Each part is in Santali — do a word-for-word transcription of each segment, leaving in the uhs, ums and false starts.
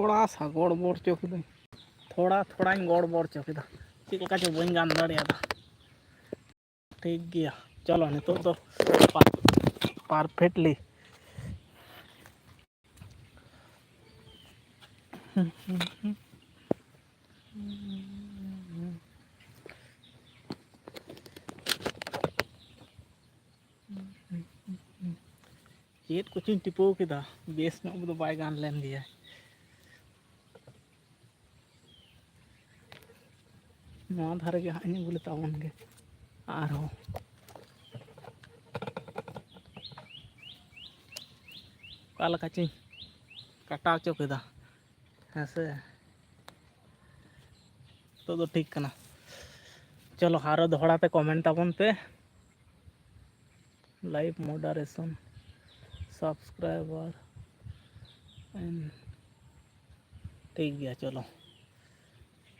ᱛᱷᱚᱲᱟ ᱥᱟ ᱜᱚᱲᱵᱚᱲ ᱪᱚ ᱠᱤᱫᱟᱹᱧ᱾ ᱛᱷᱚᱲᱟ ᱛᱷᱚᱲᱟᱧ ᱜᱚᱲᱵᱚᱲ ᱪᱚ ᱠᱮᱫᱟ᱾ ᱪᱮᱫ ᱞᱮᱠᱟ ᱪᱚ ᱵᱟᱹᱧ ᱜᱟᱱ ᱫᱟᱲᱮᱭᱟᱫᱟ᱾ ᱴᱷᱤᱠ ᱜᱮᱭᱟ, ᱪᱚᱞᱚ ᱱᱤᱛᱚᱜ ᱫᱚ ᱯᱟᱨᱯᱷᱮᱠᱴᱞᱤ᱾ ᱪᱮᱫ ᱠᱚᱪᱚᱧ ᱴᱤᱯᱟᱹᱣ ᱠᱮᱫᱟ, ᱵᱮᱥ ᱧᱚᱜ ᱫᱚ ᱵᱟᱭ ᱜᱟᱱ ᱞᱮᱱ ᱜᱮᱭᱟ᱾ ᱱᱚᱣᱟ ᱫᱷᱟᱨᱮ ᱜᱮ ᱦᱟᱸᱜ ᱤᱧ ᱟᱹᱜᱩ ᱞᱮ ᱛᱟᱵᱚᱱ ᱜᱮ ᱟᱨᱦᱚᱸ᱾ ᱚᱠᱟ ᱞᱮᱠᱟ ᱪᱚᱧ ᱠᱟᱴᱟᱣ ᱦᱚᱪᱚ ᱠᱮᱫᱟ, ᱦᱮᱸ ᱥᱮ᱾ ᱱᱤᱛᱚᱜ ᱫᱚ ᱴᱷᱤᱠ ᱠᱟᱱᱟ᱾ ᱪᱚᱞᱚ, ᱟᱨᱚ ᱫᱚᱦᱲᱟ ᱛᱮ ᱠᱚᱢᱮᱱᱴ ᱛᱟᱵᱚᱱ ᱯᱮ᱾ ᱞᱟᱭᱤᱵᱷ ᱢᱚᱰᱟᱨᱮᱥᱚᱱ, ᱥᱟᱵᱥᱠᱨᱟᱭᱵᱟᱨ, ᱴᱷᱤᱠ ᱜᱮᱭᱟ, ᱪᱚᱞᱚ᱾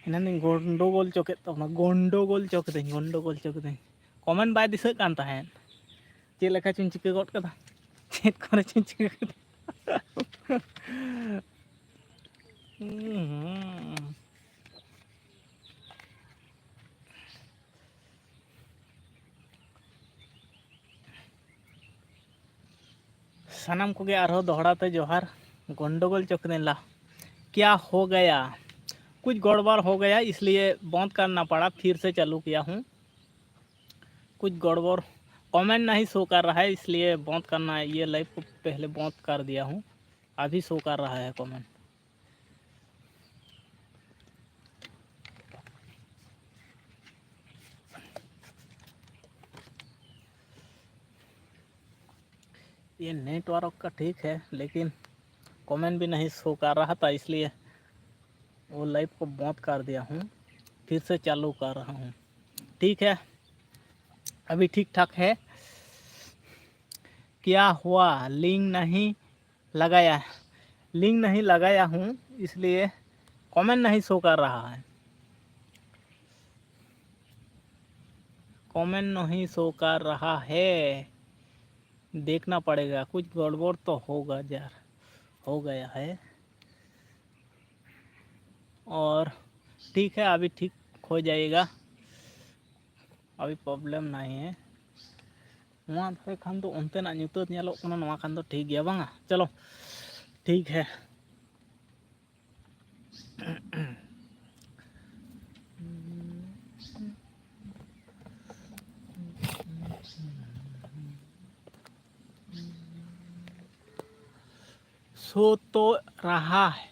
ᱮᱱᱟᱱᱤᱧ ᱜᱚᱱᱰᱳᱜᱳᱞ ᱪᱚ ᱠᱮᱫ ᱛᱟᱵᱚᱱᱟ, ᱜᱚᱱᱰᱳᱜᱳᱞ ᱪᱚ ᱠᱮᱫᱟᱹᱧ, ᱜᱚᱱᱰᱳᱜᱳᱞ ᱪᱚ ᱠᱮᱫᱟᱹᱧ᱾ ᱠᱚᱢᱮᱱᱴ ᱵᱟᱭ ᱫᱤᱥᱟᱹᱜ ᱠᱟᱱ ᱛᱟᱦᱮᱸᱫ, ᱪᱮᱫ ᱞᱮᱠᱟ ᱪᱚᱧ ᱪᱤᱠᱟᱹ ᱜᱚᱫ ᱠᱟᱫᱟ, ᱪᱮᱫ ᱠᱚᱨᱮ ᱪᱚᱧ ᱪᱤᱠᱟᱹ ᱠᱮᱫᱟ᱾ ᱦᱩᱸ᱾ ᱥᱟᱱᱟᱢ ᱠᱚᱜᱮ ᱟᱨᱦᱚᱸ ᱫᱚᱦᱲᱟ ᱛᱮ ᱡᱚᱦᱟᱨ᱾ ᱜᱚᱱᱰᱳᱜᱳᱞ ᱪᱚ ᱠᱮᱫᱟᱹᱧ ᱞᱟ, क्या हो गया? कुछ गड़बड़ हो गया, इसलिए बंद करना पड़ा, फिर से चालू किया हूँ। कुछ गड़बड़, कमेंट नहीं शो कर रहा है, इसलिए बंद करना है। ये लाइव को पहले बंद कर दिया हूँ, अभी शो कर रहा है कमेंट। ये नेटवर्क का ठीक है, लेकिन कमेंट भी नहीं शो कर रहा था, इसलिए वो लाइव को बंद कर दिया हूँ, फिर से चालू कर रहा हूँ। ठीक है, अभी ठीक ठाक है। क्या हुआ, लिंक नहीं लगाया, लिंक नहीं लगाया हूँ, इसलिए कमेंट नहीं शो कर रहा है, कमेंट नहीं शो कर रहा है। देखना पड़ेगा, कुछ गड़बड़ तो होगा यार, हो गया है। और ठीक है, अभी ठीक हो जाएगा, अभी प्रॉब्लम नहीं है। ᱱᱚᱣᱟ ᱫᱷᱟᱨᱮ ᱠᱷᱟᱱ ᱫᱚ ᱚᱱᱛᱮᱱᱟᱜ ᱧᱩᱛᱟᱹᱛ ᱧᱮᱞᱚᱜ ᱠᱟᱱᱟ, ᱱᱚᱣᱟ ᱠᱷᱟᱱ ᱫᱚ ᱴᱷᱤᱠ ᱜᱮᱭᱟ ᱵᱟᱝᱟ? ᱪᱚᱞᱚ, ᱴᱷᱤᱠ ᱦᱮ᱾ सो तो रहा है,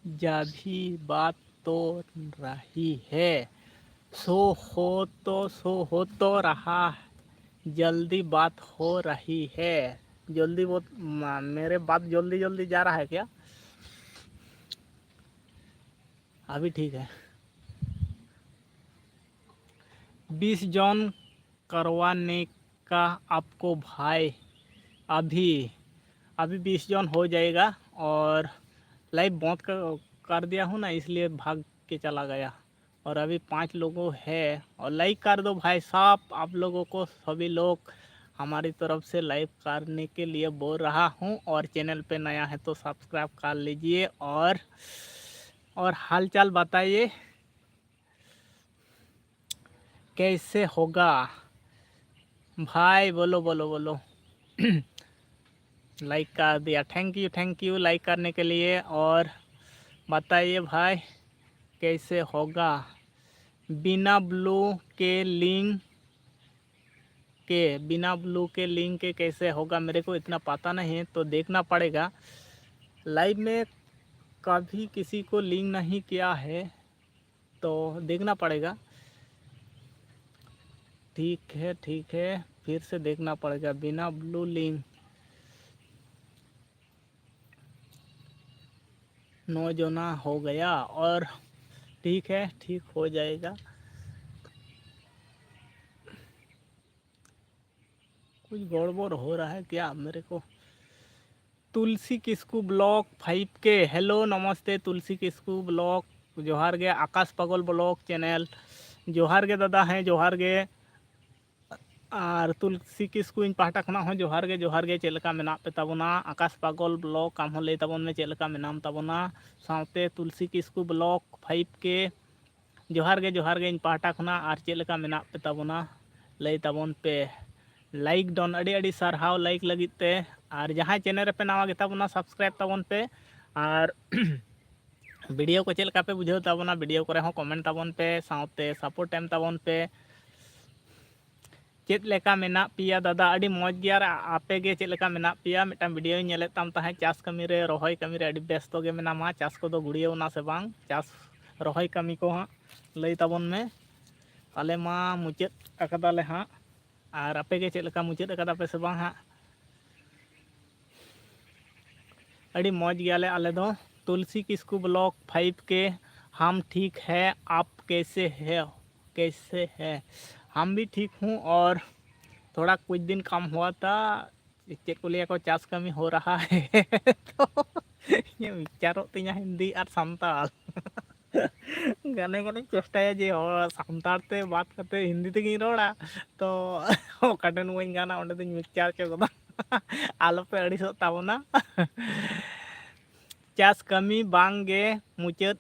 जब भी बात तो रही है। सो हो तो, सो हो तो रहा है, जल्दी बात हो रही है। जल्दी वो, म-, मेरे बात जल्दी जल्दी जा रहा है क्या? अभी ठीक है। बीस जन करवाने का आपको भाई, अभी, अभी बीस जन हो जाएगा। और लाइव बंद कर, कर दिया हूँ ना, इसलिए भाग के चला गया। और अभी पाँच लोगों है। और लाइक कर दो भाई साहब, आप लोगों को सभी लोग हमारी तरफ से लाइव करने के लिए बोल रहा हूँ। और चैनल पे नया है तो सब्सक्राइब कर लीजिए। और, और हालचाल बताइए, कैसे होगा भाई? बोलो, बोलो, बोलो। लाइक कर दिया, thank you, thank you like करने के लिए। और बताइए भाई, कैसे होगा बिना ब्लू के लिंक के, बिना ब्लू के लिंक के कैसे होगा? मेरे को इतना पता नहीं है, तो देखना पड़ेगा। लाइव में कभी किसी को लिंक नहीं किया है, तो देखना पड़ेगा। ठीक है, ठीक है, फिर से देखना पड़ेगा। बिना ब्लू लिंक नौ जना हो गया। और ठीक है, ठीक हो जाएगा। कुछ गड़बड़ हो रहा है क्या मेरे को? तुलसी किस्कू ब्लॉक फ़ाइव के, हेलो, नमस्ते तुलसी किस्कू ब्लॉक, जोहार गे। आकाश पागल ब्लॉक चैनल, जोहार गे दादा हैं, जोहार गे। ᱟᱨ ᱛᱩᱞᱥᱤ ᱠᱤᱥᱠᱩ ᱤᱧ ᱯᱟᱦᱴᱟ ᱠᱷᱚᱱᱟᱜ ᱦᱚᱸ ᱡᱚᱦᱟᱨ ᱜᱮ, ᱡᱚᱦᱟᱨ ᱜᱮ᱾ ᱪᱮᱫ ᱞᱮᱠᱟ ᱢᱮᱱᱟᱜ ᱯᱮ ᱛᱟᱵᱚᱱᱟ? ᱟᱠᱟᱥ ᱯᱟᱜᱚᱞ ᱵᱞᱚᱜᱽ, ᱟᱢ ᱦᱚᱸ ᱞᱟᱹᱭ ᱛᱟᱵᱚᱱ ᱢᱮ ᱪᱮᱫ ᱞᱮᱠᱟ ᱢᱮᱱᱟᱢ ᱛᱟᱵᱚᱱᱟ᱾ ᱥᱟᱶᱛᱮ ᱛᱩᱞᱥᱤ ᱠᱤᱥᱠᱩ ᱵᱞᱚᱜᱽ ᱯᱷᱟᱭᱤᱵᱷ ᱠᱮ, ᱡᱚᱦᱟᱨ ᱜᱮ, ᱡᱚᱦᱟᱨ ᱜᱮ ᱤᱧ ᱯᱟᱦᱴᱟ ᱠᱷᱚᱱᱟᱜ᱾ ᱟᱨ ᱪᱮᱫ ᱞᱮᱠᱟ ᱢᱮᱱᱟᱜ ᱯᱮ ᱛᱟᱵᱚᱱᱟ ᱞᱟᱹᱭ ᱛᱟᱵᱚᱱ ᱯᱮ᱾ ᱞᱟᱭᱤᱠ ᱰᱚᱱ, ᱟᱹᱰᱤ ᱟᱹᱰᱤ ᱥᱟᱨᱦᱟᱣ ᱞᱟᱭᱤᱠ ᱞᱟᱹᱜᱤᱫ ᱛᱮ᱾ ᱟᱨ ᱡᱟᱦᱟᱸᱭ ᱪᱮᱱᱮᱞ ᱨᱮᱯᱮ ᱱᱟᱣᱟ ᱜᱮᱛᱟ ᱵᱚᱱᱟ, ᱥᱟᱵᱥᱠᱨᱟᱭᱤᱵ ᱛᱟᱵᱚᱱ ᱯᱮ᱾ ᱟᱨ ᱵᱷᱤᱰᱤᱭᱳ ᱠᱚ ᱪᱮᱫ ᱞᱮᱠᱟ ᱯᱮ ᱵᱩᱡᱷᱟᱹᱣ ᱛᱟᱵᱚᱱᱟ, ᱵᱷᱤᱰᱤᱭᱳ ᱠᱚᱨᱮ ᱦᱚᱸ ᱠᱚᱢᱮᱱᱴ ᱛᱟᱵᱚᱱ ᱯᱮ, ᱥᱟᱶᱛᱮ ᱥᱟᱯᱳᱨᱴ ᱮᱢ ᱛᱟᱵᱚᱱ ᱯᱮ᱾ ᱪᱮᱫ ᱞᱮᱠᱟ ᱢᱮᱱᱟᱜ ᱯᱮᱭᱟ ᱫᱟᱫᱟ? ᱟᱹᱰᱤ ᱢᱚᱡᱽ ᱜᱮ᱾ ᱟᱨ ᱟᱯᱮ ᱜᱮ ᱪᱮᱫ ᱞᱮᱠᱟ ᱢᱮᱱᱟᱜ ᱯᱮᱭᱟ? ᱢᱤᱫᱴᱟᱝ ᱵᱷᱤᱰᱤᱭᱳᱧ ᱧᱮᱞᱮᱫ ᱛᱟᱢ ᱛᱟᱦᱮᱸᱫ, ᱪᱟᱥ ᱠᱟᱹᱢᱤ ᱨᱮ, ᱨᱚᱦᱚᱭ ᱠᱟᱹᱢᱤ ᱨᱮ ᱟᱹᱰᱤ ᱵᱮᱥᱛᱚ ᱜᱮ ᱢᱮᱱᱟᱢᱟ᱾ ᱪᱟᱥ ᱠᱚᱫᱚ ᱜᱩᱲᱭᱟᱹᱣ ᱮᱱᱟ ᱥᱮ ᱵᱟᱝ? ᱪᱟᱥ ᱨᱚᱦᱚᱭ ᱠᱟᱹᱢᱤ ᱠᱚ ᱦᱟᱸᱜ ᱞᱟᱹᱭ ᱛᱟᱵᱚᱱ ᱢᱮ᱾ ᱟᱞᱮ ᱢᱟ ᱢᱩᱪᱟᱹᱫ ᱟᱠᱟᱫᱟᱞᱮ ᱦᱟᱸᱜ, ᱟᱨ ᱟᱯᱮ ᱜᱮ ᱪᱮᱫ ᱞᱮᱠᱟ ᱢᱩᱪᱟᱹᱫ ᱟᱠᱟᱫᱟ ᱯᱮ ᱥᱮ ᱵᱟᱝ ᱦᱟᱸᱜ? ᱟᱹᱰᱤ ᱢᱚᱡᱽ ᱜᱮᱭᱟᱞᱮ ᱟᱞᱮ ᱫᱚ᱾ ᱛᱩᱞᱥᱤ ᱠᱤᱥᱠᱩ ᱵᱞᱚᱜᱽ ᱯᱷᱟᱭᱤᱵᱷ ᱠᱮ, ᱦᱟᱢ ᱴᱷᱤᱠ ᱦᱮ, ᱟᱯ ᱠᱮᱥᱮ ᱦᱮ? ᱠᱮᱥᱮ ᱦᱮ? ᱦᱟᱢ ᱵᱷᱤ ᱴᱷᱤᱠ ᱦᱩᱸ ᱚᱨ ᱛᱷᱚᱲᱟ ᱠᱩᱪ ᱫᱤᱱ ᱠᱟᱢ ᱦᱩᱣᱟ ᱛᱷᱟ, ᱪᱮᱫ ᱠᱚ ᱞᱟᱹᱭᱟ ᱠᱚ, ᱪᱟᱥ ᱠᱟᱹᱢᱤ ᱦᱚ ᱨᱟᱦᱟ ᱦᱮ᱾ ᱛᱚ ᱤᱧᱟᱹᱜ ᱢᱤᱠᱪᱟᱨᱚᱜ ᱛᱤᱧᱟ ᱦᱤᱱᱫᱤ ᱟᱨ ᱥᱟᱱᱛᱟᱲ᱾ ᱜᱟᱱᱮ ᱜᱟᱱᱮᱧ ᱪᱮᱥᱴᱟᱭᱟ ᱡᱮ ᱦᱚᱲ ᱥᱟᱱᱛᱟᱲ ᱛᱮ ᱵᱟᱫ ᱠᱟᱛᱮ ᱦᱤᱱᱫᱤ ᱛᱮᱜᱤᱧ ᱨᱚᱲᱟ, ᱛᱚ ᱚᱠᱟ ᱴᱷᱮᱱ ᱵᱟᱹᱧ ᱜᱟᱱᱟ ᱚᱸᱰᱮ ᱫᱚᱧ ᱢᱤᱠᱪᱟᱨ ᱦᱚᱪᱚ ᱜᱚᱫᱟ᱾ ᱟᱞᱚᱯᱮ ᱟᱹᱲᱤᱥᱚᱜ ᱛᱟᱵᱚᱱᱟ᱾ ᱪᱟᱥ ᱠᱟᱹᱢᱤ ᱵᱟᱝ ᱜᱮ ᱢᱩᱪᱟᱹᱫ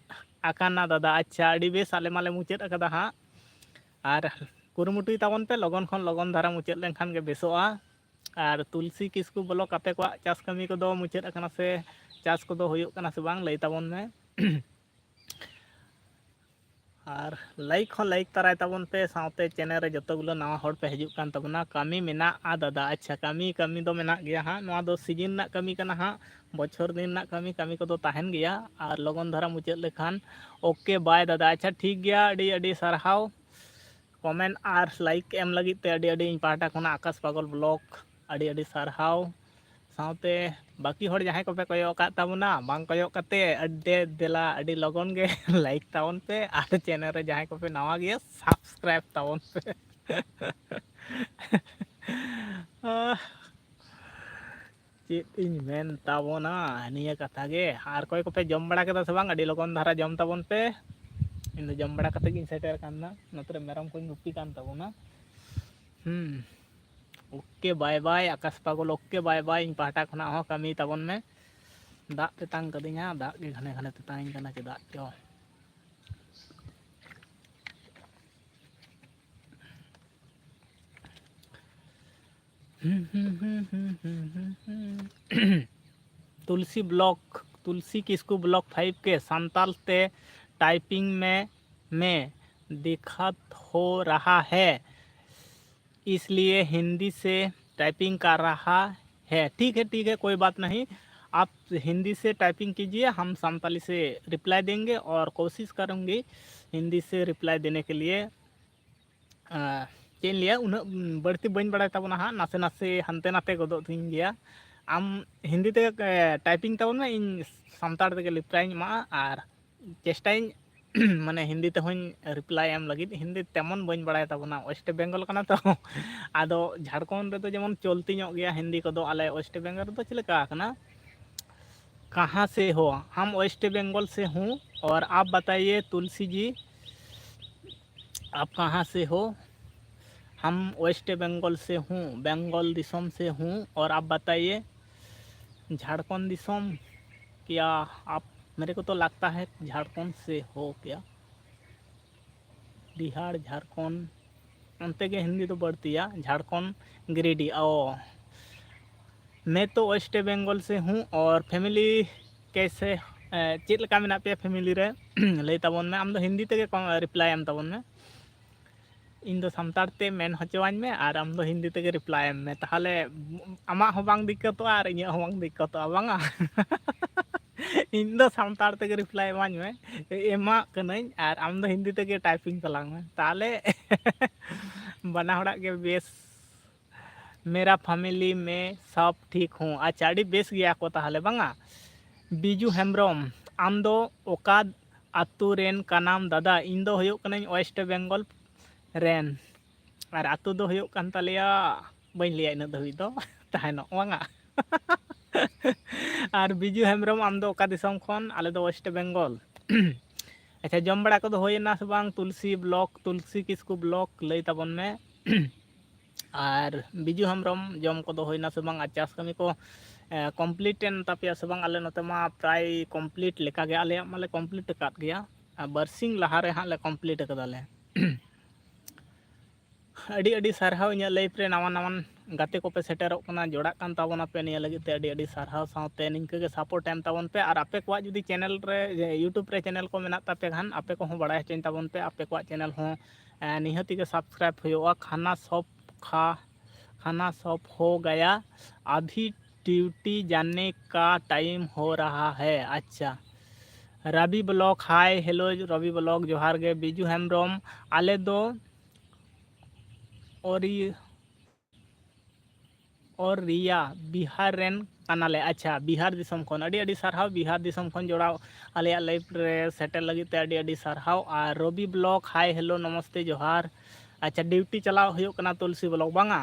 ᱟᱠᱟᱱᱟ ᱫᱟᱫᱟ᱾ ᱟᱪᱪᱷᱟ, ᱟᱹᱰᱤ ᱵᱮᱥ, ᱟᱞᱮ ᱢᱟᱞᱮ ᱢᱩᱪᱟᱹᱫ ᱟᱠᱟᱫᱟ ᱦᱟᱸᱜ᱾ ᱟᱨ ᱠᱩᱨᱩᱢᱩᱴᱩᱭ ᱛᱟᱵᱚᱱ ᱯᱮ, ᱞᱚᱜᱚᱱ ᱠᱷᱚᱱ ᱞᱚᱜᱚᱱ ᱫᱷᱟᱨᱟ ᱢᱩᱪᱟᱹᱫ ᱞᱮᱱᱠᱷᱟᱱ ᱜᱮ ᱵᱮᱥᱚᱜᱼᱟ᱾ ᱟᱨ ᱛᱩᱞᱥᱤ ᱠᱤᱥᱠᱩ ᱵᱞᱚᱜᱽ, ᱟᱯᱮ ᱠᱚᱣᱟᱜ ᱪᱟᱥ ᱠᱟᱹᱢᱤ ᱠᱚᱫᱚ ᱢᱩᱪᱟᱹᱫ ᱟᱠᱟᱱᱟ ᱥᱮ ᱪᱟᱥ ᱠᱚᱫᱚ ᱦᱩᱭᱩᱜ ᱠᱟᱱᱟ ᱥᱮ ᱵᱟᱝ, ᱞᱟᱹᱭ ᱛᱟᱵᱚᱱ ᱢᱮ᱾ ᱟᱨ ᱞᱟᱭᱤᱠ ᱦᱚᱸ ᱞᱟᱭᱤᱠ ᱛᱟᱨᱟᱭ ᱛᱟᱵᱚᱱ ᱯᱮ, ᱥᱟᱶᱛᱮ ᱪᱮᱱᱮᱞ ᱨᱮ ᱡᱚᱛᱚ ᱜᱩᱞᱟᱹ ᱱᱟᱣᱟ ᱦᱚᱲ ᱯᱮ ᱦᱤᱡᱩᱜ ᱠᱟᱱ ᱛᱟᱵᱚᱱᱟ᱾ ᱠᱟᱹᱢᱤ ᱢᱮᱱᱟᱜᱼᱟ ᱫᱟᱫᱟ᱾ ᱟᱪᱪᱷᱟ, ᱠᱟᱹᱢᱤ, ᱠᱟᱹᱢᱤ ᱫᱚ ᱢᱮᱱᱟᱜ ᱜᱮᱭᱟ ᱦᱟᱸᱜ᱾ ᱱᱚᱣᱟ ᱫᱚ ᱥᱤᱡᱤᱱ ᱨᱮᱱᱟᱜ ᱠᱟᱹᱢᱤ ᱠᱟᱱᱟ ᱦᱟᱸᱜ, ᱵᱚᱪᱷᱚᱨ ᱫᱤᱱ ᱨᱮᱱᱟᱜ ᱠᱟᱹᱢᱤ, ᱠᱟᱹᱢᱤ ᱠᱚᱫᱚ ᱛᱟᱦᱮᱱ ᱜᱮᱭᱟ᱾ ᱟᱨ ᱞᱚᱜᱚᱱ ᱫᱷᱟᱨᱟ ᱢᱩᱪᱟᱹᱫ ᱞᱮᱠᱷᱟᱱ᱾ ᱳᱠᱮ, ᱵᱟᱭ ᱫᱟᱫᱟ᱾ ᱟᱪᱪᱷᱟ, ᱴᱷᱤᱠ ᱜᱮᱭᱟ, ᱟᱹᱰᱤ ᱟᱹᱰᱤ ᱥᱟᱨᱦᱟᱣ ᱠᱚᱢᱮᱱᱴ ᱟᱨ ᱞᱟᱭᱤᱠ ᱮᱢ ᱞᱟᱹᱜᱤᱫ ᱛᱮ, ᱟᱹᱰᱤ ᱟᱹᱰᱤ ᱤᱧ ᱯᱟᱦᱴᱟ ᱠᱷᱚᱱᱟᱜ ᱟᱠᱟᱥ ᱯᱟᱜᱚᱞ ᱵᱞᱚᱜᱽ ᱟᱹᱰᱤ ᱟᱹᱰᱤ ᱥᱟᱨᱦᱟᱣ᱾ ᱥᱟᱶᱛᱮ ᱵᱟᱹᱠᱤ ᱦᱚᱲ ᱡᱟᱦᱟᱸᱭ ᱠᱚᱯᱮ ᱠᱚᱭᱚᱜ ᱟᱠᱟᱫ ᱛᱟᱵᱚᱱᱟ, ᱵᱟᱝ ᱠᱚᱭᱚᱜ ᱠᱟᱛᱮ ᱟᱹᱰᱤ ᱫᱮᱞᱟ ᱟᱹᱰᱤ ᱞᱚᱜᱚᱱ ᱜᱮ ᱞᱟᱭᱤᱠ ᱛᱟᱵᱚᱱ ᱯᱮ, ᱟᱨ ᱪᱮᱱᱮᱞ ᱨᱮ ᱡᱟᱦᱟᱸᱭ ᱠᱚᱯᱮ ᱱᱟᱣᱟ ᱜᱮᱭᱟ, ᱥᱟᱵᱥᱠᱨᱟᱭᱤᱵ ᱛᱟᱵᱚᱱ ᱯᱮ᱾ ᱪᱮᱫ ᱤᱧ ᱢᱮᱱ ᱛᱟᱵᱚᱱᱟ ᱱᱤᱭᱟᱹ ᱠᱟᱛᱷᱟ ᱜᱮ᱾ ᱟᱨ ᱚᱠᱚᱭ ᱠᱚᱯᱮ ᱡᱚᱢ ᱵᱟᱲᱟ ᱠᱮᱫᱟ ᱥᱮ ᱵᱟᱝ? ᱟᱹᱰᱤ ᱞᱚᱜᱚᱱ ᱫᱷᱟᱨᱟ ᱡᱚᱢ ᱛᱟᱵᱚᱱ ᱯᱮ᱾ ᱤᱧ ᱫᱚ ᱡᱚᱢ ᱵᱟᱲᱟ ᱠᱟᱛᱮ ᱜᱤᱧ ᱥᱮᱴᱮᱨ ᱟᱠᱟᱱᱟ᱾ ᱱᱚᱛᱮ ᱨᱮ ᱢᱮᱨᱚᱢ ᱠᱚᱧ ᱜᱩᱯᱤ ᱠᱟᱱ ᱛᱟᱵᱚᱱᱟ᱾ ᱦᱩᱸ᱾ ᱳᱠᱮ, ᱵᱟᱭ ᱵᱟᱭ, ᱟᱠᱟᱥ ᱯᱟᱜᱚᱞ, ᱳᱠᱮ, ᱵᱟᱭ ᱵᱟᱭ᱾ ᱤᱧ ᱯᱟᱦᱴᱟ ᱠᱷᱚᱱᱟᱜ ᱦᱚᱸ ᱠᱟᱹᱢᱤ ᱛᱟᱵᱚᱱ ᱢᱮ᱾ ᱫᱟᱜ ᱛᱮᱛᱟᱝ ᱠᱟᱹᱫᱤᱧᱟ, ᱫᱟᱜ ᱜᱮ ᱜᱷᱟᱱᱮ ᱜᱷᱟᱱᱮ ᱛᱮᱛᱟᱝᱤᱧ ᱠᱟᱱᱟ, ᱪᱮᱫᱟᱜ ᱪᱚ᱾ तुलसी ब्लॉक, तुलसी किस्कू ब्लॉक फ़ाइव के संताल ते टाइपिंग में, में दिक्कत हो रहा है, इसलिए हिंदी से टाइपिंग कर रहा है। ठीक है, ठीक है, कोई बात नहीं, आप हिंदी से टाइपिंग कीजिए, हम संताली से रिप्लाई देंगे और कोशिश करेंगे हिंदी से रिप्लाई देने के लिए। ᱟᱨ ᱪᱮᱫ ᱤᱧ ᱞᱟᱹᱭᱟ, ᱩᱱᱟᱹᱜ ᱵᱟᱹᱲᱛᱤ ᱵᱟᱹᱧ ᱵᱟᱲᱟᱭ ᱛᱟᱵᱚᱱᱟ ᱦᱟᱸᱜ, ᱱᱟᱥᱮ ᱱᱟᱥᱮ ᱦᱟᱱᱛᱮ ᱱᱟᱛᱮ ᱜᱚᱫᱚᱜ ᱛᱤᱧ ᱜᱮᱭᱟ᱾ ᱟᱢ ᱦᱤᱱᱫᱤ ᱛᱮ, ᱮ, ᱴᱟᱭᱯᱤᱝ ᱛᱟᱵᱚᱱ ᱢᱮ, ᱤᱧ ᱥᱟᱱᱛᱟᱲ ᱛᱮᱜᱮ ᱨᱤᱯᱞᱟᱭᱤᱧ ᱮᱢᱟᱜᱼᱟ᱾ ᱟᱨ ᱪᱮᱥᱴᱟᱭᱟᱹᱧ ᱢᱟᱱᱮ ᱦᱤᱱᱫᱤ ᱛᱮᱦᱚᱧ ᱨᱤᱯᱞᱟᱭ ᱮᱢ ᱞᱟᱹᱜᱤᱫ᱾ ᱦᱤᱱᱫᱤ ᱛᱮᱢᱚᱱ ᱵᱟᱹᱧ ᱵᱟᱲᱟᱭ ᱛᱟᱵᱚᱱᱟ, ᱳᱭᱮᱥᱴ ᱵᱮᱝᱜᱚᱞ ᱠᱟᱱᱟ ᱛᱚ᱾ ᱟᱫᱚ ᱡᱷᱟᱲᱠᱷᱚᱸᱰ ᱨᱮᱫᱚ ᱡᱮᱢᱚᱱ ᱪᱚᱞᱛᱤ ᱧᱚᱜ ᱜᱮᱭᱟ ᱦᱤᱱᱫᱤ ᱠᱚᱫᱚ, ᱟᱞᱮ ᱳᱭᱮᱥᱴ ᱵᱮᱝᱜᱚᱞ ᱨᱮᱫᱚ ᱪᱮᱫ ᱞᱮᱠᱟ ᱟᱠᱟᱱᱟ? कहाँ से हो? हम वेस्ट बंगाल से हूँ। और आप बताइए तुलसी जी, आप कहाँ से हो? हम वेस्ट बंगाल से हूँ, बंगाल दिसोम से हूँ। और आप बताइए, झारखंड दिसोम, क्या आप, मेरे को तो लगता है झारखंड से हो क्या? बिहार, झारखंड, ᱚᱱᱛᱮ ᱜᱮ ᱦᱤᱱᱫᱤ ᱫᱚ ᱵᱟᱹᱲᱛᱤᱭᱟ, ᱡᱷᱟᱲᱠᱷᱚᱸᱰ, ᱜᱤᱨᱤᱰᱤ᱾ ᱚ, मैं तो वेस्ट बंगाल से हूँ और फैमिली कैसे, ᱮ, ᱪᱮᱫ ᱞᱮᱠᱟ ᱢᱮᱱᱟᱜ ᱯᱮᱭᱟ ᱯᱷᱮᱢᱤᱞᱤ ᱨᱮ? ᱞᱟᱹᱭ ᱛᱟᱵᱚᱱ ᱢᱮ, ᱟᱢ ᱫᱚ ᱦᱤᱱᱫᱤ ᱛᱮᱜᱮ ᱠᱚ-, ᱨᱤᱯᱞᱟᱭ ᱮᱢ ᱛᱟᱵᱚᱱ ᱢᱮ᱾ ᱤᱧ ᱫᱚ ᱥᱟᱱᱛᱟᱲ ᱛᱮ ᱢᱮᱱ ᱦᱚᱪᱚᱣᱟᱹᱧ ᱢᱮ ᱟᱨ ᱟᱢ ᱫᱚ ᱦᱤᱱᱫᱤ ᱛᱮᱜᱮ ᱨᱤᱯᱞᱟᱭ ᱮᱢ ᱢᱮ, ᱛᱟᱦᱚᱞᱮ ᱟᱢᱟᱜ ᱦᱚᱸ ᱵᱟᱝ ᱫᱤᱠᱠᱚᱛᱚᱜᱼᱟ ᱟᱨ ᱤᱧᱟᱹᱜ ᱦᱚᱸ ᱵᱟᱝ ᱫᱤᱠᱠᱚᱛᱚᱜᱼᱟ, ᱵᱟᱝᱟ? ᱤᱧ ᱫᱚ ᱥᱟᱱᱛᱟᱲ ᱛᱮᱜᱮ ᱨᱤᱯᱞᱟᱭ ᱮᱢᱟᱹᱧ ᱢᱮ, ᱮᱢᱟᱜ ᱠᱟᱹᱱᱟᱹᱧ, ᱟᱨ ᱟᱢ ᱫᱚ ᱦᱤᱱᱫᱤ ᱛᱮᱜᱮ ᱴᱟᱭᱯᱤᱝ ᱛᱟᱞᱟᱝ ᱢᱮ, ᱛᱟᱦᱚᱞᱮ ᱵᱟᱱᱟ ᱦᱚᱲᱟᱜ ᱜᱮ ᱵᱮᱥ᱾ मेरा फैमिली में सब ठीक हूँ। ᱟᱪᱪᱷᱟ, ᱟᱹᱰᱤ ᱵᱮᱥ ᱜᱮᱭᱟ ᱠᱚ ᱛᱟᱦᱚᱞᱮ, ᱵᱟᱝᱟ? ᱵᱤᱡᱩ ᱦᱮᱢᱵᱨᱚᱢ, ᱟᱢ ᱫᱚ ᱚᱠᱟ ᱟᱹᱛᱩ ᱨᱮᱱ ᱠᱟᱱᱟᱢ ᱫᱟᱫᱟ? ᱤᱧ ᱫᱚ ᱦᱩᱭᱩᱜ ᱠᱟᱹᱱᱟᱹᱧ ᱳᱭᱮᱥᱴ ᱵᱮᱝᱜᱚᱞ ᱨᱮᱱ, ᱟᱨ ᱟᱹᱛᱩ ᱫᱚ ᱦᱩᱭᱩᱜ ᱠᱟᱱ ᱛᱟᱞᱮᱭᱟ, ᱵᱟᱹᱧ ᱞᱟᱹᱭᱟ ᱤᱱᱟᱹᱜ ᱫᱷᱟᱹᱵᱤᱡ ᱫᱚ, ᱛᱟᱦᱮᱱᱚᱜ, ᱵᱟᱝᱟ? ᱟᱨ ᱵᱤᱡᱩ ᱦᱮᱢᱵᱨᱚᱢ, ᱟᱢ ᱫᱚ ᱚᱠᱟ ᱫᱤᱥᱚᱢ ᱠᱷᱚᱱ? ᱟᱞᱮ ᱫᱚ ᱳᱭᱮᱥᱴ ᱵᱮᱝᱜᱚᱞ᱾ ᱟᱪᱪᱷᱟ, ᱡᱚᱢ ᱵᱟᱲᱟ ᱠᱚᱫᱚ ᱦᱩᱭᱮᱱᱟ ᱥᱮ ᱵᱟᱝ? ᱛᱩᱞᱥᱤ ᱵᱞᱚᱜᱽ, ᱛᱩᱞᱥᱤ ᱠᱤᱥᱠᱩ ᱵᱞᱚᱜᱽ, ᱞᱟᱹᱭ ᱛᱟᱵᱚᱱ ᱢᱮ᱾ ᱟᱨ ᱵᱤᱡᱩ ᱦᱮᱢᱵᱨᱚᱢ, ᱡᱚᱢ ᱠᱚᱫᱚ ᱦᱩᱭᱱᱟ ᱥᱮ ᱵᱟᱝ? ᱟᱨ ᱪᱟᱥ ᱠᱟᱹᱢᱤ ᱠᱚ ᱠᱚᱢᱯᱞᱤᱴ ᱮᱱ ᱛᱟᱯᱮᱭᱟ ᱥᱮ ᱵᱟᱝ? ᱟᱞᱮ ᱱᱚᱛᱮ ᱢᱟ ᱯᱨᱟᱭ ᱠᱚᱢᱯᱞᱤᱴ ᱞᱮᱠᱟᱜᱮ, ᱟᱞᱮᱭᱟᱜ ᱢᱟᱞᱮ ᱠᱚᱢᱯᱞᱤᱴ ᱟᱠᱟᱫ ᱜᱮᱭᱟ᱾ ᱟᱨ ᱵᱟᱨᱥᱤᱧ ᱞᱟᱦᱟᱨᱮ ᱦᱟᱸᱜ ᱞᱮ ᱠᱚᱢᱯᱞᱤᱴ ᱟᱠᱟᱫᱟᱞᱮ᱾ ᱟᱹᱰᱤ ᱟᱹᱰᱤ ᱥᱟᱨᱦᱟᱣ ᱤᱧᱟᱹᱜ ᱞᱟᱭᱤᱯᱷ ᱨᱮ ᱱᱟᱣᱟ ᱱᱟᱣᱟᱱ ᱜᱟᱛᱮ ᱠᱚᱯᱮ ᱥᱮᱴᱮᱨᱚᱜ ᱠᱟᱱᱟ, ᱡᱚᱲᱟᱜ ᱠᱟᱱ ᱛᱟᱵᱚᱱᱟᱯᱮ, ᱱᱤᱭᱟᱹ ᱞᱟᱹᱜᱤᱫ ᱛᱮ ᱟᱹᱰᱤ ᱟᱹᱰᱤ ᱥᱟᱨᱦᱟᱣ᱾ ᱥᱟᱶᱛᱮ ᱱᱤᱝᱠᱟᱹ ᱜᱮ ᱥᱟᱯᱳᱨᱴ ᱮᱢ ᱛᱟᱵᱚᱱ ᱯᱮ᱾ ᱟᱨ ᱟᱯᱮ ᱠᱚᱣᱟᱜ ᱡᱩᱫᱤ ᱪᱮᱱᱮᱞ ᱨᱮ, YouTube ᱨᱮ ᱪᱮᱱᱮᱞ ᱠᱚ ᱢᱮᱱᱟᱜ ᱛᱟᱯᱮ ᱠᱷᱟᱱ, ᱟᱯᱮ ᱠᱚᱦᱚᱸ ᱵᱟᱲᱟᱭ ᱦᱚᱪᱚᱧ ᱛᱟᱵᱚᱱ ᱯᱮ, ᱟᱯᱮ ᱠᱚᱣᱟᱜ ᱪᱮᱱᱮᱞ ᱦᱚᱸ ᱮᱸ, ᱱᱤᱦᱟᱹᱛᱤ ᱜᱮ ᱥᱟᱵᱥᱠᱨᱟᱭᱤᱵ ᱦᱩᱭᱩᱜᱼᱟ᱾ ᱠᱷᱟᱱᱟ ᱥᱚᱯ ᱠᱷᱟ ᱠᱷᱟᱱᱟ ᱥᱚᱯ ᱦᱳ ᱜᱟᱭᱟ, ᱟᱵᱷᱤ ᱰᱤᱭᱩᱴᱤ ᱡᱟᱱᱮ ᱠᱟ ᱴᱟᱭᱤᱢ ᱦᱳ ᱨᱟᱦᱟ ᱦᱮ᱾ ᱟᱪᱪᱷᱟ, ᱨᱚᱵᱤ ᱵᱞᱚᱜ, ᱦᱟᱭ ᱦᱮᱞᱳ ᱨᱚᱵᱤ ᱵᱞᱚᱜ, ᱡᱚᱦᱟᱨ ᱜᱮ᱾ ᱵᱤᱡᱩ ᱦᱮᱢᱵᱨᱚᱢ, ᱟᱞᱮ ᱫᱚ ᱚᱨᱤ ᱚᱨᱤᱭᱟ, ᱵᱤᱦᱟᱨ ᱨᱮᱱ ᱠᱟᱱᱟᱞᱮ᱾ ᱟᱪᱪᱷᱟ, ᱵᱤᱦᱟᱨ ᱫᱤᱥᱚᱢ ᱠᱷᱚᱱ ᱟᱹᱰᱤ ᱟᱹᱰᱤ ᱥᱟᱨᱦᱟᱣ, ᱵᱤᱦᱟᱨ ᱫᱤᱥᱚᱢ ᱠᱷᱚᱱ ᱡᱚᱲᱟᱣ ᱟᱞᱮᱭᱟᱜ ᱞᱟᱭᱤᱯᱷ ᱨᱮ ᱥᱮᱴᱮᱨ ᱞᱟᱹᱜᱤᱫ ᱛᱮ ᱟᱹᱰᱤ ᱟᱹᱰᱤ ᱥᱟᱨᱦᱟᱣ᱾ ᱟᱨ ᱨᱚᱵᱤ ᱵᱞᱚᱜ, ᱦᱟᱭ ᱦᱮᱞᱳ ᱱᱚᱢᱚᱥᱛᱮ ᱡᱚᱦᱟᱨ᱾ ᱟᱪᱪᱷᱟ, ᱰᱤᱭᱩᱴᱤ ᱪᱟᱞᱟᱣ ᱦᱩᱭᱩᱜ ᱠᱟᱱᱟ ᱛᱩᱞᱥᱤ ᱵᱞᱚᱜ, ᱵᱟᱝᱟ?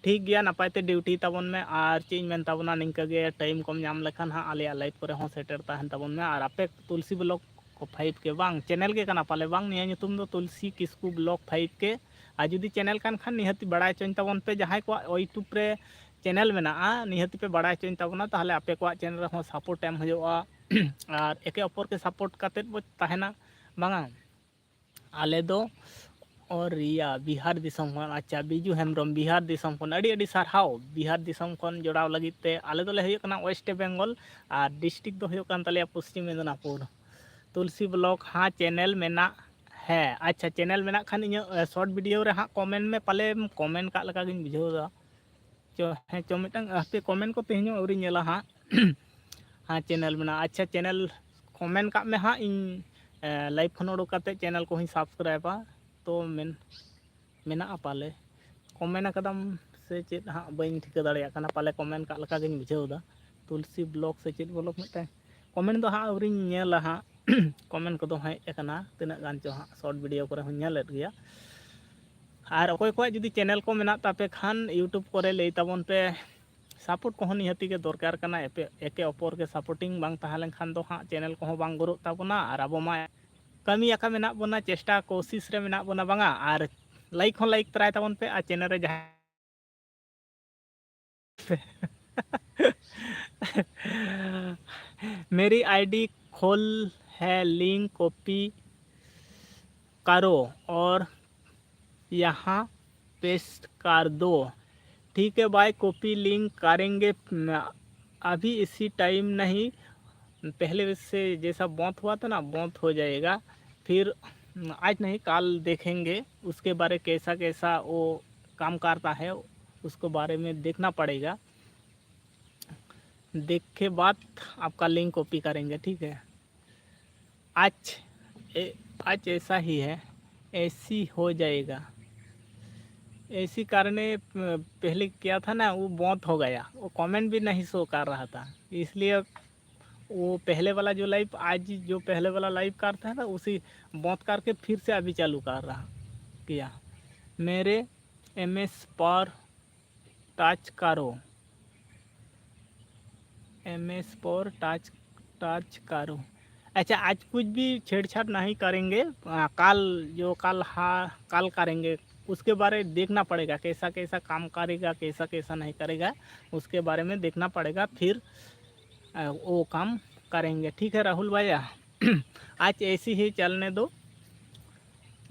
ᱴᱷᱤᱠ ᱜᱮᱭᱟ, ᱱᱟᱯᱟᱭ ᱛᱮ ᱰᱤᱭᱩᱴᱤ ᱛᱟᱵᱚᱱ ᱢᱮ᱾ ᱟᱨ ᱪᱮᱫ ᱤᱧ ᱢᱮᱱ ᱛᱟᱵᱚᱱᱟ, ᱱᱤᱝᱠᱟᱹ ᱜᱮ ᱴᱟᱭᱤᱢ ᱠᱚᱢ ᱧᱟᱢ ᱞᱮᱠᱷᱟᱱ ᱦᱟᱸᱜ ᱟᱞᱮᱭᱟᱜ ᱞᱟᱭᱤᱯᱷ ᱠᱚᱨᱮ ᱦᱚᱸ ᱥᱮᱴᱮᱨ ᱛᱟᱦᱮᱱ ᱛᱟᱵᱚᱱ ᱢᱮ᱾ ᱟᱨ ᱟᱯᱮ ᱛᱩᱞᱥᱤ ᱵᱞᱚᱜ ᱠᱚ ᱯᱷᱟᱭᱤᱵᱷ ᱠᱮ ᱵᱟᱝ, ᱪᱮᱱᱮᱞ ᱜᱮ ᱠᱟᱱᱟ ᱯᱟᱞᱮ ᱵᱟᱝ? ᱱᱤᱭᱟᱹ ᱧᱩᱛᱩᱢ ᱫᱚ ᱛᱩᱞᱥᱤ ᱠᱤᱥᱠᱩ ᱵᱞᱚᱜ ᱯᱷᱟᱭᱤᱵᱷ ᱠᱮ᱾ ᱟᱨ ᱡᱩᱫᱤ ᱪᱮᱱᱮᱞ ᱠᱟᱱ ᱠᱷᱟᱱ ᱱᱤᱦᱟᱹᱛᱤ ᱵᱟᱲᱟᱭ ᱦᱚᱪᱚᱧ ᱛᱟᱵᱚᱱ ᱯᱮ, ᱡᱟᱦᱟᱸᱭ ᱠᱚᱣᱟᱜ YouTube ᱨᱮ ᱪᱮᱱᱮᱞ ᱢᱮᱱᱟᱜᱼᱟ, ᱱᱤᱦᱟᱹᱛᱤ ᱯᱮ ᱵᱟᱲᱟᱭ ᱦᱚᱪᱚᱧ ᱛᱟᱵᱚᱱᱟ, ᱛᱟᱦᱚᱞᱮ ᱟᱯᱮ ᱠᱚᱣᱟᱜ ᱪᱮᱱᱮᱞ ᱨᱮᱦᱚᱸ ᱥᱟᱯᱳᱨᱴ ᱮᱢ ᱦᱩᱭᱩᱜᱼᱟ᱾ ᱟᱨ ᱮᱠᱮ ᱚᱯᱚᱨ ᱠᱮ ᱥᱟᱯᱳᱨᱴ ᱠᱟᱛᱮᱫ ᱵᱚ ᱛᱟᱦᱮᱱᱟ, ᱵᱟᱝᱟ? ᱟᱞᱮ ᱫᱚ ᱚᱨᱤᱭᱟ, ᱵᱤᱦᱟᱨ ᱫᱤᱥᱚᱢ ᱠᱷᱚᱱ᱾ ᱟᱪᱪᱷᱟ, ᱵᱤᱡᱩ ᱦᱮᱢᱵᱨᱚᱢ, ᱵᱤᱦᱟᱨ ᱫᱤᱥᱚᱢ ᱠᱷᱚᱱ ᱟᱹᱰᱤ ᱟᱹᱰᱤ ᱥᱟᱨᱦᱟᱣ᱾ ᱵᱤᱦᱟᱨ ᱫᱤᱥᱚᱢ ᱠᱷᱚᱱ ᱡᱚᱲᱟᱣ ᱞᱟᱹᱜᱤᱫ ᱛᱮ᱾ ᱟᱞᱮ ᱫᱚᱞᱮ ᱦᱩᱭᱩᱜ ᱠᱟᱱᱟ ᱳᱭᱮᱥᱴ ᱵᱮᱝᱜᱚᱞ, ᱟᱨ ᱰᱤᱥᱴᱨᱤᱠᱴ ᱫᱚ ᱦᱩᱭᱩᱜ ᱠᱟᱱ ᱛᱟᱞᱮᱭᱟ ᱯᱚᱥᱪᱤᱢ ᱢᱮᱫᱽᱱᱟᱯᱩᱨ᱾ ᱛᱩᱞᱥᱤ ᱵᱞᱚᱜ, ᱦᱟᱸ, ᱪᱮᱱᱮᱞ ᱢᱮᱱᱟᱜ᱾ ᱦᱮᱸ, ᱟᱪᱪᱷᱟ, ᱪᱮᱱᱮᱞ ᱢᱮᱱᱟᱜ ᱠᱷᱟᱱ ᱤᱧᱟᱹᱜ, ᱮ, ᱥᱚᱨᱴ ᱵᱷᱤᱰᱤᱭᱳ ᱨᱮ ᱦᱟᱸᱜ ᱠᱚᱢᱮᱱᱴ ᱢᱮ, ᱯᱟᱞᱮᱢ ᱠᱚᱢᱮᱱᱴ ᱠᱟᱜ ᱞᱮᱠᱟ ᱜᱤᱧ ᱵᱩᱡᱷᱟᱹᱣ ᱮᱫᱟ᱾ ᱪᱚ, ᱦᱮᱸ ᱪᱚ, ᱢᱤᱫᱴᱟᱝ ᱦᱟᱯᱮ ᱠᱚᱢᱮᱱᱴ ᱠᱚ ᱛᱮᱦᱮᱧ ᱦᱚᱸ ᱟᱹᱣᱨᱤᱧ ᱧᱮᱞᱟ ᱦᱟᱸᱜ᱾ ᱦᱮᱸ, ᱪᱮᱱᱮᱞ ᱢᱮᱱᱟᱜᱼᱟ᱾ ᱟᱪᱪᱷᱟ, ᱪᱮᱱᱮᱞ ᱠᱚᱢᱮᱱᱴ ᱠᱟᱜ ᱢᱮ ᱦᱟᱸᱜ, ᱤᱧ, ᱮ, ᱞᱟᱭᱤᱵᱷ ᱠᱷᱚᱱ ᱩᱰᱩᱠ ᱠᱟᱛᱮ ᱪᱮᱱᱮᱞ ᱠᱚᱦᱚᱸᱧ ᱥᱟᱵᱥᱠᱨᱟᱭᱤᱵᱟ᱾ ᱛᱚ ᱢᱮᱱ-, ᱢᱮᱱᱟᱜᱼᱟ ᱯᱟᱞᱮ, ᱠᱚᱢᱮᱱᱴ ᱟᱠᱟᱫᱟᱢ ᱥᱮ ᱪᱮᱫ ᱦᱟᱸᱜ, ᱵᱟᱹᱧ ᱴᱷᱤᱠᱟᱹ ᱫᱟᱲᱮᱭᱟᱜ ᱠᱟᱱᱟ᱾ ᱯᱟᱞᱮ ᱠᱚᱢᱮᱱᱴ ᱠᱟᱜ ᱞᱮᱠᱟ ᱜᱤᱧ ᱵᱩᱡᱷᱟᱹᱣ ᱮᱫᱟ᱾ ᱛᱩᱞᱥᱤ ᱵᱞᱚᱜ ᱥᱮ ᱪᱮᱫ ᱵᱞᱚᱜ ᱢᱤᱫᱴᱟᱝ ᱠᱚᱢᱮᱱᱴ ᱫᱚ ᱦᱟᱸᱜ ᱟᱹᱣᱨᱤᱧ ᱧᱮᱞᱟ ᱦᱟᱸᱜ᱾ ᱠᱚᱢᱮᱱᱴ ᱠᱚᱫᱚ ᱦᱮᱡ ᱟᱠᱟᱱᱟ ᱛᱤᱱᱟᱹᱜ ᱜᱟᱱ ᱪᱚ ᱦᱟᱸᱜ, ᱥᱚᱨᱴ ᱵᱷᱤᱰᱤᱭᱳ ᱠᱚᱨᱮ ᱦᱚᱸᱧ ᱧᱮᱞᱮᱫ ᱜᱮᱭᱟ᱾ ᱟᱨ ᱚᱠᱚᱭ ᱠᱚᱣᱟᱜ ᱡᱩᱫᱤ ᱪᱮᱱᱮᱞ ᱠᱚ ᱢᱮᱱᱟᱜ ᱛᱟᱯᱮ ᱠᱷᱟᱱ YouTube ᱠᱚᱨᱮ ᱞᱟᱹᱭ ᱛᱟᱵᱚᱱ ᱯᱮ᱾ ᱥᱟᱯᱳᱨᱴ ᱠᱚᱦᱚᱸ ᱱᱤᱦᱟᱹᱛᱤ ᱜᱮ ᱫᱚᱨᱠᱟᱨ ᱠᱟᱱᱟ᱾ ᱮᱯᱮ-, ᱮᱠᱮ ᱚᱯᱚᱨ ᱜᱮ ᱥᱟᱯᱳᱨᱴᱤᱝ ᱵᱟᱝ ᱛᱟᱦᱮᱸ ᱞᱮᱱᱠᱷᱟᱱ ᱫᱚ ᱦᱟᱸᱜ ᱪᱮᱱᱮᱞ ᱠᱚᱦᱚᱸ ᱵᱟᱝ ᱜᱨᱳᱜ ᱛᱟᱵᱚᱱᱟ᱾ ᱟᱨ ᱟᱵᱚ ᱢᱟ ᱠᱟᱹᱢᱤ ᱟᱠᱟ ᱢᱮᱱᱟᱜ ᱵᱚᱱᱟ, ᱪᱮᱥᱴᱟ ᱠᱳᱥᱤᱥ ᱨᱮ ᱢᱮᱱᱟᱜ ᱵᱚᱱᱟ, ᱵᱟᱝᱟ? ᱟᱨ ᱞᱟᱭᱤᱠ ᱦᱚᱸ ᱞᱟᱭᱤᱠ ᱛᱟᱨᱟᱭ ᱛᱟᱵᱚᱱ ᱯᱮ, ᱟᱨ ᱪᱮᱱᱮᱞ ᱨᱮ ᱡᱟᱦᱟᱸᱭ मेरी आईडी खोल है, लिंक कॉपी करो और यहाँ पेस्ट कर दो। ठीक है भाई, कॉपी लिंक करेंगे। म, अभी इसी टाइम नहीं, पहले से जैसा बौंत हुआ था ना, बौंत हो जाएगा। फिर म, आज नहीं, कल देखेंगे उसके बारे, कैसा कैसा वो काम करता है, उसको बारे में देखना पड़ेगा। देख के बाद आपका लिंक कॉपी करेंगे, ठीक है। आज ए, आज ऐसा ही है, ऐसी हो जाएगा। ऐसी कारणे, अ, पहले किया था ना, वो बौंत हो गया, वो कमेंट भी नहीं शो कर रहा था, इसलिए वो पहले वाला जो लाइव, आज जो पहले वाला लाइव कर था ना, उसी बौंत करके फिर से अभी चालू कर रहा किया। मेरे एमएस पर टच करो, एमएस पर टच टच करो। अच्छा, आज कुछ भी छेड़छाड़ नहीं करेंगे। आ, कल जो कल हा कल करेंगे, उसके बारे देखना पड़ेगा, कैसा कैसा काम करेगा, कैसा कैसा नहीं करेगा, उसके बारे में देखना पड़ेगा। फिर आ, वो काम करेंगे। ठीक है राहुल भैया, आज ऐसी ही चलने दो,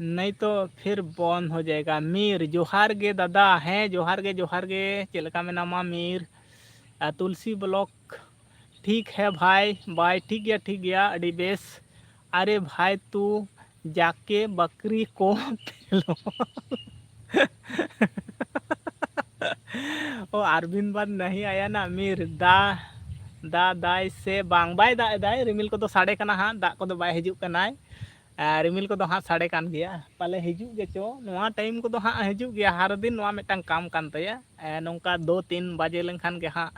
नहीं तो फिर बंद हो जाएगा। मीर, जोहार गे दादा। ᱦᱮᱸ, ᱡᱚᱦᱟᱨ ᱜᱮ, ᱡᱚᱦᱟᱨ ᱜᱮ᱾ ᱪᱮᱫ ᱞᱮᱠᱟ ᱢᱮᱱᱟᱢᱟ ᱢᱤᱨ? ᱟᱨ ᱛᱩᱞᱥᱤ ᱵᱞᱚᱠ, ᱴᱷᱤᱠ ᱦᱮ ᱵᱷᱟᱭ, ᱵᱟᱭ, ᱴᱷᱤᱠ ᱜᱮᱭᱟ, ᱴᱷᱤᱠ ᱜᱮᱭᱟ, ᱟᱹᱰᱤ ᱵᱮᱥ᱾ ᱟᱨᱮ ᱵᱷᱟᱭ, ᱛᱩ ᱡᱟᱠᱮ ᱵᱟᱠᱨᱤ ᱠᱚ ᱯᱮᱞᱚ᱾ ᱚ, ᱟᱨᱵᱤᱱ ᱵᱟᱫ ᱱᱟᱦᱤ ᱟᱭᱟ ᱱᱟ ᱢᱤᱨ᱾ ᱫᱟ, ᱫᱟ, ᱫᱟᱭ ᱥᱮ ᱵᱟᱝ? ᱵᱟᱭ ᱫᱟᱜ ᱮᱫᱟᱭ, ᱨᱤᱢᱤᱞ ᱠᱚᱫᱚ ᱥᱟᱰᱮ ᱠᱟᱱᱟ ᱦᱟᱸᱜ, ᱫᱟᱜ ᱠᱚᱫᱚ ᱵᱟᱭ ᱦᱤᱡᱩᱜ ᱠᱟᱱᱟᱭ᱾ ᱟᱨ ᱨᱤᱢᱤᱞ ᱠᱚᱫᱚ ᱦᱟᱸᱜ ᱥᱟᱰᱮ ᱠᱟᱱ ᱜᱮᱭᱟ, ᱯᱟᱞᱮ ᱦᱤᱡᱩᱜ ᱜᱮᱪᱚ᱾ ᱱᱚᱣᱟ ᱴᱟᱭᱤᱢ ᱠᱚᱫᱚ ᱦᱟᱸᱜ ᱦᱤᱡᱩᱜ ᱜᱮᱭᱟ, ᱦᱟᱨ ᱫᱤᱱ ᱱᱚᱣᱟ ᱢᱤᱫᱴᱟᱝ ᱠᱟᱢ ᱠᱟᱱ ᱛᱟᱭᱟ᱾ ᱮ, ᱱᱚᱝᱠᱟ ᱫᱩ ᱛᱤᱱ ᱵᱟᱡᱮ ᱞᱮᱱᱠᱷᱟᱱ ᱜᱮ ᱦᱟᱸᱜ,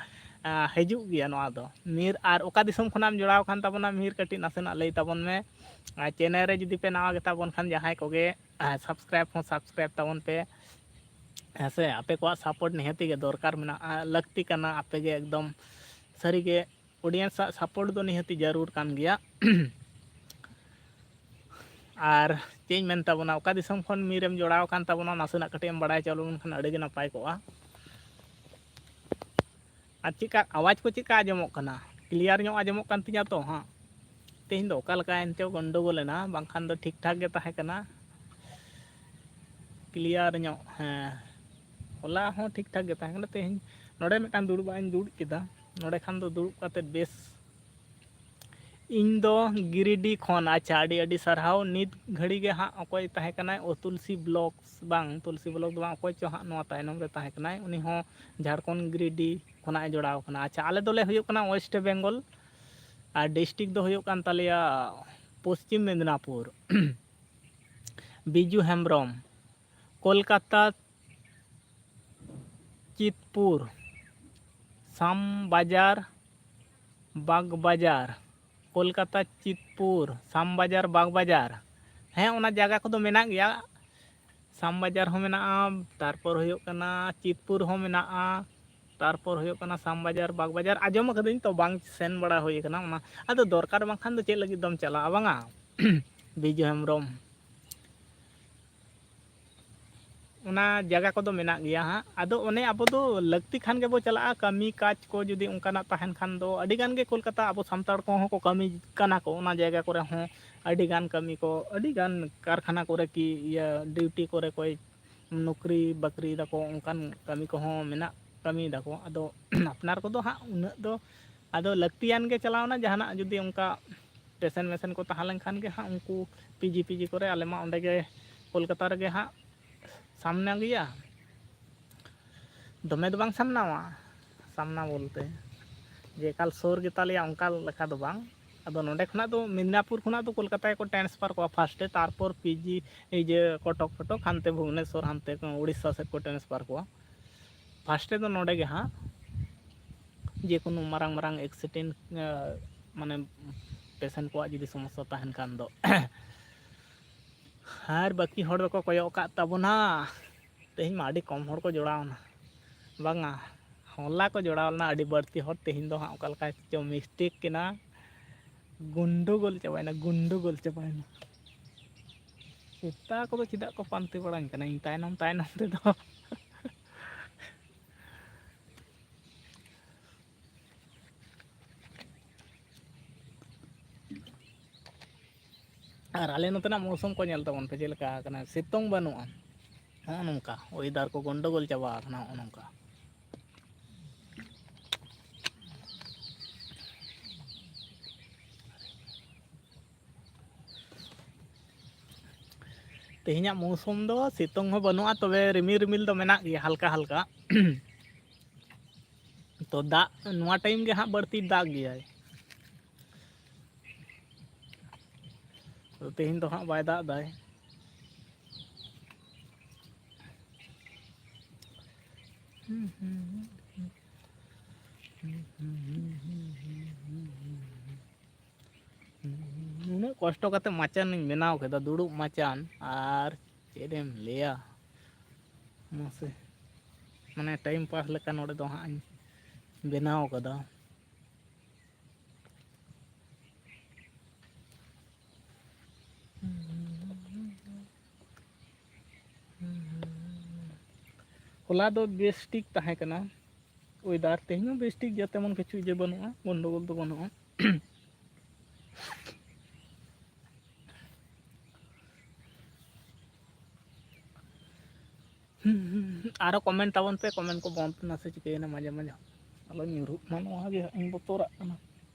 ᱮ, ᱦᱤᱡᱩᱜ ᱜᱮᱭᱟ ᱱᱚᱣᱟ ᱫᱚ᱾ ᱢᱤᱨ, ᱟᱨ ᱚᱠᱟ ᱫᱤᱥᱚᱢ ᱠᱷᱚᱱᱟᱜ ᱮᱢ ᱡᱚᱲᱟᱣ ᱟᱠᱟᱱ ᱛᱟᱵᱚᱱᱟ ᱢᱤᱨ? ᱠᱟᱹᱴᱤᱡ ᱱᱟᱥᱮᱱᱟᱜ ᱞᱟᱹᱭ ᱛᱟᱵᱚᱱ ᱢᱮ᱾ ᱟᱨ ᱪᱮᱱᱮᱞ ᱨᱮ ᱡᱩᱫᱤ ᱯᱮ ᱱᱟᱣᱟ ᱜᱮᱛᱟ ᱵᱚᱱ ᱠᱷᱟᱱ, ᱡᱟᱦᱟᱸᱭ ᱠᱚᱜᱮ, ᱮ, ᱥᱟᱵᱥᱠᱨᱟᱭᱤᱵ ᱦᱚᱸ ᱥᱟᱵᱥᱠᱨᱟᱭᱤᱵ ᱛᱟᱵᱚᱱ ᱯᱮ᱾ ᱦᱮᱸ ᱥᱮ, ᱟᱯᱮ ᱠᱚᱣᱟᱜ ᱥᱟᱯᱳᱨᱴ ᱱᱤᱦᱟᱹᱛᱤ ᱜᱮ ᱫᱚᱨᱠᱟᱨ ᱢᱮᱱᱟᱜᱼᱟ, ᱞᱟᱹᱠᱛᱤ ᱠᱟᱱᱟ᱾ ᱟᱯᱮ ᱜᱮ ᱮᱠᱫᱚᱢ ᱥᱟᱹᱨᱤ ᱜᱮ ᱚᱰᱤᱭᱮᱱᱥ ᱟᱜ ᱥᱟᱯᱳᱨᱴ ᱫᱚ ᱱᱤᱦᱟᱹᱛᱤ ᱡᱟᱹᱨᱩᱲ ᱠᱟᱱ ᱜᱮᱭᱟ᱾ ᱟᱨ ᱪᱮᱫ ᱤᱧ ᱢᱮᱱ ᱛᱟᱵᱚᱱᱟ, ᱚᱠᱟ ᱫᱤᱥᱚᱢ ᱠᱷᱚᱱ ᱢᱤᱨᱮᱢ ᱡᱚᱲᱟᱣ ᱟᱠᱟᱱ ᱛᱟᱵᱚᱱᱟ, ᱱᱟᱥᱮᱱᱟᱜ ᱠᱟᱹᱴᱤᱡ ᱮᱢ ᱵᱟᱲᱟᱭ ᱦᱚᱪᱚ ᱞᱮᱱᱠᱷᱟᱱ ᱟᱹᱰᱤ ᱜᱮ ᱱᱟᱯᱟᱭ ᱠᱚᱜᱼᱟ᱾ ᱟᱨ ᱪᱮᱫᱠᱟ ᱟᱣᱟᱡᱽ ᱠᱚ ᱪᱮᱫᱠᱟ ᱟᱸᱡᱚᱢᱚᱜ ᱠᱟᱱᱟ? ᱠᱞᱤᱭᱟᱨ ᱧᱚᱜ ᱟᱸᱡᱚᱢᱚᱜ ᱠᱟᱱ ᱛᱤᱧᱟ ᱛᱚ ᱦᱟᱸᱜ? ᱛᱮᱦᱮᱧ ᱫᱚ ᱚᱠᱟ ᱞᱮᱠᱟᱭᱮᱱ ᱪᱚ, ᱜᱚᱱᱰᱳᱜᱳᱞ ᱮᱱᱟ, ᱵᱟᱝᱠᱷᱟᱱ ᱫᱚ ᱴᱷᱤᱠ ᱴᱷᱟᱠ ᱜᱮ ᱛᱟᱦᱮᱸ ᱠᱟᱱᱟ᱾ ᱠᱞᱤᱭᱟᱨ ᱧᱚᱜ, ᱦᱮᱸ, ᱦᱚᱞᱟ ᱦᱚᱸ ᱴᱷᱤᱠ ᱴᱷᱟᱠ ᱜᱮ ᱛᱟᱦᱮᱸ ᱠᱟᱱᱟ᱾ ᱛᱮᱦᱮᱧ ᱱᱚᱰᱮ ᱢᱤᱫᱴᱟᱝ ᱫᱩᱲᱩᱵᱟᱜ ᱤᱧ ᱫᱩᱲᱩᱵ ᱠᱮᱫᱟ, ᱱᱚᱰᱮ ᱠᱷᱟᱱ ᱫᱚ ᱫᱩᱲᱩᱵ ᱠᱟᱛᱮᱫ ᱵᱮᱥ᱾ ᱤᱧ ᱫᱚ ᱜᱤᱨᱤᱰᱤ ᱠᱷᱚᱱ᱾ ᱟᱪᱪᱷᱟ, ᱟᱹᱰᱤ ᱟᱹᱰᱤ ᱥᱟᱨᱦᱟᱣ᱾ ᱱᱤᱛ ᱜᱷᱟᱹᱲᱤ ᱜᱮ ᱦᱟᱸᱜ ᱚᱠᱚᱭ ᱛᱟᱦᱮᱸ ᱠᱟᱱᱟᱭ, ᱚ ᱛᱩᱞᱥᱤ ᱵᱞᱚᱜᱥ, ᱵᱟᱝ, ᱛᱩᱞᱥᱤ ᱵᱞᱚᱜ ᱫᱚ ᱵᱟᱝ, ᱚᱠᱚᱭ ᱪᱚ ᱦᱟᱸᱜ ᱱᱚᱣᱟ ᱛᱟᱭᱱᱚᱢ ᱨᱮ ᱛᱟᱦᱮᱸ ᱠᱟᱱᱟᱭ, ᱩᱱᱤ ᱦᱚᱸ ᱡᱷᱟᱲᱠᱷᱚᱸᱰ ᱜᱤᱨᱤᱰᱤ ᱠᱷᱚᱱᱟᱜ ᱮ ᱡᱚᱲᱟᱣ ᱠᱟᱱᱟ᱾ ᱟᱪᱪᱷᱟ, ᱟᱞᱮ ᱫᱚᱞᱮ ᱦᱩᱭᱩᱜ ᱠᱟᱱᱟ ᱳᱭᱮᱥᱴ ᱵᱮᱝᱜᱚᱞ, ᱟᱨ ᱰᱤᱥᱴᱨᱤᱠᱴ ᱫᱚ ᱦᱩᱭᱩᱜ ᱠᱟᱱ ᱛᱟᱞᱮᱭᱟ ᱯᱚᱥᱪᱤᱢ ᱢᱮᱫᱽᱱᱟᱯᱩᱨ᱾ ᱵᱤᱡᱩ ᱦᱮᱢᱵᱨᱚᱢ, ᱠᱳᱞᱠᱟᱛᱟ ᱪᱤᱛᱯᱩᱨ, ᱥᱟᱢ ᱵᱟᱡᱟᱨ, ᱵᱟᱜᱽ ᱵᱟᱡᱟᱨ, ᱠᱳᱞᱠᱟᱛᱟ ᱪᱤᱛᱯᱩᱨ, ᱥᱟᱢ ᱵᱟᱡᱟᱨ, ᱵᱟᱜᱽ ᱵᱟᱡᱟᱨ᱾ ᱦᱮᱸ, ᱚᱱᱟ ᱡᱟᱭᱜᱟ ᱠᱚᱫᱚ ᱢᱮᱱᱟᱜ ᱜᱮᱭᱟ᱾ ᱥᱟᱢ ᱵᱟᱡᱟᱨ ᱦᱚᱸ ᱢᱮᱱᱟᱜᱼᱟ, ᱛᱟᱨᱯᱚᱨ ᱦᱩᱭᱩᱜ ᱠᱟᱱᱟ ᱪᱤᱛᱯᱩᱨ ᱦᱚᱸ ᱢᱮᱱᱟᱜᱼᱟ, ᱛᱟᱨᱯᱚᱨ ᱦᱩᱭᱩᱜ ᱠᱟᱱᱟ ᱥᱟᱢ ᱵᱟᱡᱟᱨ, ᱵᱟᱜᱽ ᱵᱟᱡᱟᱨ᱾ ᱟᱸᱡᱚᱢ ᱟᱠᱟᱫᱟᱹᱧ ᱛᱚ, ᱵᱟᱝ ᱥᱮᱱ ᱵᱟᱲᱟ ᱦᱩᱭ ᱟᱠᱟᱱᱟ ᱚᱱᱟ᱾ ᱟᱫᱚ ᱫᱚᱨᱠᱟᱨ ᱵᱟᱝᱠᱷᱟᱱ ᱫᱚ ᱪᱮᱫ ᱞᱟᱹᱜᱤᱫ ᱫᱚᱢ ᱪᱟᱞᱟᱜᱼᱟ, ᱵᱟᱝᱟ? ᱵᱤᱡᱩ ᱦᱮᱢᱵᱨᱚᱢ᱾ ᱚᱱᱟ ᱡᱟᱭᱜᱟ ᱠᱚᱫᱚ ᱢᱮᱱᱟᱜ ᱜᱮᱭᱟ ᱦᱟᱸᱜ᱾ ᱟᱫᱚ ᱚᱱᱮ ᱟᱵᱚ ᱫᱚ ᱞᱟᱹᱠᱛᱤ ᱠᱷᱟᱱ ᱜᱮᱵᱚ ᱪᱟᱞᱟᱜᱼᱟ, ᱠᱟᱹᱢᱤ ᱠᱟᱡᱽ ᱠᱚ ᱡᱩᱫᱤ ᱚᱱᱠᱟᱱᱟᱜ ᱛᱟᱦᱮᱱ ᱠᱷᱟᱱ ᱫᱚ᱾ ᱟᱹᱰᱤ ᱜᱟᱱ ᱜᱮ ᱠᱳᱞᱠᱟᱛᱟ ᱟᱵᱚ ᱥᱟᱱᱛᱟᱲ ᱠᱚᱦᱚᱸ ᱠᱚ ᱠᱟᱹᱢᱤ ᱠᱟᱱᱟ ᱠᱚ, ᱚᱱᱟ ᱡᱟᱭᱜᱟ ᱠᱚᱨᱮ ᱦᱚᱸ ᱟᱹᱰᱤ ᱜᱟᱱ ᱠᱟᱹᱢᱤ ᱠᱚ, ᱟᱹᱰᱤ ᱜᱟᱱ ᱠᱟᱨᱠᱷᱟᱱᱟ ᱠᱚᱨᱮ ᱠᱤ ᱤᱭᱟᱹ ᱰᱤᱭᱩᱴᱤ ᱠᱚᱨᱮ ᱠᱚ ᱱᱚᱠᱨᱤ ᱵᱟᱹᱠᱨᱤ ᱫᱟᱠᱚ, ᱚᱱᱠᱟᱱ ᱠᱟᱹᱢᱤ ᱠᱚᱦᱚᱸ ᱢᱮᱱᱟᱜ, ᱠᱟᱹᱢᱤ ᱫᱟᱠᱚ᱾ ᱟᱫᱚ ᱟᱯᱱᱟᱨ ᱠᱚᱫᱚ ᱦᱟᱸᱜ ᱩᱱᱟᱹᱜ ᱫᱚ, ᱟᱫᱚ ᱞᱟᱹᱠᱛᱤᱭᱟᱱ ᱜᱮ ᱪᱟᱞᱟᱣᱱᱟ, ᱡᱟᱦᱟᱱᱟᱜ ᱡᱩᱫᱤ ᱚᱱᱠᱟ ᱯᱮᱥᱮᱱ ᱢᱮᱥᱮᱱ ᱠᱚ ᱛᱟᱦᱮᱸ ᱞᱮᱱᱠᱷᱟᱱ ᱜᱮ ᱦᱟᱸᱜ ᱩᱱᱠᱩ ᱯᱤᱡᱤ ᱯᱤᱡᱤ ᱠᱚᱨᱮ, ᱟᱞᱮ ᱢᱟ ᱚᱸᱰᱮ ᱜᱮ ᱠᱳᱞᱠᱟᱛᱟ ᱨᱮᱜᱮ ᱦᱟᱸᱜ ᱥᱟᱢᱱᱟ ᱜᱮᱭᱟ᱾ ᱫᱚᱢᱮ ᱫᱚ ᱵᱟᱝ ᱥᱟᱢᱱᱟᱣᱟ, ᱥᱟᱢᱱᱟ ᱵᱚᱞᱛᱮ ᱡᱮ ᱮᱠᱟᱞ ᱥᱩᱨ ᱜᱮᱛᱟᱞᱮᱭᱟ ᱚᱱᱠᱟ ᱞᱮᱠᱟ ᱫᱚ ᱵᱟᱝ᱾ ᱟᱫᱚ ᱱᱚᱸᱰᱮ ᱠᱷᱚᱱᱟᱜ ᱫᱚ, ᱢᱮᱫᱽᱱᱟᱯᱩᱨ ᱠᱷᱚᱱᱟᱜ ᱫᱚ ᱠᱳᱞᱠᱟᱛᱟ ᱜᱮᱠᱚ ᱴᱨᱟᱱᱥᱯᱷᱟᱨ ᱠᱚᱣᱟ ᱯᱷᱟᱥᱴᱮ, ᱛᱟᱨᱯᱚᱨ ᱯᱤᱡᱤ, ᱤᱭᱟᱹ, ᱠᱚᱴᱚᱠ ᱯᱷᱚᱴᱚᱠ ᱦᱟᱱᱛᱮ ᱵᱷᱩᱵᱽᱱᱮᱥᱚᱨ, ᱦᱟᱱᱛᱮ ᱩᱲᱤᱥᱥᱟ ᱥᱮᱫ ᱠᱚ ᱴᱨᱟᱱᱥᱯᱷᱟᱨ ᱠᱚᱣᱟ᱾ ᱯᱷᱟᱥᱴᱮ ᱫᱚ ᱱᱚᱸᱰᱮ ᱜᱮ ᱦᱟᱸᱜ ᱡᱮᱠᱳᱱᱳ ᱢᱟᱨᱟᱝ ᱢᱟᱨᱟᱝ ᱮᱠᱥᱤᱰᱮᱱᱴ, ᱢᱟᱱᱮ ᱯᱮᱥᱮᱱᱴ ᱠᱚᱣᱟᱜ ᱡᱩᱫᱤ ᱥᱚᱢᱚᱥᱥᱟ ᱛᱟᱦᱮᱱ ᱠᱷᱟᱱ ᱫᱚ᱾ ᱟᱨ ᱵᱟᱹᱠᱤ ᱦᱚᱲ ᱫᱚᱠᱚ ᱠᱚᱭᱚᱜ ᱟᱠᱟᱫ ᱛᱟᱵᱚᱱᱟ᱾ ᱛᱮᱦᱮᱧ ᱢᱟ ᱟᱹᱰᱤ ᱠᱚᱢ ᱦᱚᱲ ᱠᱚ ᱡᱚᱲᱟᱣ ᱮᱱᱟ, ᱵᱟᱝᱟ, ᱦᱚᱞᱟ ᱠᱚ ᱡᱚᱲᱟᱣ ᱞᱮᱱᱟ ᱟᱹᱰᱤ ᱵᱟᱹᱲᱛᱤ ᱦᱚᱲ᱾ ᱛᱮᱦᱮᱧ ᱫᱚ ᱦᱟᱸᱜ ᱚᱠᱟ ᱞᱮᱠᱟ ᱪᱚ ᱢᱤᱥᱴᱮᱠ ᱮᱱᱟ, ᱜᱩᱱᱰᱳᱜᱳᱞ ᱪᱟᱵᱟᱭᱮᱱᱟ, ᱜᱩᱱᱰᱳᱜᱳᱞ ᱪᱟᱵᱟᱭᱮᱱᱟ᱾ ᱥᱮᱛᱟ ᱠᱚᱫᱚ ᱪᱮᱫᱟᱜ ᱠᱚ ᱯᱟᱱᱛᱮ ᱵᱟᱲᱟᱧ ᱠᱟᱱᱟ ᱤᱧ ᱛᱟᱭᱱᱚᱢ ᱛᱟᱭᱱᱚᱢ ᱛᱮᱫᱚ? ᱟᱨ ᱟᱞᱮ ᱱᱚᱛᱮᱱᱟᱜ ᱢᱳᱥᱩᱢ ᱠᱚ ᱧᱮᱞ ᱛᱟᱵᱚᱱ ᱯᱮ, ᱪᱮᱫ ᱞᱮᱠᱟ ᱟᱠᱟᱱᱟ, ᱥᱤᱛᱩᱝ ᱵᱟᱹᱱᱩᱜᱼᱟ᱾ ᱦᱚᱸᱜᱼᱚ ᱱᱚᱝᱠᱟ ᱚᱭᱮᱫᱟᱨ ᱠᱚ ᱜᱚᱱᱰᱚᱜᱳᱞ ᱪᱟᱵᱟ ᱟᱠᱟᱱᱟ, ᱦᱚᱸᱜᱼᱚ ᱱᱚᱝᱠᱟ᱾ ᱛᱮᱦᱮᱧᱟᱜ ᱢᱳᱥᱩᱢ ᱫᱚ ᱥᱤᱛᱩᱝ ᱦᱚᱸ ᱵᱟᱹᱱᱩᱜᱼᱟ, ᱛᱚᱵᱮ ᱨᱤᱢᱤᱞ ᱨᱤᱢᱤᱞ ᱫᱚ ᱢᱮᱱᱟᱜ ᱜᱮᱭᱟ ᱦᱟᱞᱠᱟ ᱦᱟᱞᱠᱟ᱾ ᱛᱚ ᱫᱟᱜ ᱱᱚᱣᱟ ᱴᱟᱭᱤᱢ ᱜᱮ ᱦᱟᱸᱜ ᱵᱟᱹᱲᱛᱤ ᱫᱟᱜ ᱜᱮᱭᱟᱭ᱾ ᱛᱚ ᱛᱮᱦᱮᱧ ᱫᱚ ᱦᱟᱸᱜ ᱵᱟᱭ ᱫᱟᱜ ᱫᱟᱭ᱾ ᱱᱩᱱᱟᱹᱜ ᱠᱚᱥᱴᱚ ᱠᱟᱛᱮ ᱢᱟᱪᱟᱱ ᱤᱧ ᱵᱮᱱᱟᱣ ᱠᱮᱫᱟ, ᱫᱩᱲᱩᱵ ᱢᱟᱪᱟᱱ, ᱟᱨ ᱪᱮᱫ ᱮᱢ ᱞᱟᱹᱭᱟ ᱢᱟᱥᱮ, ᱢᱟᱱᱮ ᱴᱟᱭᱤᱢ ᱯᱟᱥ ᱞᱮᱠᱟ ᱱᱚᱰᱮ ᱫᱚ ᱦᱟᱸᱜ ᱤᱧ ᱵᱮᱱᱟᱣ ᱠᱟᱫᱟ᱾ ᱦᱚᱞᱟ ᱫᱚ ᱵᱮᱥ ᱴᱷᱤᱠ ᱛᱟᱦᱮᱸ ᱠᱟᱱᱟ ᱚᱭᱮᱫᱟᱨ, ᱛᱮᱦᱮᱧ ᱦᱚᱸ ᱵᱮᱥ ᱴᱷᱤᱠ ᱜᱮᱭᱟ, ᱛᱮᱢᱚᱱ ᱠᱤᱪᱷᱩ ᱤᱭᱟᱹ ᱵᱟᱹᱱᱩᱜᱼᱟ, ᱜᱚᱱᱰᱚᱜᱳᱞ ᱫᱚ ᱵᱟᱹᱱᱩᱜᱼᱟ᱾ ᱟᱨᱚ ᱠᱚᱢᱮᱱᱴ ᱛᱟᱵᱚᱱ ᱯᱮ, ᱠᱚᱢᱮᱱᱴ ᱠᱚ ᱵᱚᱱᱫ ᱮᱱᱟ ᱥᱮ ᱪᱤᱠᱟᱹᱭᱮᱱᱟ ᱢᱟᱡᱷᱮ ᱢᱟᱡᱷᱮ? ᱟᱞᱚ ᱧᱩᱨᱦᱩᱜ ᱢᱟ, ᱱᱚᱣᱟ ᱜᱮ ᱦᱟᱸᱜ ᱤᱧ ᱵᱚᱛᱚᱨᱟᱜ ᱠᱟᱱᱟ᱾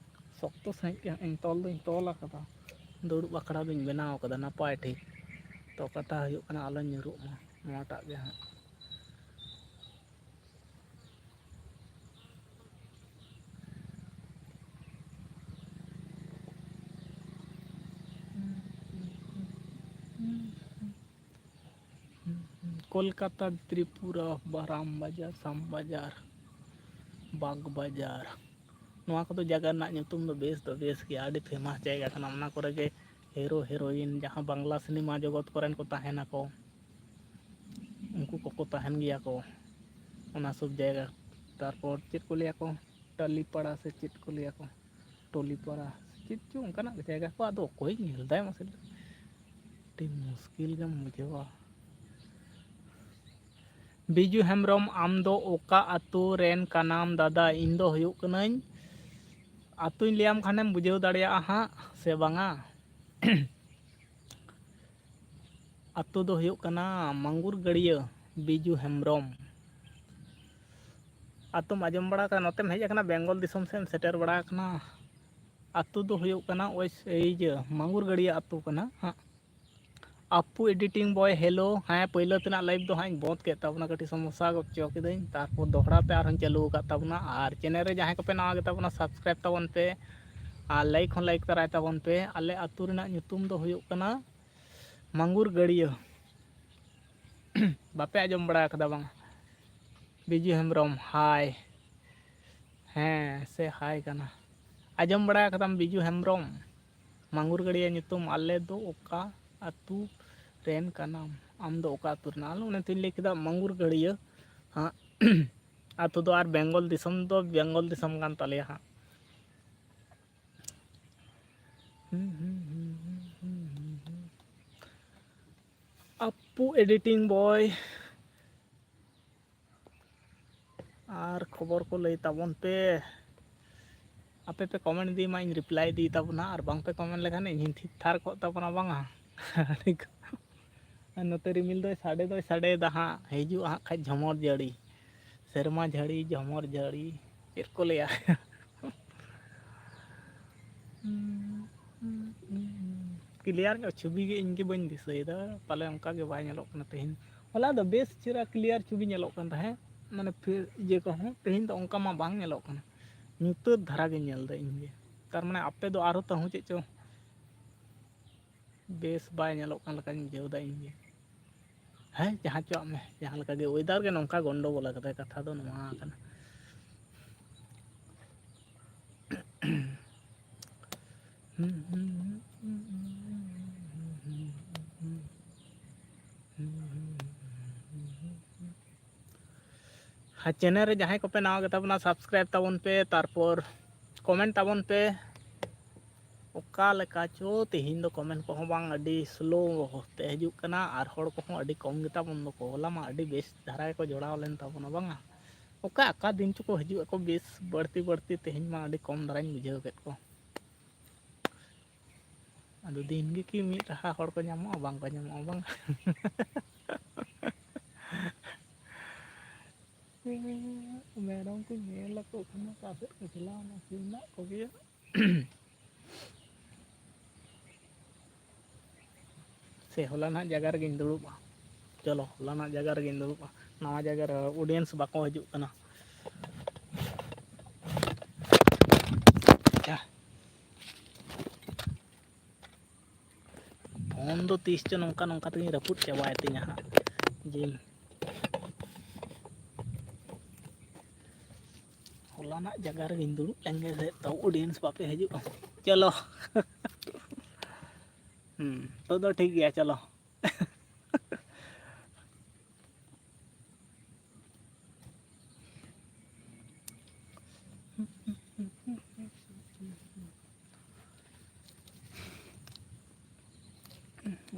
ᱥᱚᱠᱛᱚ ᱥᱟᱺᱦᱤᱡ ᱜᱮ ᱦᱟᱸᱜ ᱤᱧ ᱛᱚᱞ ᱫᱚᱧ ᱛᱚᱞ ᱟᱠᱟᱫᱟ, ᱫᱩᱲᱩᱵ ᱟᱠᱷᱲᱟ ᱫᱚᱧ ᱵᱮᱱᱟᱣ ᱟᱠᱟᱫᱟ ᱱᱟᱯᱟᱭ ᱴᱷᱤᱠ᱾ ᱛᱚ ᱠᱟᱛᱷᱟ ᱦᱩᱭᱩᱜ ᱠᱟᱱᱟ ᱟᱞᱚ ᱧᱩᱨᱦᱩᱜ ᱢᱟ ᱱᱚᱣᱟᱴᱟᱜ ᱜᱮ ᱦᱟᱸᱜ᱾ ᱠᱳᱞᱠᱟᱛᱟ, ᱛᱨᱤᱯᱩᱨᱟ, ᱵᱟᱨᱟᱢ ᱵᱟᱡᱟᱨ, ᱥᱟᱢ ᱵᱟᱡᱟᱨ, ᱵᱟᱜᱽ ᱵᱟᱡᱟᱨ, ᱱᱚᱣᱟ ᱠᱚᱫᱚ ᱡᱟᱭᱜᱟ ᱨᱮᱱᱟᱜ ᱧᱩᱛᱩᱢ ᱫᱚ ᱵᱮᱥ ᱫᱚ ᱵᱮᱥ ᱜᱮᱭᱟ, ᱟᱹᱰᱤ ᱯᱷᱮᱢᱟᱥ ᱡᱟᱭᱜᱟ ᱠᱟᱱᱟ᱾ ᱚᱱᱟ ᱠᱚᱨᱮ ᱜᱮ ᱦᱤᱨᱳ ᱦᱤᱨᱳᱭᱤᱱ ᱡᱟᱦᱟᱸ ᱵᱟᱝᱞᱟ ᱥᱤᱱᱮᱢᱟ ᱡᱚᱜᱚᱛ ᱠᱚᱨᱮᱱ ᱠᱚ ᱛᱟᱦᱮᱱᱟᱠᱚ, ᱩᱱᱠᱩ ᱠᱚᱠᱚ ᱛᱟᱦᱮᱱ ᱜᱮᱭᱟ ᱠᱚ ᱚᱱᱟ ᱥᱚᱵ ᱡᱟᱭᱜᱟ᱾ ᱛᱟᱨᱯᱚᱨ ᱪᱮᱫ ᱠᱚ ᱞᱟᱹᱭᱟ ᱠᱚ, ᱴᱟᱹᱞᱤᱯᱟᱲᱟ ᱥᱮ ᱪᱮᱫ ᱠᱚ ᱞᱟᱹᱭᱟ ᱠᱚ, ᱴᱚᱞᱤᱯᱟᱲᱟ ᱪᱮᱫ ᱪᱚ ᱚᱱᱠᱟᱱᱟᱜ ᱡᱟᱭᱜᱟ ᱠᱚ, ᱟᱫᱚ ᱚᱠᱚᱭ ᱧᱮᱞ ᱫᱟᱭ ᱢᱟᱥᱮ? ᱟᱹᱰᱤ ᱢᱩᱥᱠᱤᱞ ᱜᱮᱢ ᱵᱩᱡᱷᱟᱹᱣᱟ᱾ ᱵᱤᱡᱩ ᱦᱮᱢᱵᱨᱚᱢ, ᱟᱢ ᱫᱚ ᱚᱠᱟ ᱟᱹᱛᱩ ᱨᱮᱱ ᱠᱟᱱᱟᱢ ᱫᱟᱫᱟ? ᱤᱧ ᱫᱚ ᱦᱩᱭᱩᱜ ᱠᱟᱹᱱᱟᱹᱧ, ᱟᱹᱛᱩᱧ ᱞᱟᱹᱭᱟᱢ ᱠᱷᱟᱱᱮᱢ ᱵᱩᱡᱷᱟᱹᱣ ᱫᱟᱲᱮᱭᱟᱜᱼᱟ ᱦᱟᱸᱜ ᱥᱮ ᱵᱟᱝᱟ? ᱟᱹᱛᱩ ᱫᱚ ᱦᱩᱭᱩᱜ ᱠᱟᱱᱟ ᱢᱟᱝᱜᱩᱨ ᱜᱟᱹᱲᱭᱟᱹ᱾ ᱵᱤᱡᱩ ᱦᱮᱢᱵᱨᱚᱢ, ᱟᱹᱛᱩᱢ ᱟᱸᱡᱚᱢ ᱵᱟᱲᱟ ᱟᱠᱟᱫᱟ? ᱱᱚᱛᱮᱢ ᱦᱮᱡ ᱟᱠᱟᱱᱟ, ᱵᱮᱝᱜᱚᱞ ᱫᱤᱥᱚᱢ ᱥᱮᱫ ᱮᱢ ᱥᱮᱴᱮᱨ ᱵᱟᱲᱟ ᱟᱠᱟᱱᱟ? ᱟᱹᱛᱩ ᱫᱚ ᱦᱩᱭᱩᱜ ᱠᱟᱱᱟ ᱳᱭ ᱤᱭᱟᱹ ᱢᱟᱝᱜᱩᱨ ᱜᱟᱹᱲᱭᱟᱹ ᱟᱹᱛᱩ ᱠᱟᱱᱟ ᱦᱟᱸᱜ᱾ ᱟᱯᱯᱩ editing boy, hello. ᱦᱮᱸ, ᱯᱳᱭᱞᱳ ᱛᱮᱱᱟᱜ live ᱫᱚ ᱦᱟᱸᱜ ᱤᱧ ᱵᱚᱸᱫᱽ ᱠᱮᱫ ᱛᱟᱵᱚᱱᱟ, ᱠᱟᱹᱴᱤᱡ ᱥᱚᱢᱚᱥᱥᱟ ᱜᱚᱫ ᱦᱚᱪᱚ ᱠᱤᱫᱟᱹᱧ, ᱛᱟᱨᱯᱚᱨ ᱫᱚᱦᱲᱟ ᱛᱮ ᱟᱨᱦᱚᱸᱧ ᱪᱟᱹᱞᱩ ᱟᱠᱟᱫ ᱛᱟᱵᱚᱱᱟ᱾ ᱟᱨ channel ᱨᱮ ᱡᱟᱦᱟᱸᱭ ᱠᱚᱯᱮ ᱱᱟᱣᱟ ᱜᱮᱛᱟ ᱵᱚᱱᱟ, subscribe ᱛᱟᱵᱚᱱ ᱯᱮ ᱟᱨ like ᱦᱚᱸ like ᱛᱟᱨᱟᱭ ᱛᱟᱵᱚᱱ ᱯᱮ᱾ ᱟᱞᱮ ᱟᱹᱛᱩ ᱨᱮᱱᱟᱜ ᱧᱩᱛᱩᱢ ᱫᱚ ᱦᱩᱭᱩᱜ ᱠᱟᱱᱟ ᱢᱟᱝᱜᱩᱨ ᱜᱟᱹᱲᱭᱟᱹ᱾ ᱵᱟᱯᱮ ᱟᱸᱡᱚᱢ ᱵᱟᱲᱟ ᱟᱠᱟᱫᱟ ᱵᱟᱝ? ᱵᱤᱡᱩ ᱦᱮᱢᱵᱨᱚᱢ, hi᱾ ᱦᱮᱸ ᱥᱮ hi ᱠᱟᱱᱟ? ᱟᱸᱡᱚᱢ ᱵᱟᱲᱟ ᱟᱠᱟᱫᱟᱢ ᱵᱤᱡᱩ ᱦᱮᱢᱵᱨᱚᱢ? ᱢᱟᱝᱜᱩᱨ ᱜᱟᱹᱲᱭᱟᱹ ᱧᱩᱛᱩᱢ, ᱟᱞᱮ ᱫᱚ ᱚᱠᱟ ᱟᱹᱛᱩ ᱨᱮᱱ ᱠᱟᱱᱟᱢ? ᱟᱢ ᱫᱚ ᱚᱠᱟ ᱟᱹᱛᱩ ᱨᱮᱱᱟᱜ? ᱟᱞᱮ ᱚᱱᱮ ᱛᱚᱧ ᱞᱟᱹᱭ ᱠᱮᱫᱟ ᱢᱟᱝᱜᱩᱨ ᱜᱟᱹᱲᱭᱟᱹ ᱦᱟᱸᱜ᱾ ᱟᱹᱛᱩ ᱫᱚ ᱟᱨ ᱵᱮᱝᱜᱚᱞ ᱫᱤᱥᱚᱢ ᱫᱚ ᱵᱮᱝᱜᱚᱞ ᱫᱤᱥᱚᱢ ᱠᱟᱱ ᱛᱟᱞᱮᱭᱟ ᱦᱟᱸᱜ᱾ ᱟᱯᱯᱩ editing boy, ᱟᱨ ᱠᱷᱚᱵᱚᱨ ᱠᱚ ᱞᱟᱹᱭ ᱛᱟᱵᱚᱱ ᱯᱮ᱾ ᱟᱯᱮ ᱯᱮ comment ᱤᱫᱤ ᱢᱟ, ᱤᱧ reply ᱤᱫᱤ ᱛᱟᱵᱚᱱᱟ, ᱟᱨ ᱵᱟᱝ ᱯᱮ comment ᱞᱮᱠᱷᱟᱱ ᱤᱧ ᱦᱚᱸᱧ ᱛᱷᱤᱨ ᱛᱷᱟᱨ ᱠᱚᱜ ᱛᱟᱵᱚᱱᱟ ᱵᱟᱝᱟ᱾ ᱟᱨ ᱱᱚᱛᱮ ᱨᱤᱢᱤᱞ ᱫᱚᱭ ᱥᱟᱰᱮ ᱫᱚᱭ ᱥᱟᱰᱮᱭᱮᱫᱟ ᱦᱟᱸᱜ, ᱦᱤᱡᱩᱜᱼᱟ ᱦᱟᱸᱜ ᱠᱷᱟᱡ ᱡᱷᱚᱢᱚᱨ ᱡᱟᱹᱲᱤ, ᱥᱮᱨᱢᱟ ᱡᱷᱟᱹᱲᱤ, ᱡᱷᱚᱢᱚᱨ ᱡᱟᱹᱲᱤ, ᱪᱮᱫ ᱠᱚ ᱞᱟᱹᱭᱟ? Clear ᱧᱚᱜ ᱪᱷᱚᱵᱤ ᱜᱮ ᱤᱧ ᱜᱮ ᱵᱟᱹᱧ ᱫᱤᱥᱟᱹᱭᱮᱫᱟ, ᱯᱟᱞᱮ ᱚᱱᱠᱟ ᱜᱮ ᱵᱟᱭ ᱧᱮᱞᱚᱜ ᱠᱟᱱᱟ ᱛᱮᱦᱮᱧ᱾ ᱦᱚᱞᱟ ᱫᱚ ᱵᱮᱥ ᱪᱮᱦᱨᱟ clear ᱪᱷᱚᱵᱤ ᱧᱮᱞᱚᱜ ᱠᱟᱱ ᱛᱟᱦᱮᱸᱫ, ᱢᱟᱱᱮ ᱯᱷᱤ-, ᱤᱭᱟᱹ ᱠᱚᱦᱚᱸ᱾ ᱛᱮᱦᱮᱧ ᱫᱚ ᱚᱱᱠᱟ ᱢᱟ ᱵᱟᱝ ᱧᱮᱞᱚᱜ ᱠᱟᱱᱟ, ᱧᱩᱛᱟᱹᱛ ᱫᱷᱟᱨᱟ ᱜᱮ ᱧᱮᱞ ᱫᱟ ᱤᱧ ᱜᱮ᱾ ᱛᱟᱨ ᱢᱟᱱᱮ ᱟᱯᱮ ᱫᱚ ᱟᱨᱦᱚᱸ ᱛᱟᱹᱦᱩ ᱪᱮᱫ ᱪᱚ ᱵᱮᱥ ᱵᱟᱭ ᱧᱮᱞᱚᱜ ᱠᱟᱱ ᱞᱮᱠᱟᱧ ᱵᱩᱡᱷᱟᱹᱣ ᱫᱟ ᱤᱧ ᱜᱮ᱾ ᱦᱮᱸ, ᱡᱟᱦᱟᱸ ᱪᱚᱣᱟᱜ ᱢᱮ, ᱡᱟᱦᱟᱸ ᱞᱮᱠᱟ ᱜᱮ, weather ᱜᱮ ᱱᱚᱝᱠᱟ ᱜᱚᱱᱰᱚᱜᱳᱞ ᱟᱠᱟᱫᱟᱭ, ᱠᱟᱛᱷᱟ ᱫᱚ ᱱᱚᱣᱟ ᱠᱟᱱᱟ᱾ ᱟᱨ channel ᱨᱮ ᱡᱟᱦᱟᱸᱭ ᱠᱚᱯᱮ ᱱᱟᱣᱟ ᱜᱮᱛᱟ ᱵᱚᱱᱟ, subscribe ᱛᱟᱵᱚᱱ ᱯᱮ, ᱛᱟᱨᱯᱚᱨ comment ᱛᱟᱵᱚᱱ ᱯᱮ᱾ ᱚᱠᱟ ᱞᱮᱠᱟ ᱪᱚ ᱛᱮᱦᱮᱧ ᱫᱚ ᱠᱚᱢᱮᱱᱴ ᱠᱚᱦᱚᱸ ᱵᱟᱝ, ᱟᱹᱰᱤ ᱥᱞᱳ ᱛᱮ ᱦᱤᱡᱩᱜ ᱠᱟᱱᱟ, ᱟᱨ ᱦᱚᱲ ᱠᱚᱦᱚᱸ ᱟᱹᱰᱤ ᱠᱚᱢ ᱜᱮᱛᱟ ᱵᱚᱱ ᱫᱚᱠᱚ᱾ ᱦᱚᱞᱟ ᱢᱟ ᱟᱹᱰᱤ ᱵᱮᱥ ᱫᱷᱟᱨᱟ ᱜᱮᱠᱚ ᱡᱚᱲᱟᱣ ᱞᱮᱱ ᱛᱟᱵᱚᱱᱟ ᱵᱟᱝᱟ᱾ ᱚᱠᱟ ᱚᱠᱟ ᱫᱤᱱ ᱪᱚᱠᱚ ᱦᱤᱡᱩᱜ ᱟᱠᱚ ᱵᱮᱥ ᱵᱟᱹᱲᱛᱤ ᱵᱟᱹᱲᱛᱤ, ᱛᱮᱦᱮᱧ ᱢᱟ ᱟᱹᱰᱤ ᱠᱚᱢ ᱫᱷᱟᱨᱟᱧ ᱵᱩᱡᱷᱟᱹᱣ ᱠᱮᱫ ᱠᱚ᱾ ᱟᱫᱚ ᱫᱤᱱ ᱜᱮ ᱠᱤ ᱢᱤᱫ ᱨᱟᱦᱟ ᱦᱚᱲ ᱠᱚ ᱧᱟᱢᱚᱜᱼᱟ? ᱵᱟᱝ ᱠᱚ ᱧᱟᱢᱚᱜᱼᱟ ᱵᱟᱝ᱾ ᱢᱮᱨᱚᱢ ᱠᱚ ᱧᱮᱞ ᱟᱠᱚ ᱠᱷᱟᱱ ᱚᱠᱟ ᱥᱮᱫ ᱠᱚ ᱪᱟᱞᱟᱣᱱᱟ, ᱥᱤᱢ ᱢᱮᱱᱟᱜ ᱠᱚᱜᱮᱭᱟ᱾ ᱥᱮ ᱦᱚᱞᱟᱱᱟᱜ ᱡᱟᱭᱜᱟ ᱨᱮᱜᱮᱧ ᱫᱩᱲᱩᱵᱼᱟ᱾ ᱪᱚᱞᱚ, ᱦᱚᱞᱟᱱᱟᱜ ᱡᱟᱭᱜᱟ ᱨᱮᱜᱮᱧ ᱫᱩᱲᱩᱵᱼᱟ᱾ ᱱᱟᱣᱟ ᱡᱟᱭᱜᱟ ᱨᱮ ᱚᱰᱤᱭᱮᱱᱥ ᱵᱟᱠᱚ ᱦᱤᱡᱩᱜ ᱠᱟᱱᱟ᱾ ᱟᱪᱪᱷᱟ᱾ ᱯᱷᱳᱱ ᱫᱚ ᱛᱤᱥ ᱪᱚ ᱱᱚᱝᱠᱟ ᱱᱚᱝᱠᱟ ᱛᱮᱜᱤᱧ ᱨᱟᱹᱯᱩᱫ ᱪᱟᱵᱟᱭ ᱛᱤᱧᱟ ᱦᱟᱸᱜ᱾ ᱡᱮ ᱦᱚᱞᱟᱱᱟᱜ ᱡᱟᱭᱜᱟ ᱨᱮᱜᱮᱧ ᱫᱩᱲᱩᱵ ᱞᱮᱱ ᱜᱮ ᱥᱮ, ᱛᱟᱣ ᱚᱰᱤᱭᱮᱱᱥ ᱵᱟᱯᱮ ᱦᱤᱡᱩᱜᱼᱟ᱾ ᱪᱚᱞᱚ᱾ ᱦᱩᱸ, ᱱᱤᱛᱚᱜ ᱫᱚ ᱴᱷᱤᱠ ᱜᱮᱭᱟ, ᱪᱚᱞᱚ᱾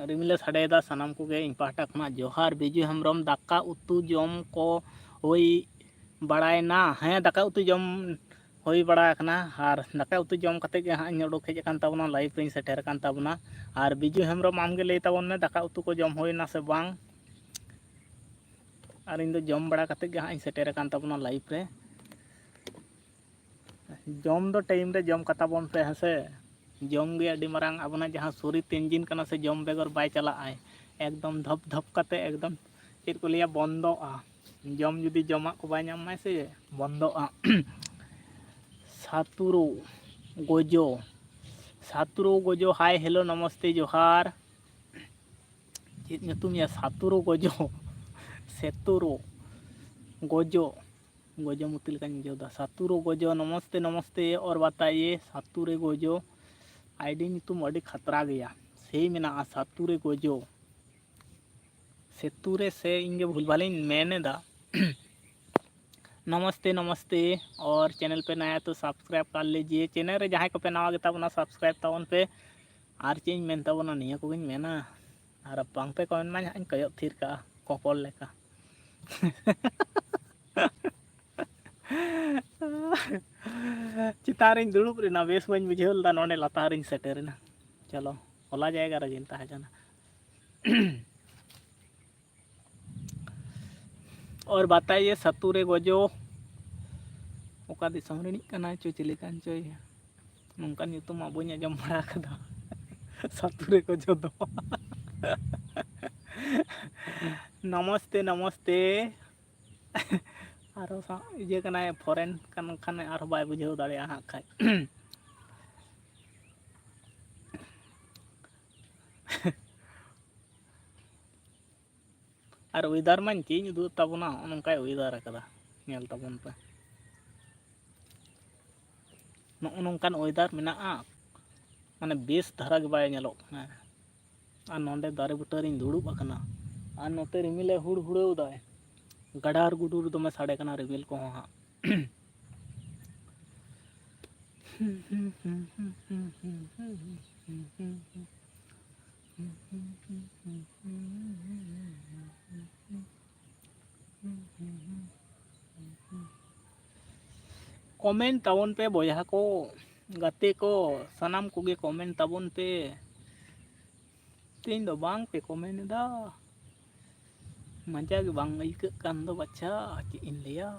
ᱨᱤᱢᱤᱞᱮ ᱥᱟᱰᱮᱭᱮᱫᱟ, ᱥᱟᱱᱟᱢ ᱠᱚᱜᱮ ᱤᱧ ᱯᱟᱦᱴᱟ ᱠᱷᱚᱱᱟᱜ ᱡᱚᱦᱟᱨ᱾ ᱵᱤᱡᱩ ᱦᱮᱢᱵᱨᱚᱢ, ᱫᱟᱠᱟ ᱩᱛᱩ ᱡᱚᱢ ᱠᱚ ᱦᱩᱭ ᱵᱟᱲᱟᱭᱮᱱᱟ? ᱦᱮᱸ, ᱫᱟᱠᱟ ᱩᱛᱩ ᱡᱚᱢ ᱦᱩᱭ ᱵᱟᱲᱟ ᱟᱠᱟᱱᱟ, ᱟᱨ ᱫᱟᱠᱟ ᱩᱛᱩ ᱡᱚᱢ ᱠᱟᱛᱮᱫ ᱜᱮ ᱦᱟᱸᱜ ᱤᱧ ᱩᱰᱩᱠ ᱦᱮᱡ ᱟᱠᱟᱱ ᱛᱟᱵᱚᱱᱟ, ᱞᱟᱭᱤᱵᱷ ᱨᱮᱧ ᱥᱮᱴᱮᱨ ᱟᱠᱟᱱ ᱛᱟᱵᱚᱱᱟ᱾ ᱟᱨ ᱵᱤᱡᱩ ᱦᱮᱢᱵᱨᱚᱢ, ᱟᱢᱜᱮ ᱞᱟᱹᱭ ᱛᱟᱵᱚᱱ ᱢᱮ, ᱫᱟᱠᱟ ᱩᱛᱩ ᱠᱚ ᱡᱚᱢ ᱦᱩᱭᱱᱟ ᱥᱮ ᱵᱟᱝ? ᱟᱨ ᱤᱧ ᱫᱚ ᱡᱚᱢ ᱵᱟᱲᱟ ᱠᱟᱛᱮᱫ ᱜᱮ ᱦᱟᱸᱜ ᱤᱧ ᱥᱮᱴᱮᱨ ᱟᱠᱟᱱ ᱛᱟᱵᱚᱱᱟ ᱞᱟᱭᱤᱵᱷ ᱨᱮ᱾ ᱡᱚᱢ ᱫᱚ ᱴᱟᱭᱤᱢ ᱨᱮ ᱡᱚᱢ ᱠᱟᱛᱟ ᱵᱚᱱ ᱯᱮ, ᱦᱮᱸ ᱥᱮ᱾ ᱡᱚᱢ ᱜᱮ ᱟᱹᱰᱤ ᱢᱟᱨᱟᱝ ᱟᱵᱚᱱᱟᱜ ᱡᱟᱦᱟᱸ ᱥᱚᱨᱤᱨ ᱛᱮ ᱤᱧᱡᱤᱱ ᱠᱟᱱᱟ ᱥᱮ, ᱡᱚᱢ ᱵᱮᱜᱚᱨ ᱵᱟᱭ ᱪᱟᱞᱟᱜᱼᱟᱭ᱾ ᱮᱠᱫᱚᱢ ᱫᱷᱚᱯ ᱫᱷᱚᱯ ᱠᱟᱛᱮ ᱮᱠᱫᱚᱢ, ᱪᱮᱫ ᱠᱚ ᱞᱟᱹᱭᱟ, ᱵᱚᱱᱫᱚᱜᱼᱟ᱾ ᱡᱚᱢ ᱡᱩᱫᱤ ᱡᱚᱢᱟᱜ ᱠᱚ ᱵᱟᱭ ᱧᱟᱢ ᱢᱟᱭ ᱥᱮ, ᱵᱚᱱᱫᱚᱜᱼᱟ᱾ ᱥᱟᱛᱩᱨᱩ ᱜᱚᱡᱚ, ᱥᱟᱛᱩᱨᱩ ᱜᱚᱡᱚ, ᱦᱟᱭ, ᱦᱮᱞᱳ, ᱱᱚᱢᱚᱥᱛᱮ, ᱡᱚᱦᱟᱨ᱾ ᱪᱮᱫ ᱧᱩᱛᱩᱢ ᱭᱟ? ᱥᱟᱛᱩᱨᱩ ᱜᱚᱡᱚ, ᱥᱮᱛᱩᱨᱩ ᱜᱚᱡᱚ, ᱜᱚᱡᱚ ᱢᱩᱛᱤ ᱞᱮᱠᱟᱧ ᱵᱩᱡᱷᱟᱹᱣ ᱮᱫᱟ᱾ ᱥᱟᱛᱩᱨᱩ ᱜᱚᱡᱚ, ᱱᱚᱢᱚᱥᱛᱮ, ᱱᱚᱢᱚᱥᱛᱮ, ᱚᱨ ᱵᱟᱛᱟᱭᱮ, ᱥᱟᱛᱩᱨᱮ ᱜᱚᱡᱚ᱾ ᱟᱭᱰᱤ ᱧᱩᱛᱩᱢ ᱟᱹᱰᱤ ᱠᱷᱟᱛᱨᱟ ᱜᱮᱭᱟ, ᱥᱮᱭ ᱢᱮᱱᱟᱜᱼᱟ, ᱥᱟᱛᱩᱨᱮ ᱜᱚᱡᱚ᱾ ᱥᱮᱛᱩᱨᱮ ᱥᱮ ᱤᱧ ᱜᱮ ᱵᱷᱩᱞ ᱵᱷᱟᱞᱤᱧ ᱢᱮᱱ ᱮᱫᱟ᱾ नमस्ते नमस्ते। और चैनल पे नया तो सब्सक्राइब कर लीजिए। चैनल ᱨᱮ ᱡᱟᱦᱟᱸᱭ ᱠᱚᱯᱮ ᱱᱟᱣᱟ ᱜᱮᱛᱟ ᱵᱚᱱᱟ, ᱥᱟᱵᱥᱠᱨᱟᱭᱤᱵ ᱛᱟᱵᱚᱱ ᱯᱮ᱾ ᱟᱨ ᱪᱮᱫ ᱤᱧ ᱢᱮᱱ ᱛᱟᱵᱚᱱᱟ, ᱱᱤᱭᱟᱹ ᱠᱚᱜᱮᱧ ᱢᱮᱱᱟ᱾ ᱟᱨ ᱵᱟᱝ ᱯᱮ ᱠᱚᱢᱮᱱᱴ ᱢᱟ, ᱦᱟᱸᱜ ᱤᱧ ᱠᱚᱭᱚᱜ ᱛᱷᱤᱨ ᱠᱟᱜᱼᱟ ᱠᱚᱯᱚᱞ ᱞᱮᱠᱟ᱾ ᱪᱮᱛᱟᱱ ᱨᱤᱧ ᱫᱩᱲᱩᱵ ᱨᱮᱱᱟ, ᱵᱮᱥ ᱵᱟᱹᱧ ᱵᱩᱡᱷᱟᱹᱣ ᱞᱮᱫᱟ, ᱱᱚᱰᱮ ᱞᱟᱛᱟᱨ ᱨᱤᱧ ᱥᱮᱴᱮᱨᱮᱱᱟ᱾ ᱪᱚᱞᱚ, ᱚᱞᱟ ᱡᱟᱭᱜᱟ ᱨᱮᱜᱮᱧ ᱛᱟᱦᱮᱸ ᱠᱟᱱᱟ᱾ ᱚᱨ ᱵᱟᱛᱟᱭᱮ ᱥᱟᱹᱛᱩ ᱨᱮ ᱜᱚᱡᱚ᱾ ᱚᱠᱟ ᱫᱤᱥᱚᱢ ᱨᱤᱱᱤᱡ ᱠᱟᱱᱟᱭ ᱪᱚ, ᱪᱤᱞᱤ ᱠᱟᱱ ᱪᱚᱭ? ᱱᱚᱝᱠᱟᱱ ᱧᱩᱛᱩᱢ ᱢᱟ ᱵᱟᱹᱧ ᱟᱸᱡᱚᱢ ᱵᱟᱲᱟ ᱟᱠᱟᱫᱟ᱾ ᱥᱟᱹᱛᱩ ᱨᱮ ᱜᱚᱡᱚ ᱫᱚ᱾ ᱱᱚᱢᱚᱥᱛᱮ, ᱱᱚᱢᱚᱥᱛᱮ᱾ ᱟᱨᱚ ᱥᱟ-, ᱤᱭᱟᱹ ᱠᱟᱱᱟᱭ, ᱯᱷᱚᱨᱮᱱ ᱠᱟᱱ ᱠᱷᱟᱱ ᱟᱨᱦᱚᱸ ᱵᱟᱭ ᱵᱩᱡᱷᱟᱹᱣ ᱫᱟᱲᱮᱭᱟᱜᱼᱟ ᱦᱟᱸᱜ ᱠᱷᱟᱡ᱾ ᱟᱨ ᱚᱭᱮᱫᱟᱨ ᱢᱟᱧ ᱪᱮᱫ ᱤᱧ ᱩᱫᱩᱜ ᱛᱟᱵᱚᱱᱟ, ᱱᱚᱜᱼᱚ ᱱᱚᱝᱠᱟᱭ ᱚᱭᱮᱫᱟᱨ ᱟᱠᱟᱫᱟ, ᱧᱮᱞ ᱛᱟᱵᱚᱱ ᱯᱮ᱾ ᱱᱚᱜᱼᱚ ᱱᱚᱝᱠᱟᱱ ᱚᱭᱮᱫᱟᱨ ᱢᱮᱱᱟᱜᱼᱟ, ᱢᱟᱱᱮ ᱵᱮᱥ ᱫᱷᱟᱨᱟ ᱜᱮ ᱵᱟᱭ ᱧᱮᱞᱚᱜ ᱠᱟᱱᱟ᱾ ᱟᱨ ᱱᱚᱰᱮ ᱫᱟᱨᱮ ᱵᱩᱴᱟᱹ ᱨᱤᱧ ᱫᱩᱲᱩᱵ ᱟᱠᱟᱱᱟ, ᱟᱨ ᱱᱚᱛᱮ ᱨᱤᱢᱤᱞᱮ ᱦᱩᱲ ᱦᱩᱲᱟᱹᱣ ᱫᱟᱭ, ᱜᱟᱰᱟᱨ ᱜᱩᱰᱩᱨ ᱫᱚᱢᱮ ᱥᱟᱰᱮ ᱠᱟᱱᱟ ᱨᱤᱢᱤᱞ ᱠᱚᱦᱚᱸ ᱦᱟᱸᱜ᱾ ᱠᱚᱢᱮᱱᱴ ᱛᱟᱵᱚᱱ ᱯᱮ ᱵᱚᱭᱦᱟ ᱠᱚ, ᱜᱟᱛᱮ ᱠᱚ, ᱥᱟᱱᱟᱢ ᱠᱚᱜᱮ ᱠᱚᱢᱮᱱᱴ ᱛᱟᱵᱚᱱ ᱯᱮ᱾ ᱛᱮᱦᱮᱧ ᱫᱚ ᱵᱟᱝ ᱯᱮ ᱠᱚᱢᱮᱱᱴ ᱮᱫᱟ, ᱢᱟᱡᱟ ᱜᱮ ᱵᱟᱝ ᱟᱹᱭᱠᱟᱹᱜ ᱠᱟᱱ ᱫᱚ ᱵᱟᱪᱷᱟ, ᱪᱮᱫ ᱤᱧ ᱞᱟᱹᱭᱟ᱾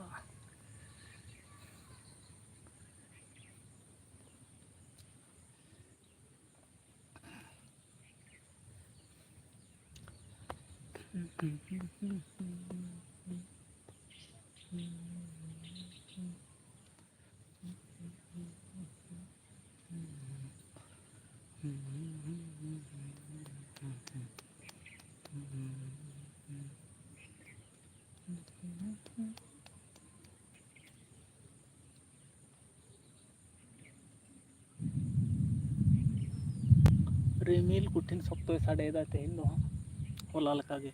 ᱨᱤᱢᱤᱞ ᱠᱚᱴᱷᱤᱱ ᱥᱚᱠᱛᱚᱭ ᱥᱟᱰᱮᱭᱮᱫᱟ ᱛᱮᱦᱮᱧ ᱫᱚ ᱦᱟᱸᱜ, ᱦᱚᱞᱟ ᱞᱮᱠᱟᱜᱮ᱾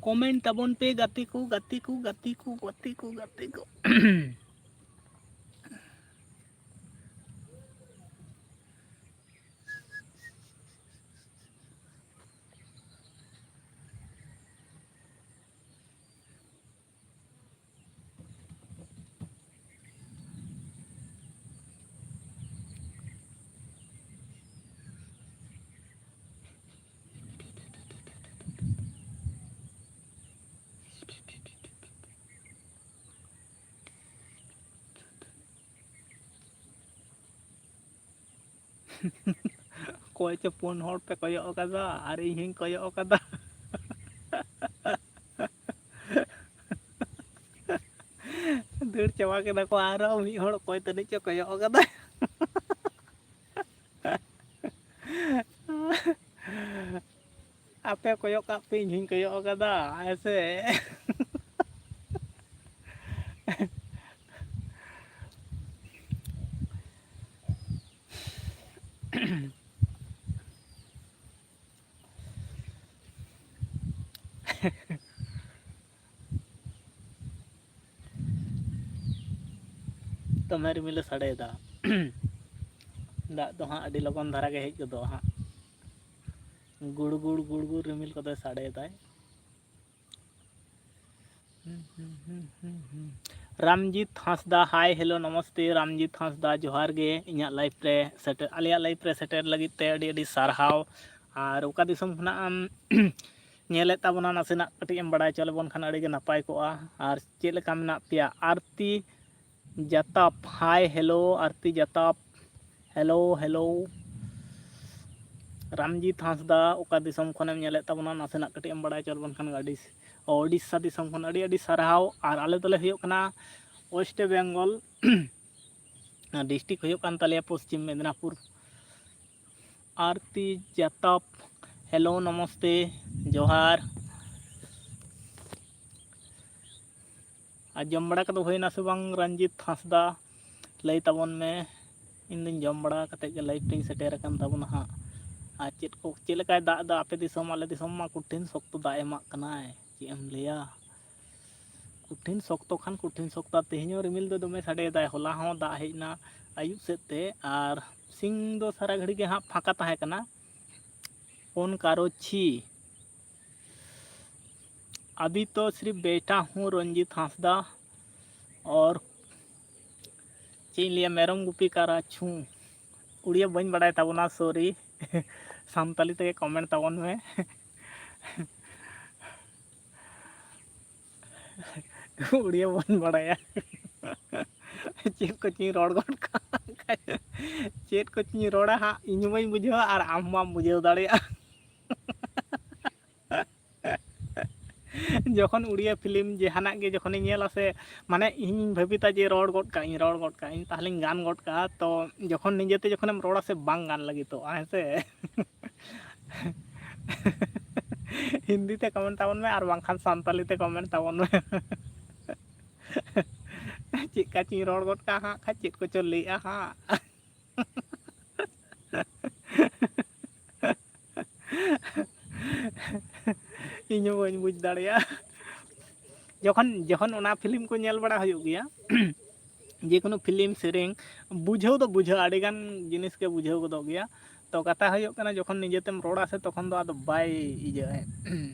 ᱠᱚᱢᱮᱱᱴ ᱛᱟᱵᱚᱱ ᱯᱮ ᱜᱟᱛᱮ ᱠᱚ, ᱜᱟᱛᱮ ᱠᱚ, ᱜᱟᱛᱮ ᱠᱚ, ᱜᱟᱛᱮ ᱠᱚ, ᱜᱟᱛᱮ ᱠᱚ᱾ ᱚᱠᱚᱭ ᱪᱚ ᱯᱩᱱ ᱦᱚᱲ ᱯᱮ ᱠᱚᱭᱚᱜ ᱟᱠᱟᱫᱟ ᱟᱨ ᱤᱧ ᱦᱚᱸᱧ ᱠᱚᱭᱚᱜ ᱟᱠᱟᱫᱟ᱾ ᱫᱟᱹᱲ ᱪᱟᱵᱟ ᱠᱮᱫᱟ ᱠᱚ, ᱟᱨᱚ ᱢᱤᱫ ᱦᱚᱲ ᱚᱠᱚᱭ ᱛᱟᱹᱱᱤᱡ ᱪᱚ ᱠᱚᱭᱚᱜ ᱟᱠᱟᱫᱟ᱾ ᱟᱯᱮ ᱠᱚᱭᱚᱜ ᱠᱟᱜ ᱯᱮ, ᱤᱧ ᱦᱚᱸᱧ ᱠᱚᱭᱚᱜ ᱟᱠᱟᱫᱟ, ᱦᱮᱸ ᱥᱮ? ᱫᱚᱢᱮ ᱨᱤᱢᱤᱞᱮ ᱥᱟᱰᱮᱭᱮᱫᱟ᱾ ᱫᱟᱜ ᱫᱚ ᱦᱟᱸᱜ ᱟᱹᱰᱤ ᱞᱚᱜᱚᱱ ᱫᱷᱟᱨᱟ ᱜᱮ ᱦᱮᱡ ᱜᱚᱫᱚᱜᱼᱟ ᱦᱟᱸᱜ᱾ ᱜᱩᱲ ᱜᱩᱲ ᱜᱩᱲ ᱜᱩᱲ ᱨᱤᱢᱤᱞ ᱠᱚᱫᱚᱭ ᱥᱟᱰᱮᱭᱮᱫᱟᱭ᱾ ᱨᱟᱢᱡᱤᱛ ᱦᱟᱸᱥᱫᱟ, ᱦᱟᱭ, ᱦᱮᱞᱳ, ᱱᱚᱢᱚᱥᱛᱮ᱾ ᱨᱟᱢᱡᱤᱛ ᱦᱟᱸᱥᱫᱟ, ᱡᱚᱦᱟᱨ ᱜᱮ ᱤᱧᱟᱹᱜ ᱞᱟᱭᱤᱯᱷ ᱨᱮ ᱥᱮᱴᱮᱨ, ᱟᱞᱮᱭᱟᱜ ᱞᱟᱭᱤᱯᱷ ᱨᱮ ᱥᱮᱴᱮᱨ ᱞᱟᱹᱜᱤᱫ ᱛᱮ ᱟᱹᱰᱤ ᱟᱹᱰᱤ ᱥᱟᱨᱦᱟᱣ᱾ ᱟᱨ ᱚᱠᱟ ᱫᱤᱥᱚᱢ ᱠᱷᱚᱱᱟᱜ ᱮᱢ ᱧᱮᱞᱮᱫ ᱛᱟᱵᱚᱱᱟ, ᱱᱟᱥᱮᱱᱟᱜ ᱠᱟᱹᱴᱤᱡ ᱮᱢ ᱵᱟᱲᱟᱭ ᱦᱚᱪᱚ ᱞᱮᱵᱚᱱ ᱠᱷᱟᱱ ᱟᱹᱰᱤ ᱜᱮ ᱱᱟᱯᱟᱭ ᱠᱚᱜᱼᱟ᱾ ᱟᱨ ᱪᱮᱫ ᱞᱮᱠᱟ ᱢᱮᱱᱟᱜ ᱯᱮᱭᱟ? ᱟᱨᱛᱤ ᱡᱟᱛᱟᱯ, ᱦᱟᱭ, hello, Arti ᱡᱟᱛᱟᱯ, hello, hello. Ramjit ᱦᱟᱸᱥᱫᱟ, ᱚᱠᱟ ᱫᱤᱥᱚᱢ ᱠᱷᱚᱱᱮᱢ ᱧᱮᱞᱮᱫ ᱛᱟᱵᱚᱱᱟ, ᱱᱟᱥᱮᱱᱟᱜ ᱠᱟᱹᱴᱤᱡ ᱮᱢ ᱵᱟᱲᱟᱭ ᱦᱚᱪᱚ ᱞᱮᱵᱚᱱ ᱠᱷᱟᱱ ᱟᱹᱰᱤ, ᱳᱰᱤᱥᱟ ᱫᱤᱥᱚᱢ ᱠᱷᱚᱱ ᱟᱹᱰᱤ ᱟᱹᱰᱤ ᱥᱟᱨᱦᱟᱣ᱾ ᱟᱨ ᱟᱞᱮ ᱫᱚᱞᱮ ᱦᱩᱭᱩᱜ ᱠᱟᱱᱟ ᱳᱭᱮᱥᱴ ᱵᱮᱝᱜᱚᱞ, ᱰᱤᱥᱴᱨᱤᱠᱴ ᱦᱩᱭᱩᱜ ᱠᱟᱱ ᱛᱟᱞᱮᱭᱟ ᱯᱚᱥᱪᱤᱢ ᱢᱮᱫᱽᱱᱟᱯᱩᱨ᱾ ᱟᱨᱛᱤ ᱡᱟᱛᱟᱯ, ᱦᱮᱞᱳ, ᱱᱚᱢᱚᱥᱛᱮ, ᱡᱚᱦᱟᱨ᱾ ᱟᱨ ᱡᱚᱢ ᱵᱟᱲᱟ ᱠᱚᱫᱚ ᱦᱩᱭᱱᱟ ᱥᱮ ᱵᱟᱝ, ᱨᱚᱧᱡᱤᱛ ᱦᱟᱸᱥᱫᱟ? ᱞᱟᱹᱭ ᱛᱟᱵᱚᱱ ᱢᱮ᱾ ᱤᱧ ᱫᱩᱧ ᱡᱚᱢ ᱵᱟᱲᱟ ᱠᱟᱛᱮᱫ ᱜᱮ ᱞᱟᱭᱤᱵᱷ ᱨᱤᱧ ᱥᱮᱴᱮᱨ ᱟᱠᱟᱱ ᱛᱟᱵᱚᱱᱟ ᱦᱟᱸᱜ᱾ ᱟᱨ ᱪᱮᱫ ᱠᱚ, ᱪᱮᱫ ᱞᱮᱠᱟᱭ ᱫᱟᱜ ᱮᱫᱟ ᱟᱯᱮ ᱫᱤᱥᱚᱢ? ᱟᱞᱮ ᱫᱤᱥᱚᱢ ᱢᱟ ᱠᱚᱴᱷᱤᱱ ᱥᱚᱠᱛᱚ ᱫᱟᱜ ᱮᱢᱟᱜ ᱠᱟᱱᱟᱭ᱾ ᱪᱮᱫ ᱮᱢ ᱞᱟᱹᱭᱟ, ᱠᱚᱴᱷᱤᱱ ᱥᱚᱠᱛᱚ ᱠᱷᱟᱱ ᱠᱚᱴᱷᱤᱱ ᱥᱚᱠᱛᱚ᱾ ᱛᱮᱦᱮᱧ ᱦᱚᱸ ᱨᱤᱢᱤᱞ ᱫᱚ ᱫᱚᱢᱮ ᱥᱟᱰᱮᱭᱮᱫᱟᱭ, ᱦᱚᱞᱟ ᱦᱚᱸ ᱫᱟᱜ ᱦᱮᱡ ᱮᱱᱟ ᱟᱹᱭᱩᱵ ᱥᱮᱫ ᱛᱮ, ᱟᱨ ᱥᱤᱧ ᱫᱚ ᱥᱟᱨᱟ ᱜᱷᱟᱹᱲᱤ ᱜᱮ ᱦᱟᱸᱜ ᱯᱷᱟᱸᱠᱟ ᱛᱟᱦᱮᱸ ᱠᱟᱱᱟ᱾ ᱯᱷᱳᱱ ᱠᱟᱨᱚ ᱪᱷᱤ, ᱟᱵᱷᱤ ᱛᱚ ᱥᱤᱨᱯ ᱵᱮᱴᱷᱟ ᱦᱩᱸ ᱨᱚᱧᱡᱤᱛ ᱦᱟᱸᱥᱫᱟ, ᱚᱨ ᱪᱮᱫ ᱤᱧ ᱞᱟᱹᱭᱟ, ᱢᱮᱨᱚᱢ ᱜᱩᱯᱤ ᱠᱟᱨᱟ ᱪᱷᱩ᱾ ᱩᱲᱤᱭᱟ ᱵᱟᱹᱧ ᱵᱟᱲᱟᱭ ᱛᱟᱵᱚᱱᱟ, ᱥᱚᱨᱤ᱾ ᱥᱟᱱᱛᱟᱞᱤ ᱛᱮᱜᱮ ᱠᱚᱢᱮᱱᱴ ᱛᱟᱵᱚᱱ ᱢᱮ᱾ ᱩᱲᱤᱭᱟ ᱵᱟᱹᱧ ᱵᱟᱲᱟᱭᱟ᱾ ᱪᱮᱫ ᱠᱚᱪᱚᱧ ᱨᱚᱲ ᱜᱚᱫ ᱠᱟᱜ᱾ ᱪᱮᱫ ᱠᱚᱪᱚᱧ ᱨᱚᱲᱟ ᱦᱟᱸᱜ, ᱤᱧ ᱦᱚᱸ ᱵᱟᱹᱧ ᱵᱩᱡᱷᱟᱹᱣᱟ ᱟᱨ ᱟᱢ ᱦᱚᱸ ᱵᱟᱢ ᱵᱩᱡᱷᱟᱹᱣ ᱫᱟᱲᱮᱭᱟᱜᱼᱟ᱾ ᱡᱚᱠᱷᱚᱱ ᱩᱲᱤᱭᱟ ᱯᱷᱤᱞᱢ ᱡᱟᱦᱟᱱᱟᱜ ᱜᱮ ᱡᱚᱠᱷᱚᱱᱤᱧ ᱧᱮᱞᱟ ᱥᱮ, ᱢᱟᱱᱮ ᱤᱧᱤᱧ ᱵᱷᱟᱹᱵᱤᱛᱟ ᱡᱮ ᱨᱚᱲ ᱜᱚᱫ ᱠᱟᱜ ᱟᱹᱧ, ᱨᱚᱲ ᱜᱚᱫ ᱠᱟᱜ ᱟᱹᱧ, ᱛᱟᱦᱚᱞᱮᱧ ᱜᱟᱱ ᱜᱚᱫ ᱠᱟᱜᱼᱟ᱾ ᱛᱚ ᱡᱚᱠᱷᱚᱱ ᱱᱤᱡᱮᱛᱮ ᱡᱚᱠᱷᱚᱱᱮᱢ ᱨᱚᱲᱟ ᱥᱮ, ᱵᱟᱝ ᱜᱟᱱ ᱞᱟᱹᱜᱤᱫᱚᱜᱼᱟ, ᱦᱮᱸ ᱥᱮ? ᱦᱤᱱᱫᱤ ᱛᱮ ᱠᱚᱢᱮᱱᱴ ᱛᱟᱵᱚᱱ ᱢᱮ, ᱟᱨ ᱵᱟᱝᱠᱷᱟᱱ ᱥᱟᱱᱛᱟᱞᱤ ᱛᱮ ᱠᱚᱢᱮᱱᱴ ᱛᱟᱵᱚᱱ ᱢᱮ᱾ ᱪᱮᱫ ᱠᱟ ᱪᱚᱧ ᱨᱚᱲ ᱜᱚᱫ ᱠᱟᱜᱼᱟ ᱦᱟᱸᱜ ᱠᱷᱟᱡ, ᱪᱮᱫ ᱠᱚᱪᱚ ᱞᱟᱹᱭᱮᱜᱼᱟ ᱦᱟᱸᱜ᱾ ᱤᱧ ᱦᱚᱸ ᱵᱟᱹᱧ ᱵᱩᱡᱽ ᱫᱟᱲᱮᱭᱟᱜᱼᱟ᱾ ᱡᱚᱠᱷᱚᱱ, ᱡᱚᱠᱷᱚᱱ ᱚᱱᱟ ᱯᱷᱤᱞᱢ ᱠᱚ ᱧᱮᱞ ᱵᱟᱲᱟ ᱦᱩᱭᱩᱜ ᱜᱮᱭᱟ, ᱡᱮᱠᱳᱱᱳ ᱯᱷᱤᱞᱢ, ᱥᱮᱨᱮᱧ, ᱵᱩᱡᱷᱟᱹᱣ ᱫᱚ ᱵᱩᱡᱷᱟᱹᱜᱼᱟ, ᱟᱹᱰᱤᱜᱟᱱ ᱡᱤᱱᱤᱥ ᱜᱮ ᱵᱩᱡᱷᱟᱹᱣ ᱜᱚᱫᱚᱜ ᱜᱮᱭᱟ᱾ ᱛᱚ ᱠᱟᱛᱷᱟ ᱦᱩᱭᱩᱜ ᱠᱟᱱᱟ, ᱡᱚᱠᱷᱚᱱ ᱱᱤᱡᱮᱛᱮᱢ ᱨᱚᱲᱟ ᱥᱮ, ᱛᱚᱠᱷᱚᱱ ᱫᱚ ᱟᱫᱚ ᱵᱟᱭ ᱤᱭᱟᱹᱜᱼᱟ,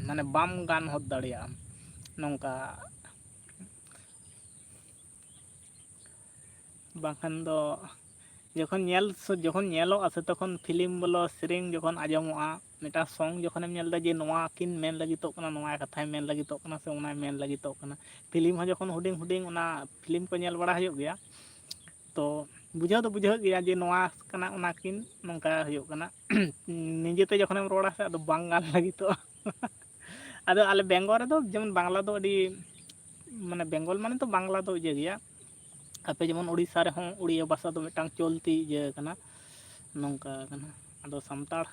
ᱢᱟᱱᱮ ᱵᱟᱢ ᱜᱟᱱ ᱦᱚᱫ ᱫᱟᱲᱮᱭᱟᱜᱼᱟ ᱱᱚᱝᱠᱟ᱾ ᱵᱟᱝᱠᱷᱟᱱ ᱫᱚ ᱡᱚᱠᱷᱚᱱ ᱧᱮᱞ, ᱡᱚᱠᱷᱚᱱ ᱧᱮᱞᱚᱜᱼᱟ ᱥᱮ, ᱛᱚᱠᱷᱚᱱ ᱯᱷᱤᱞᱢ ᱵᱚᱞᱚ, ᱥᱮᱨᱮᱧ ᱡᱚᱠᱷᱚᱱ ᱟᱸᱡᱚᱢᱚᱜᱼᱟ, ᱢᱤᱫᱴᱟᱝ ᱥᱚᱝ ᱡᱚᱠᱷᱚᱱᱮᱢ ᱧᱮᱞ ᱮᱫᱟ ᱡᱮ ᱱᱚᱣᱟ ᱠᱤᱱ ᱢᱮᱱ ᱞᱟᱹᱜᱤᱫᱚᱜ ᱠᱟᱱᱟ, ᱱᱚᱣᱟ ᱠᱟᱛᱷᱟᱭ ᱢᱮᱱ ᱞᱟᱹᱜᱤᱫᱚᱜ ᱠᱟᱱᱟ ᱥᱮ ᱚᱱᱟᱭ ᱢᱮᱱ ᱞᱟᱹᱜᱤᱫᱚᱜ ᱠᱟᱱᱟ᱾ ᱯᱷᱤᱞᱢ ᱦᱚᱸ ᱡᱚᱠᱷᱚᱱ ᱦᱩᱰᱤᱧ ᱦᱩᱰᱤᱧ ᱚᱱᱟ ᱯᱷᱤᱞᱢ ᱠᱚ ᱧᱮᱞ ᱵᱟᱲᱟ ᱦᱩᱭᱩᱜ ᱜᱮᱭᱟ, ᱛᱚ ᱵᱩᱡᱷᱟᱹᱣ ᱫᱚ ᱵᱩᱡᱷᱟᱹᱜ ᱜᱮᱭᱟ ᱡᱮ ᱱᱚᱣᱟ ᱠᱟᱱᱟ, ᱚᱱᱟ ᱠᱤᱱ ᱱᱚᱝᱠᱟ ᱦᱩᱭᱩᱜ ᱠᱟᱱᱟ᱾ ᱱᱤᱡᱮᱛᱮ ᱡᱚᱠᱷᱚᱱᱮᱢ ᱨᱚᱲᱟ ᱥᱮ, ᱟᱫᱚ ᱵᱟᱝ ᱜᱟᱱ ᱞᱟᱹᱜᱤᱫᱚᱜᱼᱟ᱾ ᱟᱫᱚ ᱟᱞᱮ ᱵᱮᱝᱜᱚᱞ ᱨᱮᱫᱚ ᱡᱮᱢᱚᱱ ᱵᱟᱝᱞᱟ ᱫᱚ ᱟᱹᱰᱤ, ᱢᱟᱱᱮ ᱵᱮᱝᱜᱚᱞ ᱢᱟᱱᱮ ᱛᱚ ᱵᱟᱝᱞᱟ ᱫᱚ ᱤᱭᱟᱹ ᱜᱮᱭᱟ᱾ ᱟᱯᱮ ᱡᱮᱢᱚᱱ ᱩᱲᱤᱥᱥᱟ ᱨᱮᱦᱚᱸ ᱩᱲᱤᱭᱟ ᱵᱷᱟᱥᱟ ᱫᱚ ᱢᱤᱫᱴᱟᱝ ᱪᱚᱞᱛᱤ ᱤᱭᱟᱹ ᱠᱟᱱᱟ, ᱱᱚᱝᱠᱟ ᱠᱟᱱᱟ᱾ ᱟᱫᱚ ᱥᱟᱱᱛᱟᱲ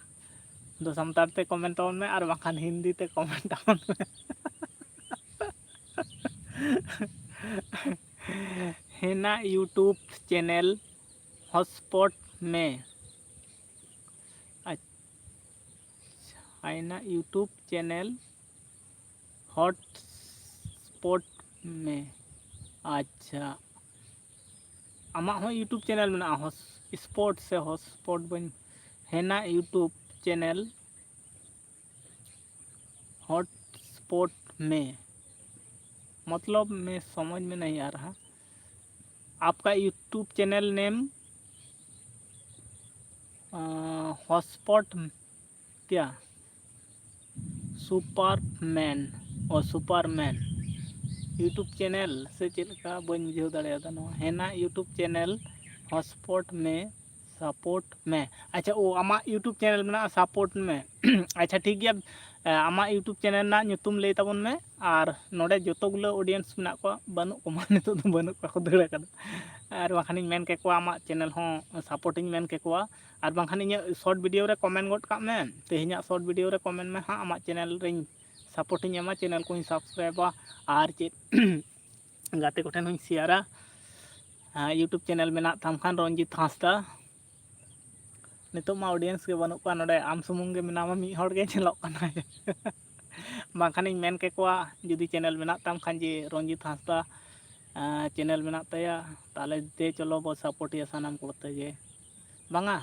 ᱫᱚ ᱥᱟᱱᱛᱟᱲ ᱛᱮ ᱠᱚᱢᱮᱱᱴ ᱛᱟᱵᱚᱱ ᱢᱮ, ᱟᱨ ᱵᱟᱝᱠᱷᱟᱱ ᱦᱤᱱᱫᱤ ᱛᱮ ᱠᱚᱢᱮᱱᱴ ᱛᱟᱵᱚᱱ ᱢᱮ᱾ ᱦᱮᱱᱟ YouTube ᱪᱮᱱᱮᱞ ᱦᱚᱴᱥᱯᱚᱴ ᱢᱮ᱾ ᱟᱪᱪᱷᱟ, ᱦᱮᱱᱟ YouTube ᱪᱮᱱᱮᱞ ᱦᱚᱴᱥᱯᱚᱴ ᱢᱮ᱾ ᱟᱪᱪᱷᱟ, ᱟᱢᱟᱜ ᱦᱚᱸ YouTube ᱪᱮᱱᱮᱞ ᱢᱮᱱᱟᱜᱼᱟ, ᱦᱚᱥ ᱥᱯᱚᱴ ᱥᱮ ᱦᱚᱥᱯᱚᱴ, ᱵᱟᱹᱧ, ᱦᱮᱱᱟᱜ YouTube ᱪᱮᱱᱮᱞ ᱦᱚᱴᱥᱯᱚᱴ ᱢᱮ, ᱢᱚᱛᱞᱚᱵ ᱢᱮ ᱥᱚᱢᱚᱡᱽ ᱢᱮ ᱱᱟᱦᱤ ᱟ ᱨᱟᱦᱟ᱾ आपका YouTube चैनल नेम हॉटस्पॉट क्या? सुपरमैन, ᱚ, ᱥᱩᱯᱟᱨᱢᱮᱱ YouTube ᱪᱮᱱᱮᱞ ᱥᱮ ᱪᱮᱫ ᱞᱮᱠᱟ, ᱵᱟᱹᱧ ᱵᱩᱡᱷᱟᱹᱣ ᱫᱟᱲᱮᱭᱟᱫᱟ᱾ ᱱᱚᱣᱟ ᱦᱮᱱᱟ YouTube ᱪᱮᱱᱮᱞ ᱦᱚᱴᱥᱯᱚᱴ ᱢᱮ, ᱥᱟᱯᱳᱨᱴ ᱢᱮ᱾ ᱟᱪᱪᱷᱟ, ᱳ, ᱟᱢᱟᱜ YouTube ᱪᱮᱱᱮᱞ ᱢᱮᱱᱟᱜᱼᱟ, ᱥᱟᱯᱳᱨᱴ ᱢᱮ᱾ ᱟᱪᱪᱷᱟ, ᱴᱷᱤᱠ ᱜᱮᱭᱟ, ᱮ, ᱟᱢᱟᱜ YouTube ᱪᱮᱱᱮᱞ ᱨᱮᱱᱟᱜ ᱧᱩᱛᱩᱢ ᱞᱟᱹᱭ ᱛᱟᱵᱚᱱ ᱢᱮ᱾ ᱟᱨ ᱱᱚᱰᱮ ᱡᱚᱛᱚ ᱜᱩᱞᱟᱹ ᱚᱰᱤᱭᱮᱱᱥ ᱢᱮᱱᱟᱜ ᱠᱚᱣᱟ, ᱵᱟᱹᱱᱩᱜ ᱠᱚᱢᱟ, ᱱᱤᱛᱚᱜ ᱫᱚ ᱵᱟᱹᱱᱩᱜ ᱠᱚᱣᱟ, ᱠᱚ ᱫᱟᱹᱲ ᱟᱠᱟᱫᱟ᱾ ᱟᱨ ᱵᱟᱝᱠᱷᱟᱱᱤᱧ ᱢᱮᱱ ᱠᱮᱠᱚᱣᱟ, ᱟᱢᱟᱜ ᱪᱮᱱᱮᱞ ᱦᱚᱸ ᱥᱟᱯᱳᱨᱴ ᱤᱧ ᱢᱮᱱ ᱠᱮᱠᱚᱣᱟ᱾ ᱟᱨ ᱵᱟᱝᱠᱷᱟᱱ ᱤᱧᱟᱹᱜ ᱥᱚᱨᱴ ᱵᱷᱤᱰᱤᱭᱳ ᱨᱮ ᱠᱚᱢᱮᱱᱴ ᱜᱚᱫ ᱠᱟᱜ ᱢᱮ, ᱛᱮᱦᱮᱧᱟᱜ ᱥᱚᱨᱴ ᱵᱷᱤᱰᱤᱭᱳ ᱨᱮ ᱠᱚᱢᱮᱱᱴ ᱢᱮ ᱦᱟᱸᱜ, ᱟᱢᱟᱜ ᱪᱮᱱᱮᱞ ᱨᱮᱧ ᱥᱟᱯᱳᱨᱴ ᱤᱧ ᱮᱢᱟ, ᱪᱮᱱᱮᱞ ᱠᱚᱧ ᱥᱟᱵᱥᱠᱨᱟᱭᱤᱵᱟ, ᱟᱨ ᱪᱮᱫ ᱜᱟᱛᱮ ᱠᱚᱴᱷᱮᱱ ᱦᱚᱸᱧ ᱥᱮᱭᱟᱨᱟ᱾ ᱦᱮᱸ, YouTube ᱪᱮᱱᱮᱞ ᱢᱮᱱᱟᱜ ᱛᱟᱢ ᱠᱷᱟᱱ ᱨᱚᱧᱡᱤᱛ ᱦᱟᱸᱥᱫᱟ᱾ ᱱᱤᱛᱚᱜ ᱢᱟ ᱚᱰᱤᱭᱮᱱᱥ ᱜᱮ ᱵᱟᱹᱱᱩᱜ ᱠᱚᱣᱟ, ᱱᱚᱰᱮ ᱟᱢ ᱥᱩᱢᱩᱝ ᱜᱮ ᱢᱮᱱᱟᱢᱟ, ᱢᱤᱫ ᱦᱚᱲ ᱜᱮ ᱧᱮᱞᱚᱜ ᱠᱟᱱᱟᱭ᱾ ᱵᱟᱝᱠᱷᱟᱱᱤᱧ ᱢᱮᱱ ᱠᱮᱠᱚᱣᱟ, ᱡᱩᱫᱤ ᱪᱮᱱᱮᱞ ᱢᱮᱱᱟᱜ ᱛᱟᱢ ᱠᱷᱟᱱ ᱡᱮ ᱨᱚᱧᱡᱤᱛ ᱦᱟᱸᱥᱫᱟ, ᱮᱸ, ᱪᱮᱱᱮᱞ ᱢᱮᱱᱟᱜ ᱛᱟᱭᱟ, ᱛᱟᱦᱚᱞᱮ ᱫᱮ ᱪᱚᱞᱚ ᱵᱚ ᱥᱟᱯᱳᱨᱴ ᱮᱭᱟ ᱥᱟᱱᱟᱢ ᱠᱚᱛᱮ ᱜᱮ, ᱵᱟᱝᱟ?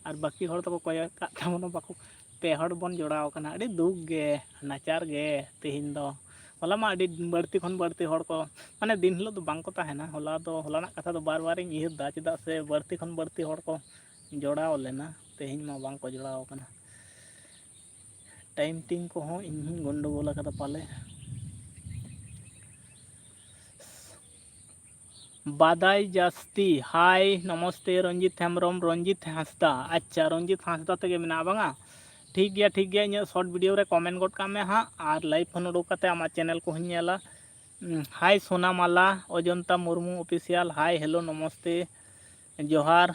ᱟᱨ ᱵᱟᱹᱠᱤ ᱦᱚᱲ ᱫᱚᱠᱚ ᱠᱚᱭᱚᱜ ᱠᱟᱜ ᱛᱟᱵᱚᱱᱟ, ᱵᱟᱠᱚ, ᱯᱮ ᱦᱚᱲ ᱵᱚᱱ ᱡᱚᱲᱟᱣ ᱠᱟᱱᱟ᱾ ᱟᱹᱰᱤ ᱫᱩᱠ ᱜᱮ, ᱱᱟᱪᱟᱨ ᱜᱮ ᱛᱮᱦᱮᱧ ᱫᱚ᱾ ᱦᱚᱞᱟ ᱢᱟ ᱟᱹᱰᱤ ᱵᱟᱹᱲᱛᱤ ᱠᱷᱚᱱ ᱵᱟᱹᱲᱛᱤ ᱦᱚᱲ ᱠᱚ, ᱢᱟᱱᱮ, ᱫᱤᱱ ᱦᱤᱞᱳᱜ ᱫᱚ ᱵᱟᱝ ᱠᱚ ᱛᱟᱦᱮᱱᱟ᱾ ᱦᱚᱞᱟ ᱫᱚ, ᱦᱚᱞᱟᱱᱟᱜ ᱠᱟᱛᱷᱟ ᱫᱚ ᱵᱟᱨ ᱵᱟᱨᱤᱧ ᱩᱭᱦᱟᱹᱨ ᱫᱟ, ᱪᱮᱫᱟᱜ ᱥᱮ ᱵᱟᱹᱲᱛᱤ ᱠᱷᱚᱱ ᱵᱟᱹᱲᱛᱤ ᱦᱚᱲ ᱠᱚ ᱡᱚᱲᱟᱣ ᱞᱮᱱᱟ, ᱛᱮᱦᱮᱧ ᱢᱟ ᱵᱟᱝ ᱠᱚ ᱡᱚᱲᱟᱣ ᱠᱟᱱᱟ᱾ ᱴᱟᱭᱤᱢ ᱴᱤᱝ ᱠᱚᱦᱚᱸ ᱤᱧ ᱦᱚᱸᱧ ᱜᱚᱱᱰᱚᱜᱳᱞ ᱟᱠᱟᱫᱟ ᱯᱟᱞᱮ᱾ ᱵᱟᱫᱟᱭ ᱡᱟᱹᱥᱛᱤ, ᱦᱟᱭ, ᱱᱚᱢᱚᱥᱛᱮ, ᱨᱚᱧᱡᱤᱛ ᱦᱮᱢᱵᱨᱚᱢ, ᱨᱚᱧᱡᱤᱛ ᱦᱟᱸᱥᱫᱟ᱾ ᱟᱪᱪᱷᱟ, ᱨᱚᱧᱡᱤᱛ ᱦᱟᱸᱥᱫᱟ ᱛᱮᱜᱮ ᱢᱮᱱᱟᱜᱼᱟ, ᱵᱟᱝᱟ? ᱴᱷᱤᱠ ᱜᱮᱭᱟ, ᱴᱷᱤᱠ ᱜᱮᱭᱟ, ᱤᱧᱟᱹᱜ ᱥᱚᱨᱴ ᱵᱷᱤᱰᱤᱭᱳ ᱨᱮ ᱠᱚᱢᱮᱱᱴ ᱜᱚᱫ ᱠᱟᱜ ᱢᱮ ᱦᱟᱸᱜ, ᱟᱨ ᱞᱟᱭᱤᱵᱷ ᱠᱷᱚᱱ ᱩᱰᱩᱠ ᱠᱟᱛᱮ ᱟᱢᱟᱜ ᱪᱮᱱᱮᱞ ᱠᱚᱦᱚᱸᱧ ᱧᱮᱞᱟ᱾ ᱩᱸ, ᱦᱟᱭ ᱥᱳᱱᱟᱢᱟᱞᱟ, ᱚᱡᱚᱱᱛᱟ ᱢᱩᱨᱢᱩ ᱚᱯᱷᱤᱥᱤᱭᱟᱞ, ᱦᱟᱭ, ᱦᱮᱞᱳ, ᱱᱚᱢᱚᱥᱛᱮ, ᱡᱚᱦᱟᱨ,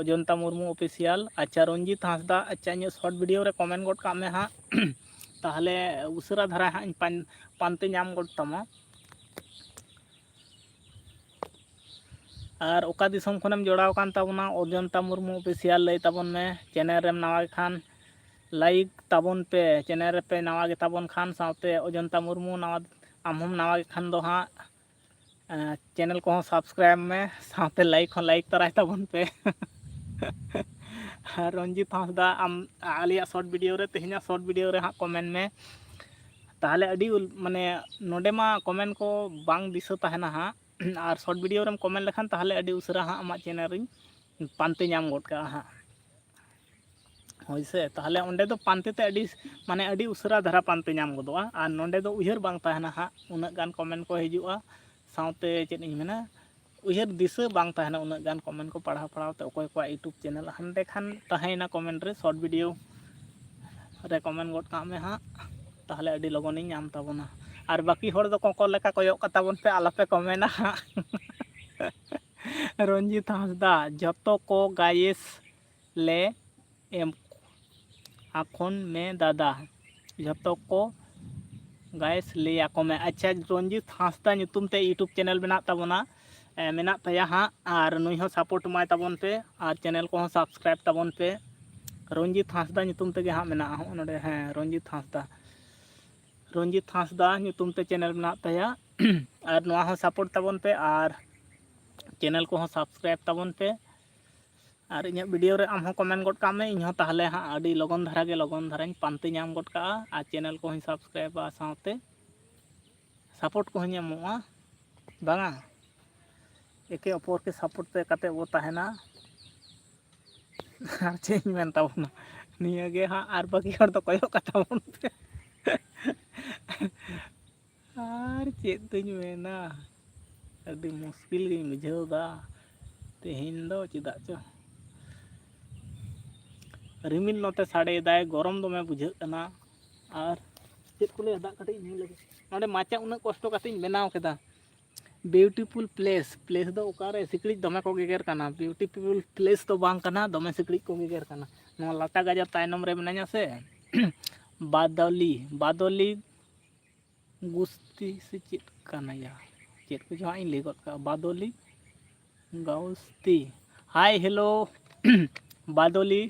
ᱚᱡᱚᱱᱛᱟ ᱢᱩᱨᱢᱩ ᱚᱯᱷᱤᱥᱤᱭᱟᱞ᱾ ᱟᱪᱪᱷᱟ, ᱨᱚᱧᱡᱤᱛ ᱦᱟᱸᱥᱫᱟ, ᱟᱪᱪᱷᱟ, ᱤᱧᱟᱹᱜ ᱥᱚᱨᱴ ᱵᱷᱤᱰᱤᱭᱳ ᱨᱮ ᱠᱚᱢᱮᱱᱴ ᱜᱚᱫ ᱠᱟᱜ ᱢᱮ ᱦᱟᱸᱜ, ᱛᱟᱦᱚᱞᱮ ᱩᱥᱟᱹᱨᱟ ᱫᱷᱟᱨᱟ ᱦᱟᱸᱜ ᱤᱧ ᱯᱟᱱ-, ᱯᱟᱱᱛᱮ ᱧᱟᱢ ᱜᱚᱫ ᱛᱟᱢᱟ᱾ ᱟᱨ ᱚᱠᱟ ᱫᱤᱥᱚᱢ ᱠᱷᱚᱱᱮᱢ ᱡᱚᱲᱟᱣ ᱟᱠᱟᱱ ᱛᱟᱵᱚᱱᱟ? ᱚᱡᱚᱱᱛᱟ ᱢᱩᱨᱢᱩ ᱚᱯᱷᱤᱥᱤᱭᱟᱞ ᱞᱟᱹᱭ ᱛᱟᱵᱚᱱ ᱢᱮ, ᱪᱮᱱᱮᱞ ᱨᱮᱢ ᱱᱟᱣᱟ ᱠᱷᱟᱱ᱾ ᱞᱟᱭᱤᱠ ᱛᱟᱵᱚᱱ ᱯᱮ, ᱪᱮᱱᱮᱞ ᱨᱮᱯᱮ ᱱᱟᱣᱟ ᱜᱮ ᱛᱟᱵᱚᱱ ᱠᱷᱟᱱ, ᱥᱟᱶᱛᱮ ᱚᱡᱚᱱᱛᱟ ᱢᱩᱨᱢᱩ ᱱᱟᱣᱟ, ᱟᱢ ᱦᱚᱸᱢ ᱱᱟᱣᱟ ᱜᱮ ᱠᱷᱟᱱ ᱫᱚ ᱦᱟᱸᱜ, ᱮᱸ, ᱪᱮᱱᱮᱞ ᱠᱚᱦᱚᱸ ᱥᱟᱵᱥᱠᱨᱟᱭᱤᱵᱽ ᱢᱮ, ᱥᱟᱶᱛᱮ ᱞᱟᱭᱤᱠ ᱦᱚᱸ ᱞᱟᱭᱤᱠ ᱛᱟᱨᱟᱭ ᱛᱟᱵᱚᱱ ᱯᱮ᱾ ᱟᱨ ᱨᱚᱧᱡᱤᱛ ᱦᱟᱸᱥᱫᱟ, ᱟᱢ ᱟᱞᱮᱭᱟᱜ ᱥᱚᱨᱴ ᱵᱷᱤᱰᱤᱭᱳ ᱨᱮ, ᱛᱮᱦᱮᱧᱟᱜ ᱥᱚᱨᱴ ᱵᱷᱤᱰᱤᱭᱳ ᱨᱮ ᱦᱟᱸᱜ ᱠᱚᱢᱮᱱᱴ ᱢᱮ᱾ ᱛᱟᱦᱚᱞᱮ ᱟᱹᱰᱤ ᱩᱞ-, ᱢᱟᱱᱮ ᱱᱚᱰᱮ ᱢᱟ ᱠᱚᱢᱮᱱᱴ ᱠᱚ ᱵᱟᱝ ᱫᱤᱥᱟᱹ ᱛᱟᱦᱮᱱᱟ ᱦᱟᱸᱜ, ᱟᱨ ᱥᱚᱨᱴ ᱵᱷᱤᱰᱤᱭᱳ ᱨᱮᱢ ᱠᱚᱢᱮᱱᱴ ᱞᱮᱠᱷᱟᱱ ᱛᱟᱦᱚᱞᱮ ᱟᱹᱰᱤ ᱩᱥᱟᱹᱨᱟ ᱦᱟᱸᱜ ᱟᱢᱟᱜ ᱪᱮᱱᱮᱞ ᱨᱤᱧ ᱯᱟᱱᱛᱮ ᱧᱟᱢ ᱜᱚᱫ ᱠᱟᱜᱼᱟ ᱦᱟᱸᱜ᱾ ᱦᱳᱭ ᱥᱮ, ᱛᱟᱦᱚᱞᱮ ᱚᱸᱰᱮ ᱫᱚ ᱯᱟᱱᱛᱮ ᱛᱮ ᱟᱹᱰᱤ, ᱢᱟᱱᱮ ᱟᱹᱰᱤ ᱩᱥᱟᱹᱨᱟ ᱫᱷᱟᱨᱟ ᱯᱟᱱᱛᱮ ᱧᱟᱢ ᱜᱚᱫᱚᱜᱼᱟ, ᱟᱨ ᱱᱚᱸᱰᱮ ᱫᱚ ᱩᱭᱦᱟᱹᱨ ᱵᱟᱝ ᱛᱟᱦᱮᱱᱟ ᱦᱟᱸᱜ, ᱩᱱᱟᱹᱜ ᱜᱟᱱ ᱠᱚᱢᱮᱱᱴ ᱠᱚ ᱦᱤᱡᱩᱜᱼᱟ, ᱥᱟᱶᱛᱮ ᱪᱮᱫ ᱤᱧ ᱢᱮᱱᱟ, ᱩᱭᱦᱟᱹᱨ ᱫᱤᱥᱟᱹ ᱵᱟᱝ ᱛᱟᱦᱮᱱᱟ ᱩᱱᱟᱹᱜ ᱜᱟᱱ ᱠᱚᱢᱮᱱᱴ ᱠᱚ ᱯᱟᱲᱦᱟᱣ ᱯᱟᱲᱦᱟᱣ ᱛᱮ᱾ ᱚᱠᱚᱭ ᱠᱚᱣᱟᱜ ᱤᱭᱩᱴᱩᱵᱽ ᱪᱮᱱᱮᱞ ᱦᱟᱸᱰᱮ ᱠᱷᱟᱱ ᱛᱟᱦᱮᱸᱭᱮᱱᱟ ᱠᱚᱢᱮᱱᱴ ᱨᱮ, ᱥᱚᱨᱴ ᱵᱷᱤᱰᱤᱭᱳ ᱨᱮ ᱠᱚᱢᱮᱱᱴ ᱜᱚᱫ ᱠᱟᱜ ᱢᱮ ᱦᱟᱸᱜ, ᱛᱟᱦᱚᱞᱮ ᱟᱹᱰᱤ ᱞᱚᱜᱚᱱᱤᱧ ᱧᱟᱢ ᱛᱟᱵᱚᱱᱟ᱾ ᱟᱨ ᱵᱟᱹᱠᱤ ᱦᱚᱲ ᱫᱚ ᱠᱚᱠᱚᱨ ᱞᱮᱠᱟ ᱠᱚᱭᱚᱜ ᱠᱟᱛᱟ ᱵᱚᱱ ᱯᱮ, ᱟᱞᱚᱯᱮ ᱠᱚᱢᱮᱱᱟ ᱦᱟᱸᱜ᱾ ᱨᱚᱧᱡᱤᱛ ᱦᱟᱸᱥᱫᱟ, ᱡᱷᱚᱛᱚ ᱠᱚ ᱜᱟᱭᱮᱥ ᱞᱮ ᱮᱢ ᱟᱠᱷᱚᱱ ᱢᱮ ᱫᱟᱫᱟ, ᱡᱷᱚᱛᱚ ᱠᱚ ᱜᱟᱭᱮᱥ ᱞᱟᱹᱭ ᱟᱠᱚ ᱢᱮ᱾ ᱟᱪᱪᱷᱟ, ᱨᱚᱧᱡᱤᱛ ᱦᱟᱸᱥᱫᱟ ᱧᱩᱛᱩᱢ ᱛᱮ ᱤᱭᱩᱴᱩᱵᱽ ᱪᱮᱱᱮᱞ ᱢᱮᱱᱟᱜ ᱛᱟᱵᱚᱱᱟ, ᱮ, ᱢᱮᱱᱟᱜ ᱛᱟᱭᱟ ᱦᱟᱸᱜ, ᱟᱨ ᱱᱩᱭ ᱦᱚᱸ ᱥᱟᱯᱳᱨᱴ ᱮᱢᱟᱭ ᱛᱟᱵᱚᱱ ᱯᱮ, ᱟᱨ ᱪᱮᱱᱮᱞ ᱠᱚᱦᱚᱸ ᱥᱟᱵᱥᱠᱨᱟᱭᱤᱵᱽ ᱛᱟᱵᱚᱱ ᱯᱮ᱾ ᱨᱚᱧᱡᱤᱛ ᱦᱟᱸᱥᱫᱟ ᱧᱩᱛᱩᱢ ᱛᱮᱜᱮ ᱦᱟᱸᱜ ᱢᱮᱱᱟᱜᱼᱟ ᱦᱚᱸᱜᱼᱚ ᱱᱚᱰᱮ, ᱦᱮᱸ, ᱨᱚᱧᱡᱤᱛ ᱦᱟᱸᱥᱫᱟ, ᱨᱚᱧᱡᱤᱛ ᱦᱟᱸᱥᱫᱟ ᱧᱩᱛᱩᱢ ᱛᱮ ᱪᱮᱱᱮᱞ ᱢᱮᱱᱟᱜ ᱛᱟᱭᱟ᱾ ᱟᱨ ᱱᱚᱣᱟ ᱦᱚᱸ ᱥᱟᱯᱳᱨᱴ ᱛᱟᱵᱚᱱ ᱯᱮ, ᱟᱨ ᱪᱮᱱᱮᱞ ᱠᱚᱦᱚᱸ ᱥᱟᱵᱥᱠᱨᱟᱭᱤᱵᱽ ᱛᱟᱵᱚᱱ ᱯᱮ᱾ ᱟᱨ ᱤᱧᱟᱹᱜ ᱵᱷᱤᱰᱤᱭᱳ ᱨᱮ ᱟᱢ ᱦᱚᱸ ᱠᱚᱢᱮᱱᱴ ᱜᱚᱫ ᱠᱟᱜ ᱢᱮ, ᱤᱧ ᱦᱚᱸ ᱛᱟᱦᱚᱞᱮ ᱦᱟᱸᱜ ᱟᱹᱰᱤ ᱞᱚᱜᱚᱱ ᱫᱷᱟᱨᱟ ᱜᱮ, ᱞᱚᱜᱚᱱ ᱫᱷᱟᱨᱟᱧ ᱯᱟᱱᱛᱮ ᱧᱟᱢ ᱜᱚᱫ ᱠᱟᱜᱼᱟ, ᱟᱨ ᱪᱮᱱᱮᱞ ᱠᱚᱦᱚᱸᱧ ᱥᱟᱵᱥᱠᱨᱟᱭᱤᱵᱟ, ᱥᱟᱶᱛᱮ ᱥᱟᱯᱳᱨᱴ ᱠᱚᱦᱚᱸᱧ ᱮᱢᱚᱜᱼᱟ, ᱵᱟᱝᱟ? ᱮᱠᱮ ᱚᱯᱚᱨ ᱠᱮ ᱥᱟᱯᱳᱨᱴ ᱛᱮ ᱠᱟᱛᱮ ᱵᱚ ᱛᱟᱦᱮᱱᱟ᱾ ᱟᱨ ᱪᱮᱫ ᱤᱧ ᱢᱮᱱ ᱛᱟᱵᱚᱱᱟ, ᱱᱤᱭᱟᱹ ᱜᱮ ᱦᱟᱸᱜ, ᱟᱨ ᱵᱟᱹᱠᱤ ᱦᱚᱲ ᱫᱚ ᱠᱚᱭᱚᱜ ᱠᱟᱛᱟ ᱵᱚᱱ ᱯᱮ᱾ ᱟᱨ ᱪᱮᱫ ᱫᱩᱧ ᱢᱮᱱᱟ, ᱟᱹᱰᱤ ᱢᱩᱥᱠᱤᱞ ᱜᱤᱧ ᱵᱩᱡᱷᱟᱹᱣ ᱮᱫᱟ ᱛᱮᱦᱮᱧ ᱫᱚ, ᱪᱮᱫᱟᱜ ᱪᱚ᱾ ᱨᱤᱢᱤᱞ ᱱᱚᱛᱮ ᱥᱟᱰᱮᱭᱮᱫᱟᱭ, ᱜᱚᱨᱚᱢ ᱫᱚᱢᱮ ᱵᱩᱡᱷᱟᱹᱜ ᱠᱟᱱᱟ᱾ ᱟᱨ ᱪᱮᱫ ᱠᱚ ᱞᱟᱹᱭᱟ, ᱫᱟᱜ ᱠᱟᱹᱴᱤᱡ ᱧᱩ ᱞᱮᱜᱮ᱾ ᱱᱚᱸᱰᱮ ᱢᱟᱪᱟ ᱩᱱᱟᱹᱜ ᱠᱚᱥᱴᱚ ᱠᱟᱛᱮᱧ ᱵᱮᱱᱟᱣ ᱠᱮᱫᱟ, beautiful place᱾ Place ᱫᱚ ᱚᱠᱟᱨᱮ? ᱥᱤᱠᱲᱤᱡ ᱫᱚᱢᱮ ᱠᱚ ᱜᱮᱜᱮᱨ ᱠᱟᱱᱟ᱾ Beautiful place ᱫᱚ ᱵᱟᱝ ᱠᱟᱱᱟ, ᱫᱚᱢᱮ ᱥᱤᱠᱲᱤᱡ ᱠᱚ ᱜᱮᱜᱮᱨ ᱠᱟᱱᱟ᱾ ᱱᱚᱣᱟ ᱞᱟᱴᱟ ᱜᱟᱡᱟᱲ ᱛᱟᱭᱱᱚᱢ ᱨᱮ ᱢᱮᱱᱟᱧᱟ ᱥᱮ, ᱵᱟᱫᱚᱞᱤ, ᱵᱟᱫᱚᱞᱤ ᱜᱩᱥᱛᱤ ᱥᱮ ᱪᱮᱫ ᱠᱟᱱᱟᱭᱟ, ᱪᱮᱫ ᱠᱚᱪᱚ ᱦᱟᱸᱜ ᱤᱧ ᱞᱟᱹᱭ ᱜᱚᱫ ᱠᱟᱜᱼᱟ, ᱵᱟᱫᱚᱞᱤ ᱜᱟᱣᱥᱛᱤ᱾ Hi, hello, ᱵᱟᱫᱚᱞᱤ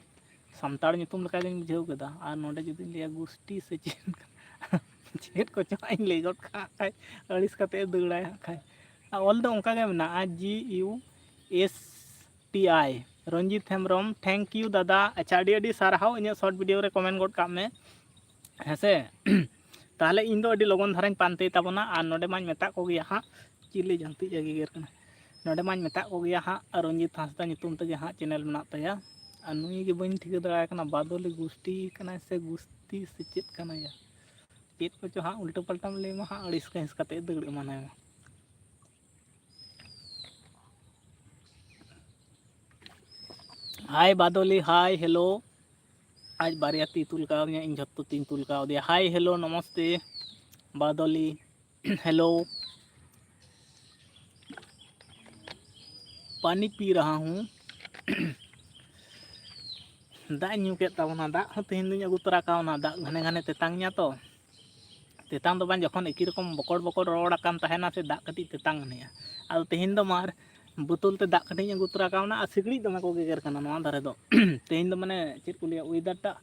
ᱥᱟᱱᱛᱟᱲ ᱧᱩᱛᱩᱢ ᱞᱮᱠᱟᱜᱤᱧ ᱵᱩᱡᱷᱟᱹᱣ ᱠᱮᱫᱟ᱾ ᱟᱨ ᱱᱚᱰᱮ ᱡᱩᱫᱤᱧ ᱞᱟᱹᱭᱟ ᱜᱩᱥᱴᱤ ᱥᱮ ᱪᱮᱫ, ᱪᱮᱫ ᱠᱚᱪᱚ ᱦᱟᱸᱜ ᱤᱧ ᱞᱟᱹᱭ ᱜᱚᱫ ᱠᱟᱜ ᱠᱷᱟᱡ, ᱟᱹᱲᱤᱥ ᱠᱟᱛᱮ ᱫᱟᱹᱲᱟᱭ ᱦᱟᱸᱜ ᱠᱷᱟᱡ᱾ ᱟᱨ ᱚᱞ ᱫᱚ ᱚᱱᱠᱟ ᱜᱮ ᱢᱮᱱᱟᱜᱼᱟ, G U S T I. Ranjit Hembrom, thank you ᱫᱟᱫᱟ᱾ ᱟᱪᱪᱷᱟ, ᱟᱹᱰᱤ ᱟᱹᱰᱤ ᱥᱟᱨᱦᱟᱣ ᱤᱧᱟᱹᱜ short video ᱨᱮ comment ᱜᱚᱫ ᱠᱟᱜ ᱢᱮ, ᱦᱮᱸ ᱥᱮ᱾ ᱛᱟᱦᱚᱞᱮ ᱤᱧ ᱫᱚ ᱟᱹᱰᱤ ᱞᱚᱜᱚᱱ ᱫᱷᱟᱨᱟᱧ ᱯᱟᱱᱛᱮᱭ ᱛᱟᱵᱚᱱᱟ᱾ ᱟᱨ ᱱᱚᱰᱮ ᱢᱟᱧ ᱢᱮᱛᱟᱜ ᱠᱚᱜᱮᱭᱟ ᱦᱟᱸᱜ, ᱪᱤᱞᱤ ᱡᱟᱹᱱᱛᱤᱡ ᱮ ᱜᱮᱜᱮᱨ ᱠᱟᱱᱟ, ᱱᱚᱰᱮ ᱢᱟᱧ ᱢᱮᱛᱟᱜ ᱠᱚᱜᱮᱭᱟ ᱦᱟᱸᱜ, ᱨᱚᱧᱡᱤᱛ ᱦᱟᱸᱥᱫᱟ ᱧᱩᱛᱩᱢ ᱛᱮᱜᱮ ᱦᱟᱸᱜ channel ᱢᱮᱱᱟᱜ ᱛᱟᱭᱟ᱾ ᱟᱨ ᱱᱩᱭ ᱜᱮ ᱵᱟᱹᱧ ᱴᱷᱤᱠᱟᱹ ᱫᱟᱲᱮᱭᱟᱭ ᱠᱟᱱᱟ, ᱵᱟᱫᱚᱞᱤ ᱜᱩᱥᱴᱤ ᱠᱟᱱᱟᱭ ᱥᱮ ᱜᱩᱥᱛᱤ ᱥᱮ ᱪᱮᱫ ᱠᱟᱱᱟᱭᱟ? ᱪᱮᱫ ᱠᱚᱪᱚ ᱦᱟᱸᱜ ᱩᱞᱴᱟᱹ ᱯᱟᱞᱴᱟᱢ ᱞᱟᱹᱭ ᱢᱟ ᱦᱟᱸᱜ, ᱟᱹᱲᱤᱥ ᱠᱟᱹᱦᱤᱥ ᱠᱟᱛᱮ ᱫᱟᱹᱲ ᱮᱢᱟᱱᱟᱭ ᱢᱟ᱾ Hi ᱵᱟᱫᱚᱞᱤ, hi, hello᱾ ᱟᱡ ᱵᱟᱨᱭᱟ ᱛᱤ ᱛᱩᱞ ᱠᱟᱣᱫᱤᱧᱟ, ᱤᱧ ᱡᱷᱚᱛᱚ ᱛᱤᱧ ᱛᱩᱞ ᱠᱟᱣᱫᱮᱭᱟ᱾ Hi, hello, ᱱᱚᱢᱚᱥᱛᱮ ᱵᱟᱫᱚᱞᱤ᱾ Hello, ᱯᱟᱱᱤ ᱯᱤ ᱨᱟᱦᱟ ᱦᱩᱸ᱾ ᱫᱟᱜ ᱤᱧ ᱧᱩ ᱠᱮᱫ ᱛᱟᱵᱚᱱᱟ, ᱫᱟᱜ ᱦᱚᱸ ᱛᱮᱦᱮᱧ ᱫᱚᱧ ᱟᱹᱜᱩ ᱛᱚᱨᱟ ᱠᱟᱣᱱᱟ᱾ ᱫᱟᱜ ᱜᱷᱟᱱᱮ ᱜᱷᱟᱱᱮ ᱛᱮᱛᱟᱝ ᱤᱧᱟ ᱛᱚ, ᱛᱮᱛᱟᱝ ᱫᱚ ᱵᱟᱝ, ᱡᱚᱠᱷᱚᱱ ᱮᱠᱤ ᱨᱚᱠᱚᱢ ᱵᱚᱠᱚᱲ ᱵᱚᱠᱚᱲ ᱨᱚᱲ ᱟᱠᱟᱱ ᱛᱟᱦᱮᱱᱟ ᱥᱮ, ᱫᱟᱜ ᱠᱟᱹᱴᱤᱡ ᱛᱮᱛᱟᱝ ᱟᱱᱤᱡᱼᱟ᱾ ᱟᱫᱚ ᱛᱮᱦᱮᱧ ᱫᱚ ᱢᱟᱨ ᱵᱳᱛᱚᱞ ᱛᱮ ᱫᱟᱜ ᱠᱟᱹᱴᱤᱡ ᱤᱧ ᱟᱹᱜᱩ ᱛᱚᱨᱟ ᱠᱟᱣᱱᱟ, ᱟᱨ ᱥᱤᱠᱲᱤᱡ ᱫᱚᱢᱮ ᱠᱚ ᱜᱮᱜᱮᱨ ᱠᱟᱱᱟ ᱱᱚᱣᱟ ᱫᱷᱟᱨᱮ ᱫᱚ᱾ ᱛᱮᱦᱮᱧ ᱫᱚ ᱢᱟᱱᱮ ᱪᱮᱫ ᱠᱚ ᱞᱟᱹᱭᱟ, weather ᱴᱟᱜ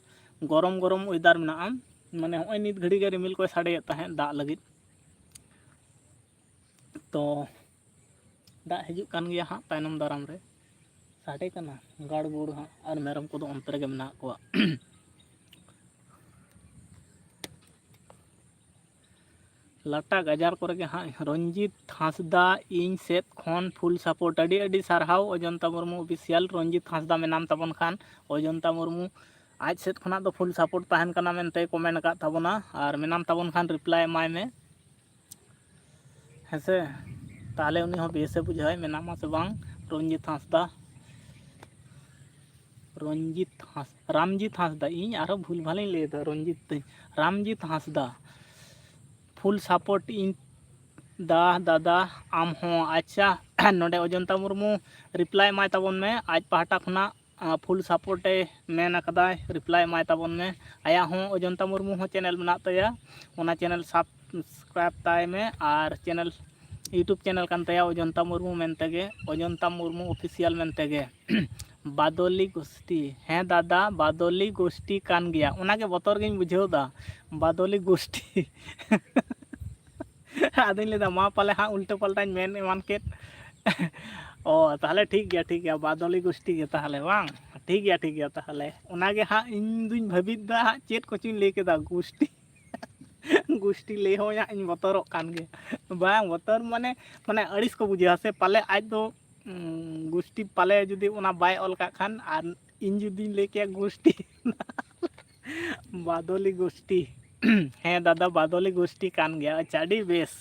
ᱜᱚᱨᱚᱢ ᱜᱚᱨᱚᱢ weather ᱢᱮᱱᱟᱜᱼᱟ᱾ ᱢᱟᱱᱮ ᱦᱚᱸᱜᱼᱚᱭ ᱱᱤᱛ ᱜᱷᱟᱹᱲᱤ ᱜᱮ ᱨᱤᱢᱤᱞ ᱠᱚᱭ ᱥᱟᱰᱮᱭᱮᱫ ᱛᱟᱦᱮᱸᱫ ᱫᱟᱜ ᱞᱟᱹᱜᱤᱫ᱾ ᱛᱚ ᱫᱟᱜ ᱦᱤᱡᱩᱜ ᱠᱟᱱ ᱜᱮᱭᱟ ᱦᱟᱸᱜ ᱛᱟᱭᱱᱚᱢ ᱫᱟᱨᱟᱢ ᱨᱮ᱾ ᱥᱟᱰᱮ ᱠᱟᱱᱟ ᱜᱟᱲ ᱜᱩᱲ ᱦᱟᱸᱜ, ᱟᱨ ᱢᱮᱨᱚᱢ ᱠᱚᱫᱚ ᱚᱱᱛᱮ ᱨᱮᱜᱮ ᱢᱮᱱᱟᱜ ᱠᱚᱣᱟ᱾ ᱞᱟᱴᱟ ᱜᱟᱡᱟᱲ ᱠᱚᱨᱮ ᱜᱮ ᱦᱟᱸᱜ᱾ ᱨᱚᱧᱡᱤᱛ ᱦᱟᱸᱥᱫᱟ, ᱤᱧ ᱥᱮᱫ ᱠᱷᱚᱱ full support, ᱟᱹᱰᱤ ᱟᱹᱰᱤ ᱥᱟᱨᱦᱟᱣ ᱚᱡᱚᱱᱛᱟ ᱢᱩᱨᱢᱩ official᱾ ᱨᱚᱧᱡᱤᱛ ᱦᱟᱸᱥᱫᱟ ᱢᱮᱱᱟᱢ ᱛᱟᱵᱚᱱ ᱠᱷᱟᱱ, ᱚᱡᱚᱱᱛᱟ ᱢᱩᱨᱢᱩ ᱟᱡ ᱥᱮᱫ ᱠᱷᱚᱱᱟᱜ ᱫᱚ full support ᱛᱟᱦᱮᱱ ᱠᱟᱱᱟ ᱢᱮᱱᱛᱮ comment ᱟᱠᱟᱫ ᱛᱟᱵᱚᱱᱟ, ᱟᱨ ᱢᱮᱱᱟᱢ ᱛᱟᱵᱚᱱ ᱠᱷᱟᱱ reply ᱮᱢᱟᱭ ᱢᱮ᱾ ᱦᱮᱸᱥᱮ, ᱛᱟᱦᱚᱞᱮ ᱩᱱᱤ ᱦᱚᱸ ᱵᱮᱥᱮ ᱵᱩᱡᱷᱟᱹᱣᱟᱭ, ᱢᱮᱱᱟᱢᱟ ᱥᱮ ᱵᱟᱝ ᱨᱚᱧᱡᱤᱛ ᱦᱟᱸᱥᱫᱟ᱾ ᱨᱚᱧᱡᱤᱛ ᱦᱟᱸᱥ-, ᱨᱟᱢᱡᱤᱛ ᱦᱟᱸᱥᱫᱟ, ᱤᱧ ᱟᱨᱦᱚᱸ ᱵᱷᱩᱞ ᱵᱷᱟᱞᱤᱧ ᱞᱟᱹᱭᱫᱟ, ᱨᱚᱧᱡᱤᱛ ᱛᱤᱧ, ᱨᱟᱢᱡᱤᱛ ᱦᱟᱸᱥᱫᱟ᱾ Full support ᱤᱧ ᱫᱟ, ᱫᱟᱫᱟ, ᱟᱢ ᱦᱚᱸ᱾ ᱟᱪᱪᱷᱟ, ᱱᱚᱰᱮ ᱚᱡᱚᱱᱛᱟ ᱢᱩᱨᱢᱩ reply ᱮᱢᱟᱭ ᱛᱟᱵᱚᱱ ᱢᱮ, ᱟᱡ ᱯᱟᱦᱴᱟ ᱠᱷᱚᱱᱟᱜ full support ᱮ ᱢᱮᱱ ᱟᱠᱟᱫᱟᱭ, reply ᱮᱢᱟᱭ ᱛᱟᱵᱚᱱ ᱢᱮ᱾ ᱟᱭᱟᱜ ᱦᱚᱸ ᱚᱡᱚᱱᱛᱟ ᱢᱩᱨᱢᱩ ᱦᱚᱸ channel ᱢᱮᱱᱟᱜ ᱛᱟᱭᱟ, ᱚᱱᱟ channel subscribe ᱛᱟᱭ ᱢᱮ᱾ ᱟᱨ channel, YouTube channel ᱠᱟᱱ ᱛᱟᱭᱟ ᱚᱡᱚᱱᱛᱟ ᱢᱩᱨᱢᱩ ᱢᱮᱱᱛᱮ ᱜᱮ, ᱚᱡᱚᱱᱛᱟ ᱢᱩᱨᱢᱩ official ᱢᱮᱱᱛᱮ ᱜᱮ᱾ ᱵᱟᱫᱚᱞᱤ ᱜᱩᱥᱴᱤ᱾ ᱦᱮᱸ ᱫᱟᱫᱟ, ᱵᱟᱫᱚᱞᱤ ᱜᱩᱥᱴᱤ ᱠᱟᱱ ᱜᱮᱭᱟ᱾ ᱚᱱᱟᱜᱮ ᱵᱚᱛᱚᱨ ᱜᱤᱧ ᱵᱩᱡᱷᱟᱹᱣ ᱮᱫᱟ, ᱵᱟᱫᱚᱞᱤ ᱜᱩᱥᱴᱤ᱾ ᱟᱫᱚᱧ ᱞᱟᱹᱭᱫᱟ, ᱢᱟ ᱯᱟᱞᱮ ᱦᱟᱸᱜ ᱩᱞᱴᱟᱹ ᱯᱟᱞᱴᱟᱧ ᱢᱮᱱ ᱮᱢᱟᱱ ᱠᱮᱫ᱾ ᱚ, ᱛᱟᱦᱚᱞᱮ ᱴᱷᱤᱠ ᱜᱮᱭᱟ, ᱴᱷᱤᱠ ᱜᱮᱭᱟ, ᱵᱟᱫᱚᱞᱤ ᱜᱩᱥᱴᱤ ᱜᱮ ᱛᱟᱦᱚᱞᱮ ᱵᱟᱝ? ᱴᱷᱤᱠ ᱜᱮᱭᱟ, ᱴᱷᱤᱠ ᱜᱮᱭᱟ, ᱛᱟᱦᱚᱞᱮ ᱚᱱᱟᱜᱮ ᱦᱟᱸᱜ ᱤᱧ ᱫᱩᱧ ᱵᱷᱟᱹᱵᱤᱛ ᱫᱟ ᱦᱟᱸᱜ ᱪᱮᱫ ᱠᱚᱪᱚᱧ ᱞᱟᱹᱭ ᱠᱮᱫᱟ, ᱜᱩᱥᱴᱤ᱾ ᱜᱩᱥᱴᱤ ᱞᱟᱹᱭ ᱦᱚᱸ ᱦᱟᱸᱜ ᱤᱧ ᱵᱚᱛᱚᱨᱚᱜ ᱠᱟᱱ ᱜᱮᱭᱟ᱾ ᱵᱟᱝ, ᱵᱚᱛᱚᱨ ᱢᱟᱱᱮ, ᱢᱟᱱᱮ ᱟᱹᱲᱤᱥ ᱠᱚ ᱵᱩᱡᱷᱟᱹᱣᱟ ᱥᱮ ᱯᱟᱞᱮ ᱟᱡ ᱫᱚ, ᱩᱸ, ᱜᱩᱥᱴᱤ ᱯᱟᱞᱮ ᱡᱩᱫᱤ ᱚᱱᱟ ᱵᱟᱭ ᱚᱞ ᱠᱟᱜ ᱠᱷᱟᱱ, ᱟᱨ ᱤᱧ ᱡᱩᱫᱤᱧ ᱞᱟᱹᱭ ᱠᱮᱭᱟ ᱜᱩᱥᱴᱤ᱾ ᱵᱟᱫᱚᱞᱤ ᱜᱩᱥᱴᱤ᱾ ᱦᱮᱸ ᱫᱟᱫᱟ, ᱵᱟᱫᱚᱞᱤ ᱜᱩᱥᱴᱤ ᱠᱟᱱ ᱜᱮᱭᱟ᱾ ᱟᱪᱪᱷᱟ, ᱟᱹᱰᱤ ᱵᱮᱥ,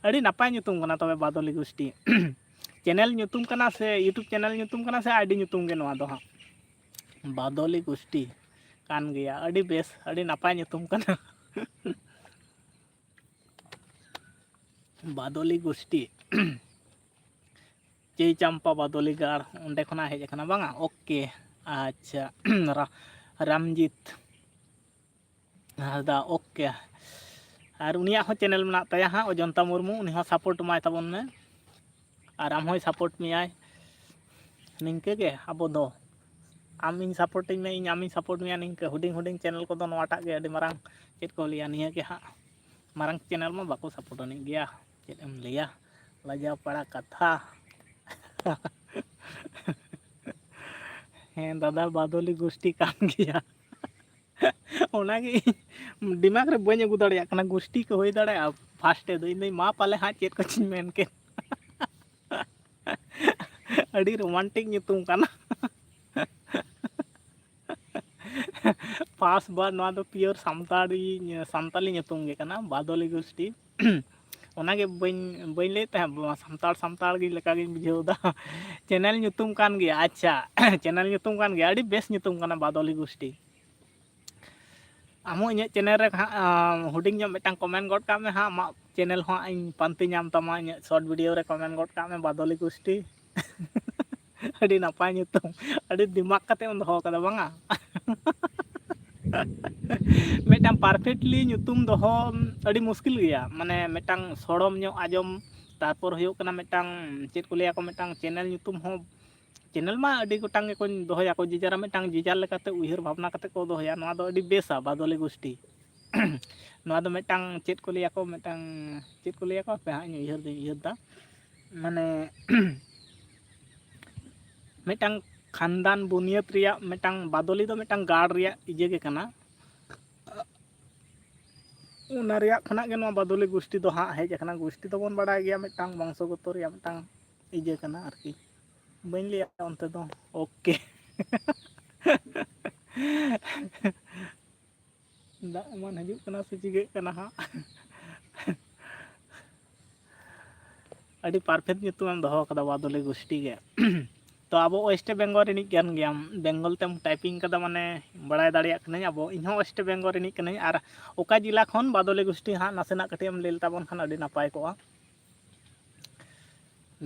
ᱟᱹᱰᱤ ᱱᱟᱯᱟᱭ ᱧᱩᱛᱩᱢ ᱠᱟᱱᱟ ᱛᱚᱵᱮ, ᱵᱟᱫᱚᱞᱤ ᱜᱩᱥᱴᱤ᱾ ᱪᱮᱱᱮᱞ ᱧᱩᱛᱩᱢ ᱠᱟᱱᱟ ᱥᱮ YouTube ᱪᱮᱱᱮᱞ ᱧᱩᱛᱩᱢ ᱠᱟᱱᱟ ᱥᱮ ᱟᱭᱰᱤ ᱧᱩᱛᱩᱢ ᱜᱮ ᱱᱚᱣᱟ ᱫᱚ ᱦᱟᱸᱜ? ᱵᱟᱫᱚᱞᱤ ᱜᱩᱥᱴᱤ ᱠᱟᱱ ᱜᱮᱭᱟ᱾ ᱟᱹᱰᱤ ᱵᱮᱥ, ᱟᱹᱰᱤ ᱱᱟᱯᱟᱭ ᱧᱩᱛᱩᱢ ᱠᱟᱱᱟ᱾ ᱵᱟᱫᱚᱞᱤ ᱜᱩᱥᱴᱤ᱾ ᱪᱟᱹᱭ ᱪᱟᱢᱯᱟ ᱵᱟᱫᱚᱞᱤ ᱜᱟᱲ, ᱚᱸᱰᱮ ᱠᱷᱚᱱᱟᱜ ᱦᱮᱡ ᱟᱠᱟᱱᱟ ᱵᱟᱝᱟ? ᱳᱠᱮ, ᱟᱪᱪᱷᱟ᱾ ᱨᱟ-, ᱨᱟᱢᱡᱤᱛ ᱦᱟᱸᱥᱫᱟ, ᱳᱠᱮ᱾ ᱟᱨ ᱩᱱᱤᱭᱟᱜ ᱦᱚᱸ ᱪᱮᱱᱮᱞ ᱢᱮᱱᱟᱜ ᱛᱟᱭᱟ ᱦᱟᱸᱜ, ᱚᱡᱚᱱᱛᱟ ᱢᱩᱨᱢᱩ, ᱩᱱᱤ ᱦᱚᱸ ᱥᱟᱯᱳᱨᱴ ᱮᱢᱟᱭ ᱛᱟᱵᱚᱱ ᱢᱮ᱾ ᱟᱨ ᱟᱢ ᱦᱚᱸᱭ ᱥᱟᱯᱳᱨᱴ ᱢᱮᱭᱟᱭ᱾ ᱱᱤᱝᱠᱟᱹ ᱜᱮ ᱟᱵᱚ ᱫᱚ, ᱟᱢ ᱤᱧ ᱥᱟᱯᱳᱨᱴᱤᱧ ᱢᱮ, ᱤᱧ ᱟᱢᱤᱧ ᱥᱟᱯᱳᱨᱴ ᱢᱮᱭᱟ᱾ ᱱᱤᱝᱠᱟᱹ ᱦᱩᱰᱤᱧ ᱦᱩᱰᱤᱧ ᱪᱮᱱᱮᱞ ᱠᱚᱫᱚ ᱱᱚᱣᱟᱴᱟᱜ ᱜᱮ ᱟᱹᱰᱤ ᱢᱟᱨᱟᱝ, ᱪᱮᱫ ᱠᱚ ᱞᱟᱹᱭᱟ, ᱱᱤᱭᱟᱹ ᱜᱮ ᱦᱟᱸᱜ ᱢᱟᱨᱟᱝ ᱪᱮᱱᱮᱞ ᱢᱟ ᱵᱟᱠᱚ ᱥᱟᱯᱳᱨᱴ ᱟᱹᱱᱤᱡ ᱜᱮᱭᱟ᱾ ᱪᱮᱫ ᱮᱢ ᱞᱟᱹᱭᱟ, ᱞᱟᱡᱟᱣ ᱯᱟᱲᱟ ᱠᱟᱛᱷᱟ᱾ ᱦᱮᱸ ᱫᱟᱫᱟ, ᱵᱟᱫᱚᱞᱤ ᱜᱩᱥᱴᱤ ᱠᱟᱱ ᱜᱮᱭᱟ᱾ ᱚᱱᱟᱜᱮ ᱤᱧ ᱫᱤᱢᱟᱜᱽ ᱨᱮ ᱵᱟᱹᱧ ᱟᱹᱜᱩ ᱫᱟᱲᱮᱭᱟᱜ ᱠᱟᱱᱟ, ᱜᱩᱥᱴᱤ ᱠᱚ ᱦᱩᱭ ᱫᱟᱲᱮᱭᱟᱜᱼᱟ᱾ ᱯᱷᱟᱥᱴ ᱨᱮᱫᱚ ᱤᱧ ᱫᱚᱧ, ᱢᱟ ᱯᱟᱞᱮ ᱦᱟᱸᱜ ᱪᱮᱫ ᱠᱚᱪᱚᱧ ᱢᱮᱱ ᱠᱮᱫ᱾ ᱟᱹᱰᱤ ᱨᱳᱢᱟᱱᱴᱤᱠ ᱧᱩᱛᱩᱢ ᱠᱟᱱᱟ᱾ ᱯᱟᱥ ᱵᱟᱨ ᱱᱚᱣᱟ ᱫᱚ ᱯᱤᱭᱳᱨ ᱥᱟᱱᱛᱟᱲᱤ, ᱥᱟᱱᱛᱟᱞᱤ ᱧᱩᱛᱩᱢ ᱜᱮ ᱠᱟᱱᱟ, ᱵᱟᱫᱚᱞᱤ ᱜᱩᱥᱴᱤ᱾ ᱚᱱᱟᱜᱮ ᱵᱟᱹᱧ, ᱵᱟᱹᱧ ᱞᱟᱹᱭᱮᱫ ᱛᱟᱦᱮᱸᱫ, ᱥᱟᱱᱛᱟᱲ, ᱥᱟᱱᱛᱟᱲ ᱜᱮ ᱞᱮᱠᱟᱜᱤᱧ ᱵᱩᱡᱷᱟᱹᱣ ᱮᱫᱟ᱾ ᱪᱮᱱᱮᱞ ᱧᱩᱛᱩᱢ ᱠᱟᱱ ᱜᱮᱭᱟ᱾ ᱟᱪᱪᱷᱟ, ᱪᱮᱱᱮᱞ ᱧᱩᱛᱩᱢ ᱠᱟᱱ ᱜᱮᱭᱟ, ᱟᱹᱰᱤ ᱵᱮᱥ ᱧᱩᱛᱩᱢ ᱠᱟᱱᱟ, ᱵᱟᱫᱚᱞᱤ ᱜᱩᱥᱴᱤ᱾ ᱟᱢ ᱦᱚᱸ ᱤᱧᱟᱹᱜ ᱪᱮᱱᱮᱞ ᱨᱮ ᱦᱟᱸᱜ, ᱟᱢ, ᱦᱩᱰᱤᱧ ᱧᱚᱜ ᱢᱤᱫᱴᱟᱝ ᱠᱚᱢᱮᱱᱴ ᱜᱚᱫ ᱠᱟᱜ ᱢᱮ ᱦᱟᱸᱜ, ᱟᱢᱟᱜ ᱪᱮᱱᱮᱞ ᱦᱚᱸ ᱦᱟᱸᱜ ᱤᱧ ᱯᱟᱱᱛᱮ ᱧᱟᱢ ᱛᱟᱢᱟ, ᱤᱧᱟᱹᱜ ᱥᱚᱨᱴ ᱵᱷᱤᱰᱤᱭᱳ ᱨᱮ ᱠᱚᱢᱮᱱᱴ ᱜᱚᱫ ᱠᱟᱜ ᱢᱮ, ᱵᱟᱫᱚᱞᱤ ᱜᱩᱥᱴᱤ᱾ ᱟᱹᱰᱤ ᱱᱟᱯᱟᱭ ᱧᱩᱛᱩᱢ, ᱟᱹᱰᱤ ᱫᱤᱢᱟᱜᱽ ᱠᱟᱛᱮ ᱮᱢ ᱫᱚᱦᱚ ᱠᱟᱫᱟ ᱵᱟᱝᱟ? ᱢᱤᱫᱴᱟᱝ ᱯᱟᱨᱯᱷᱮᱠᱴᱞᱤ ᱧᱩᱛᱩᱢ ᱫᱚᱦᱚ ᱟᱹᱰᱤ ᱢᱩᱥᱠᱤᱞ ᱜᱮᱭᱟ, ᱢᱟᱱᱮ ᱢᱤᱫᱴᱟᱝ ᱥᱚᱲᱚᱢ ᱧᱚᱜ ᱟᱸᱡᱚᱢ, ᱛᱟᱨᱯᱚᱨ ᱦᱩᱭᱩᱜ ᱠᱟᱱᱟ ᱢᱤᱫᱴᱟᱝ, ᱪᱮᱫ ᱠᱚ ᱞᱟᱹᱭᱟ ᱠᱚ, ᱢᱤᱫᱴᱟᱝ ᱪᱮᱱᱮᱞ ᱧᱩᱛᱩᱢ ᱦᱚᱸ ᱪᱮᱱᱮᱞ ᱢᱟ ᱟᱹᱰᱤ ᱜᱚᱴᱟᱝ ᱜᱮᱠᱚ ᱫᱚᱦᱚᱭᱟᱠᱚ, ᱡᱮ ᱡᱟᱨᱟᱜ ᱢᱤᱫᱴᱟᱝ ᱡᱮ ᱡᱟᱨ ᱞᱮᱠᱟᱛᱮ ᱩᱭᱦᱟᱹᱨ ᱵᱷᱟᱵᱽᱱᱟ ᱠᱟᱛᱮ ᱠᱚ ᱫᱚᱦᱚᱭᱟ᱾ ᱱᱚᱣᱟ ᱫᱚ ᱟᱹᱰᱤ ᱵᱮᱥᱟ ᱵᱟᱫᱚᱞᱤ ᱜᱳᱥᱴᱤ᱾ ᱱᱚᱣᱟ ᱫᱚ ᱢᱤᱫᱴᱟᱝ ᱪᱮᱫ ᱠᱚ ᱞᱟᱹᱭᱟᱠᱚ, ᱢᱤᱫᱴᱟᱝ ᱪᱮᱫ ᱠᱚ ᱞᱟᱹᱭᱟᱠᱚ, ᱦᱟᱯᱮ ᱦᱟᱸᱜ ᱤᱧ ᱩᱭᱦᱟᱹᱨ ᱫᱟᱹᱧ, ᱩᱭᱦᱟᱹᱨ ᱫᱟ᱾ ᱢᱟᱱᱮ ᱢᱤᱫᱴᱟᱝ ᱠᱷᱟᱱᱫᱟᱱ ᱵᱩᱱᱤᱭᱟᱹᱫ ᱨᱮᱭᱟᱜ ᱢᱤᱫᱴᱟᱝ, ᱵᱟᱫᱚᱞᱤ ᱫᱚ ᱢᱤᱫᱴᱟᱝ ᱜᱟᱲ ᱨᱮᱭᱟᱜ ᱤᱭᱟᱹ ᱜᱮ ᱠᱟᱱᱟ᱾ ᱚᱱᱟ ᱨᱮᱭᱟᱜ ᱠᱷᱚᱱᱟᱜ ᱜᱮ ᱱᱚᱣᱟ ᱵᱟᱫᱚᱞᱤ ᱜᱩᱥᱴᱤ ᱫᱚ ᱦᱟᱸᱜ ᱦᱮᱡ ᱟᱠᱟᱱᱟ᱾ ᱜᱩᱥᱴᱤ ᱫᱚᱵᱚᱱ ᱵᱟᱲᱟᱭ ᱜᱮᱭᱟ, ᱢᱤᱫᱴᱟᱝ ᱵᱚᱝᱥᱚᱜᱚᱛᱚ ᱨᱮᱭᱟᱜ ᱢᱤᱫᱴᱟᱝ ᱤᱭᱟᱹ ᱠᱟᱱᱟ ᱟᱨᱠᱤ᱾ ᱵᱟᱹᱧ ᱞᱟᱹᱭᱟ ᱚᱱᱛᱮ ᱫᱚ᱾ ᱳᱠᱮ᱾ ᱫᱟᱜ ᱮᱢᱟᱱ ᱦᱤᱡᱩᱜ ᱠᱟᱱᱟ ᱥᱮ ᱪᱤᱠᱟᱹᱜ ᱠᱟᱱᱟ ᱦᱟᱸᱜ? ᱟᱹᱰᱤ ᱯᱟᱨᱯᱷᱮᱠᱴ ᱧᱩᱛᱩᱢᱮᱢ ᱫᱚᱦᱚ ᱠᱟᱫᱟ, ᱵᱟᱫᱚᱞᱤ ᱜᱩᱥᱴᱤ ᱜᱮ᱾ ᱛᱚ, ᱟᱵᱚ ᱳᱭᱮᱥᱴ ᱵᱮᱝᱜᱚᱞ ᱨᱤᱱᱤᱡ ᱠᱟᱱ ᱜᱮᱭᱟᱢ, ᱵᱮᱝᱜᱚᱞ ᱛᱮᱢ ᱴᱟᱭᱯᱤᱝ ᱠᱟᱫᱟ, ᱢᱟᱱᱮ ᱵᱟᱲᱟᱭ ᱫᱟᱲᱮᱭᱟᱜ ᱠᱟᱹᱱᱟᱹᱧ᱾ ᱟᱵᱚ, ᱤᱧ ᱦᱚᱸ ᱳᱭᱮᱥᱴ ᱵᱮᱝᱜᱚᱞ ᱨᱤᱱᱤᱡ ᱠᱟᱹᱱᱟᱹᱧ᱾ ᱟᱨ ᱚᱠᱟ ᱡᱮᱞᱟ ᱠᱷᱚᱱ ᱵᱟᱫᱚᱞᱤ ᱜᱩᱥᱴᱤ ᱦᱟᱸᱜ ᱱᱟᱥᱮᱱᱟᱜ ᱠᱟᱹᱴᱤᱡ ᱮᱢ ᱞᱟᱹᱭ ᱞᱮᱛᱟᱵᱚᱱ ᱠᱷᱟᱱ ᱟᱹᱰᱤ ᱱᱟᱯᱟᱭ ᱠᱚᱜᱼᱟ᱾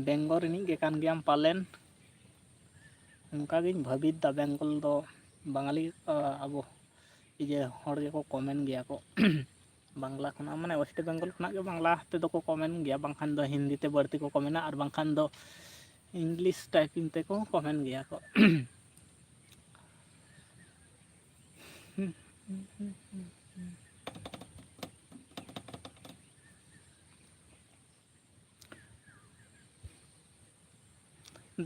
ᱵᱮᱝᱜᱚᱞ ᱨᱤᱱᱤᱡ ᱜᱮ ᱠᱟᱱ ᱜᱮᱭᱟᱢ ᱯᱟᱞᱮᱱ, ᱚᱱᱠᱟᱜᱤᱧ ᱵᱷᱟᱹᱵᱤᱛ ᱫᱟ᱾ ᱵᱮᱝᱜᱚᱞ ᱫᱚ ᱵᱟᱝᱟᱞᱤ, ᱟ, ᱟᱵᱚ ᱤᱭᱟᱹ ᱦᱚᱲ ᱜᱮᱠᱚ ᱠᱚᱢᱮᱱ ᱜᱮᱭᱟ ᱠᱚ᱾ ᱵᱟᱝᱞᱟ ᱠᱷᱚᱱᱟᱜ, ᱢᱟᱱᱮ ᱳᱭᱮᱥᱴ ᱵᱮᱝᱜᱚᱞ ᱠᱷᱚᱱᱟᱜ ᱜᱮ ᱵᱟᱝᱞᱟ ᱛᱮᱫᱚ ᱠᱚ ᱠᱚᱢᱮᱱ ᱜᱮᱭᱟ, ᱵᱟᱝᱠᱷᱟᱱ ᱫᱚ ᱦᱤᱱᱫᱤ ᱛᱮ ᱵᱟᱹᱲᱛᱤ ᱠᱚ ᱠᱚᱢᱮᱱᱟ, ᱟᱨ ᱵᱟᱝᱠᱷᱟᱱ ᱫᱚ ᱤᱝᱞᱤᱥ ᱴᱟᱭᱯᱤᱝ ᱛᱮᱠᱚ ᱠᱚᱢᱮᱱ ᱜᱮᱭᱟ ᱠᱚ᱾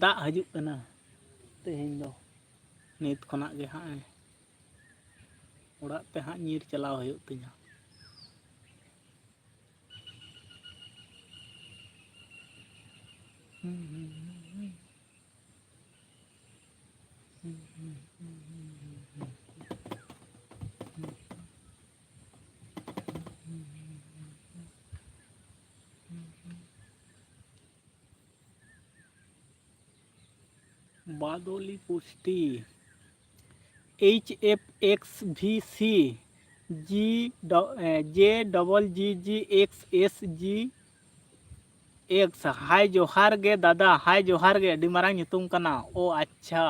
ᱫᱟᱜ ᱦᱤᱡᱩᱜ ᱠᱟᱱᱟ ᱛᱮᱦᱮᱧ ᱫᱚ, ᱱᱤᱛ ᱠᱷᱚᱱᱟᱜ ᱜᱮ ᱦᱟᱸᱜ ᱮ, ᱚᱲᱟᱜ ᱛᱮ ᱦᱟᱸᱜ ᱧᱤᱨ ᱪᱟᱞᱟᱣ ᱦᱩᱭᱩᱜ ᱛᱤᱧᱟ᱾ ᱵᱟᱫᱚᱞᱤ ᱯᱩᱥᱴᱤ, H F X V C G, J double G G X S G X. Hi ᱡᱚᱦᱟᱨ ᱜᱮ ᱫᱟᱫᱟ, ᱦᱟᱭ ᱡᱚᱦᱟᱨ ᱜᱮ᱾ ᱟᱹᱰᱤ ᱢᱟᱨᱟᱝ ᱧᱩᱛᱩᱢ ᱠᱟᱱᱟ᱾ ᱳ ᱟᱪᱪᱷᱟ,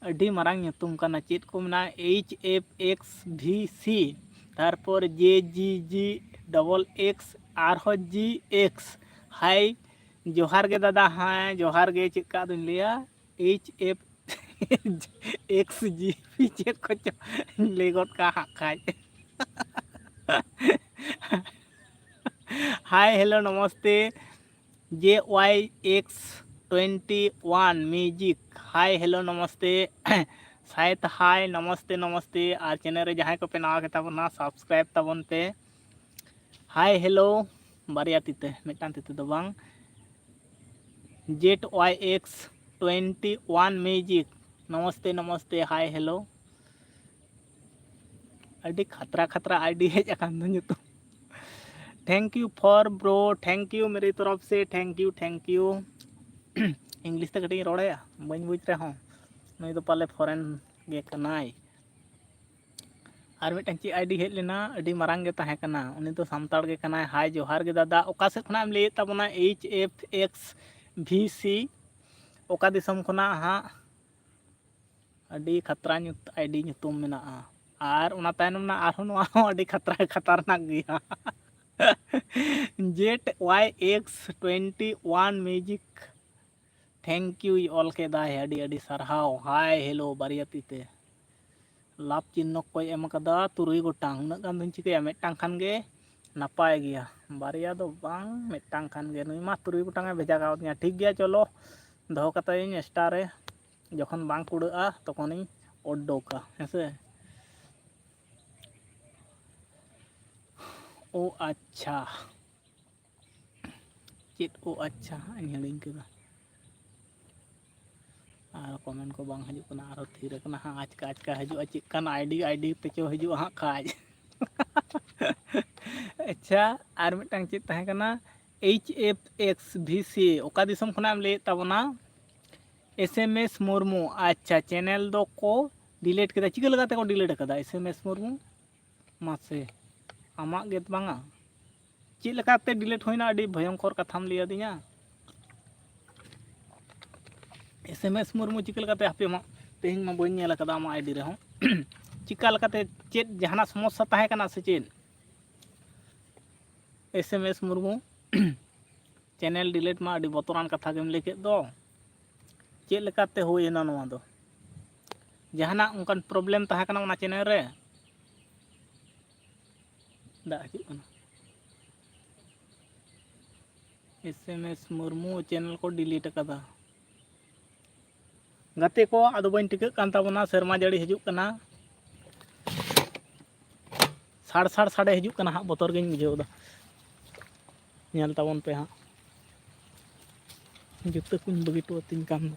ᱟᱹᱰᱤ ᱢᱟᱨᱟᱝ ᱧᱩᱛᱩᱢ ᱠᱟᱱᱟ᱾ ᱪᱮᱫ ᱠᱚ ᱢᱮᱱᱟ? H F X V C, ᱛᱟᱨᱯᱚᱨ J G G double X, ᱟᱨᱦᱚᱸ G X᱾ ᱦᱟᱭ ᱡᱚᱦᱟᱨ ᱜᱮ ᱫᱟᱫᱟ᱾ ᱦᱮᱸ, ᱡᱚᱦᱟᱨ ᱜᱮ᱾ ᱪᱮᱫ ᱠᱟ ᱟᱫᱚᱧ ᱞᱟᱹᱭᱟ, ᱮᱭᱤᱪ ᱮᱯᱷ ᱮᱠᱥ ᱡᱤ ᱯᱤ ᱪᱮᱫ ᱠᱚᱪᱚ ᱞᱟᱹᱭ ᱜᱚᱫ ᱠᱟᱜᱼᱟ ᱦᱟᱸᱜ ᱠᱷᱟᱡ᱾ ᱦᱟᱭ, ᱦᱮᱞᱳ, ᱱᱚᱢᱚᱥᱛᱮ᱾ ᱡᱮ ᱳᱣᱟᱭ ᱮᱠᱥ ᱴᱩᱭᱮᱱᱴᱤ ᱳᱣᱟᱱ ᱢᱤᱭᱩᱡᱤᱠ, ᱦᱟᱭ, ᱦᱮᱞᱳ, ᱱᱚᱢᱚᱥᱛᱮ᱾ ᱥᱟᱭᱮᱫ ᱦᱟᱭ, ᱱᱚᱢᱚᱥᱛᱮ, ᱱᱚᱢᱚᱥᱛᱮ᱾ ᱟᱨ ᱪᱮᱱᱮᱞ ᱨᱮ ᱡᱟᱦᱟᱸᱭ ᱠᱚᱯᱮ ᱱᱟᱣᱟ ᱜᱮᱛᱟ ᱵᱚᱱᱟ, ᱥᱟᱵᱥᱠᱨᱟᱭᱤᱵ ᱛᱟᱵᱚᱱ ᱯᱮ᱾ ᱦᱟᱭ, ᱦᱮᱞᱳ, ᱵᱟᱨᱭᱟ ᱛᱤ ᱛᱮ, ᱢᱤᱫᱴᱟᱝ ᱛᱤ ᱛᱮᱫᱚ ᱵᱟᱝ᱾ ᱡᱮᱰ ᱳᱣᱟᱭ ᱮᱠᱥ ᱴᱩᱭᱮᱱᱴᱤ ᱳᱣᱟᱱ ᱢᱤᱭᱩᱡᱤᱠ, ᱱᱚᱢᱚᱥᱛᱮ, ᱱᱚᱢᱚᱥᱛᱮ, ᱦᱟᱭ, ᱦᱮᱞᱳ᱾ ᱟᱹᱰᱤ ᱠᱷᱟᱛᱨᱟ ᱠᱷᱟᱛᱨᱟ ᱟᱭᱰᱤ ᱦᱮᱡ ᱟᱠᱟᱱ ᱫᱚ ᱧᱩᱛᱩᱢ᱾ Thank you for bro, thank you ᱢᱮᱨᱮ ᱛᱚᱨᱚᱯ ᱥᱮ, thank you, thank you᱾ English ᱛᱮ ᱠᱟᱹᱴᱤᱡ ᱤᱧ ᱨᱚᱲ ᱟᱭᱟ, ᱵᱟᱹᱧ ᱵᱩᱡᱽ ᱨᱮᱦᱚᱸ᱾ ᱱᱩᱭ ᱫᱚ ᱯᱟᱞᱮ ᱯᱷᱚᱨᱮᱱ ᱜᱮ ᱠᱟᱱᱟᱭ᱾ ᱟᱨ ᱢᱤᱫᱴᱟᱝ ᱪᱮᱫ ᱟᱭᱰᱤ ᱦᱮᱡ ᱞᱮᱱᱟ, ᱟᱹᱰᱤ ᱢᱟᱨᱟᱝ ᱜᱮ ᱛᱟᱦᱮᱸ ᱠᱟᱱᱟ, ᱩᱱᱤ ᱫᱚ ᱥᱟᱱᱛᱟᱲ ᱜᱮ ᱠᱟᱱᱟᱭ᱾ ᱦᱟᱭ, ᱡᱚᱦᱟᱨ ᱜᱮ ᱫᱟᱫᱟ, ᱚᱠᱟ ᱥᱮᱫ ᱠᱷᱚᱱᱟᱜ ᱮᱢ ᱞᱟᱹᱭᱮᱫ ᱛᱟᱵᱚᱱᱟ? ᱮᱭᱤᱪ ᱮᱯᱷ ᱮᱠᱥ ᱵᱷᱤ ᱥᱤ, ᱚᱠᱟ ᱫᱤᱥᱚᱢ ᱠᱷᱚᱱᱟᱜ ᱦᱟᱸᱜ? ᱟᱹᱰᱤ ᱠᱷᱟᱛᱨᱟ ᱧᱩᱛ-, ᱟᱭᱰᱤ ᱧᱩᱛᱩᱢ ᱢᱮᱱᱟᱜᱼᱟ᱾ ᱟᱨ ᱚᱱᱟ ᱛᱟᱭᱱᱚᱢ ᱨᱮᱱᱟᱜ ᱟᱨᱦᱚᱸ ᱱᱚᱣᱟ ᱦᱚᱸ ᱟᱹᱰᱤ ᱠᱷᱟᱛᱨᱟ, ᱠᱷᱟᱛᱟᱨᱱᱟᱠ ᱜᱮᱭᱟ᱾ Z Y X twenty one music, thank you ᱚᱞ ᱠᱮᱫᱟᱭ, ᱟᱹᱰᱤ ᱟᱹᱰᱤ ᱥᱟᱨᱦᱟᱣ᱾ ᱦᱟᱭ, ᱦᱮᱞᱳ, ᱵᱟᱨᱭᱟ ᱛᱤ ᱛᱮ᱾ ᱞᱟᱵᱷ ᱪᱤᱱᱦᱚ ᱠᱚᱭ ᱮᱢ ᱠᱟᱫᱟ ᱛᱩᱨᱩᱭ ᱜᱚᱴᱟᱝ᱾ ᱩᱱᱟᱹᱜ ᱜᱟᱱ ᱫᱚᱧ ᱪᱤᱠᱟᱹᱭᱟ, ᱢᱤᱫᱴᱟᱝ ᱠᱷᱟᱱ ᱜᱮ ᱱᱟᱯᱟᱭ ᱜᱮᱭᱟ, ᱵᱟᱨᱭᱟ ᱫᱚ ᱵᱟᱝ, ᱢᱤᱫᱴᱟᱝ ᱠᱷᱟᱱ ᱜᱮ᱾ ᱱᱩᱭ ᱢᱟ ᱛᱩᱨᱩᱭ ᱜᱚᱴᱟᱝ ᱮ ᱵᱷᱮᱡᱟ ᱠᱟᱣᱫᱤᱧᱟ᱾ ᱴᱷᱤᱠ ᱜᱮᱭᱟ, ᱪᱚᱞᱚ, ᱫᱚᱦᱚ ᱠᱟᱛᱟᱭᱟᱹᱧ ᱮᱥᱴᱟᱨ ᱨᱮ, ᱡᱚᱠᱷᱚᱱ ᱵᱟᱝ ᱠᱩᱲᱟᱹᱜᱼᱟ ᱛᱚᱠᱷᱚᱱᱤᱧ ᱚᱰᱚᱠᱟ, ᱦᱮᱸ ᱥᱮ᱾ ᱳ ᱟᱪᱪᱷᱟ, ᱪᱮᱫ ᱳ ᱟᱪᱪᱷᱟ ᱦᱟᱸᱜ ᱤᱧ ᱦᱤᱲᱤᱧ ᱠᱮᱫᱟ᱾ ᱟᱨ ᱠᱚᱢᱮᱱᱴ ᱠᱚ ᱵᱟᱝ ᱦᱤᱡᱩᱜ ᱠᱟᱱᱟ, ᱟᱨᱚ ᱛᱷᱤᱨ ᱟᱠᱟᱱᱟ ᱦᱟᱸᱜ, ᱟᱪᱠᱟ ᱟᱪᱠᱟ ᱦᱤᱡᱩᱜᱼᱟ, ᱪᱮᱫ ᱠᱟᱱ ᱟᱭᱰᱤ, ᱟᱭᱰᱤ ᱛᱮᱪᱚ ᱦᱤᱡᱩᱜᱼᱟ ᱦᱟᱸᱜ ᱠᱷᱟᱡ᱾ ᱟᱪᱪᱷᱟ, ᱟᱨ ᱢᱤᱫᱴᱟᱝ ᱪᱮᱫ ᱛᱟᱦᱮᱸ ᱠᱟᱱᱟ? ᱮᱭᱤᱪ ᱮᱯᱷ ᱮᱠᱥ ᱵᱷᱤ ᱥᱤ, ᱚᱠᱟ ᱫᱤᱥᱚᱢ ᱠᱷᱚᱱᱟᱜ ᱮᱢ ᱞᱟᱹᱭᱮᱫ ᱛᱟᱵᱚᱱᱟ? ᱮᱥ ᱮᱢ ᱮᱥ ᱢᱩᱨᱢᱩ, ᱟᱪᱪᱷᱟ, ᱪᱮᱱᱮᱞ ᱫᱚᱠᱚ ᱰᱤᱞᱤᱴ ᱠᱮᱫᱟ᱾ ᱪᱤᱠᱟᱹ ᱞᱮᱠᱟᱛᱮ ᱠᱚ ᱰᱤᱞᱤᱴ ᱠᱟᱫᱟ ᱮᱥ ᱮᱢ ᱮᱥ ᱢᱩᱨᱢᱩ? ᱢᱟᱥᱮ, ᱟᱢᱟᱜ ᱜᱮ ᱵᱟᱝᱟ? ᱪᱮᱫ ᱞᱮᱠᱟᱛᱮ ᱰᱤᱞᱤᱴ ᱦᱩᱭᱱᱟ? ᱟᱹᱰᱤ ᱵᱷᱚᱭᱚᱝᱠᱚᱨ ᱠᱟᱛᱷᱟᱢ ᱞᱟᱹᱭ ᱟᱹᱫᱤᱧᱟ᱾ ᱮᱥ ᱮᱢ ᱮᱥ ᱢᱩᱨᱢᱩ ᱪᱤᱠᱟᱹ ᱞᱮᱠᱟᱛᱮ? ᱦᱟᱯᱮ ᱢᱟ, ᱛᱮᱦᱮᱧ ᱢᱟ ᱵᱟᱹᱧ ᱧᱮᱞ ᱟᱠᱟᱫᱟ ᱟᱢᱟᱜ ᱟᱭᱰᱤ ᱨᱮᱦᱚᱸ᱾ ᱪᱤᱠᱟ ᱞᱮᱠᱟᱛᱮ, ᱪᱮᱫ ᱡᱟᱦᱟᱱᱟᱜ ᱥᱚᱢᱚᱥᱥᱟ ᱛᱟᱦᱮᱸ ᱠᱟᱱᱟ ᱥᱮ ᱪᱮᱫ? S M S Murmu, channel delete ᱢᱟ ᱟᱹᱰᱤ ᱵᱚᱛᱚᱨᱟᱱ ᱠᱟᱛᱷᱟ ᱜᱮᱢ ᱞᱟᱹᱭ ᱠᱮᱫ ᱫᱚ᱾ ᱪᱮᱫ ᱞᱮᱠᱟᱛᱮ ᱦᱩᱭᱮᱱᱟ ᱱᱚᱣᱟ ᱫᱚ? ᱡᱟᱦᱟᱱᱟᱜ ᱚᱱᱠᱟᱱ ᱯᱨᱚᱵᱞᱮᱢ ᱛᱟᱦᱮᱸ ᱠᱟᱱᱟ ᱚᱱᱟ ᱪᱮᱱᱮᱞ ᱨᱮ? ᱫᱟᱜ ᱦᱤᱡᱩᱜ ᱠᱟᱱᱟ᱾ S M S Murmu channel ᱠᱚ ᱰᱤᱞᱤᱴ ᱟᱠᱟᱫᱟ᱾ ᱜᱟᱛᱮ ᱠᱚ, ᱟᱫᱚ ᱵᱟᱹᱧ ᱴᱷᱤᱠᱟᱹᱜ ᱠᱟᱱ ᱛᱟᱵᱚᱱᱟ, ᱥᱮᱨᱢᱟ ᱡᱟᱹᱲᱤ ᱦᱤᱡᱩᱜ ᱠᱟᱱᱟ᱾ ᱥᱟᱲ ᱥᱟᱲ ᱥᱟᱰᱮ ᱦᱤᱡᱩᱜ ᱠᱟᱱᱟ ᱦᱟᱸᱜ, ᱵᱚᱛᱚᱨ ᱜᱤᱧ ᱵᱩᱡᱷᱟᱹᱣ ᱮᱫᱟ᱾ ᱧᱮᱞ ᱛᱟᱵᱚᱱ ᱯᱮ ᱦᱟᱸᱜ᱾ ᱡᱩᱛᱟᱹ ᱠᱚᱧ ᱵᱟᱹᱜᱤ ᱦᱚᱴᱚ ᱟᱹᱛᱤᱧ ᱠᱟᱱ ᱫᱚ᱾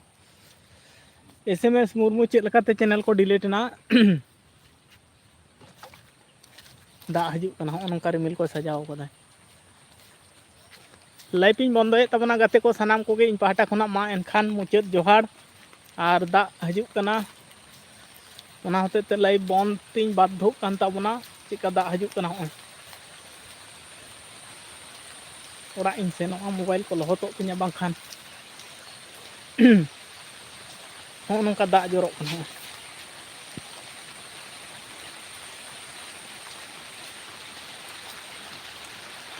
ᱮᱥ ᱮᱢ ᱮᱥ ᱢᱩᱨᱢᱩ ᱪᱮᱫ ᱞᱮᱠᱟᱛᱮ ᱪᱮᱱᱮᱞ ᱠᱚ ᱰᱤᱞᱤᱴ ᱮᱱᱟ? ᱫᱟᱜ ᱦᱤᱡᱩᱜ ᱠᱟᱱᱟ, ᱦᱚᱸᱜᱼᱚ ᱱᱚᱝᱠᱟ ᱨᱤᱢᱤᱞ ᱠᱚᱭ ᱥᱟᱡᱟᱣ ᱠᱟᱫᱟᱭ᱾ ᱞᱟᱭᱤᱵᱷ ᱤᱧ ᱵᱚᱱᱫᱚᱭᱮᱫ ᱛᱟᱵᱚᱱᱟ ᱜᱟᱛᱮ ᱠᱚ, ᱥᱟᱱᱟᱢ ᱠᱚᱜᱮ ᱤᱧ ᱯᱟᱦᱴᱟ ᱠᱷᱚᱱᱟᱜ ᱢᱟ ᱮᱱᱠᱷᱟᱱ ᱢᱩᱪᱟᱹᱫ ᱡᱚᱦᱟᱨ᱾ ᱟᱨ ᱫᱟᱜ ᱦᱤᱡᱩᱜ ᱠᱟᱱᱟ, ᱚᱱᱟ ᱦᱚᱛᱮᱡ ᱛᱮ ᱞᱟᱭᱤᱵᱷ ᱵᱚᱱᱫ ᱛᱤᱧ ᱵᱟᱫᱽᱫᱷᱚᱜ ᱠᱟᱱ ᱛᱟᱵᱚᱱᱟ᱾ ᱪᱮᱫᱠᱟ ᱫᱟᱜ ᱦᱤᱡᱩᱜ ᱠᱟᱱᱟ, ᱦᱚᱸᱜᱼᱚᱭ ᱚᱲᱟᱜ ᱤᱧ ᱥᱮᱱᱚᱜᱼᱟ, ᱢᱳᱵᱟᱭᱤᱞ ᱠᱚ ᱞᱚᱦᱚᱫᱚᱜ ᱛᱤᱧᱟ ᱵᱟᱝᱠᱷᱟᱱ᱾ ᱦᱚᱸᱜᱼᱚ ᱱᱚᱝᱠᱟ ᱫᱟᱜ ᱡᱚᱨᱚᱜ ᱠᱟᱱᱟ᱾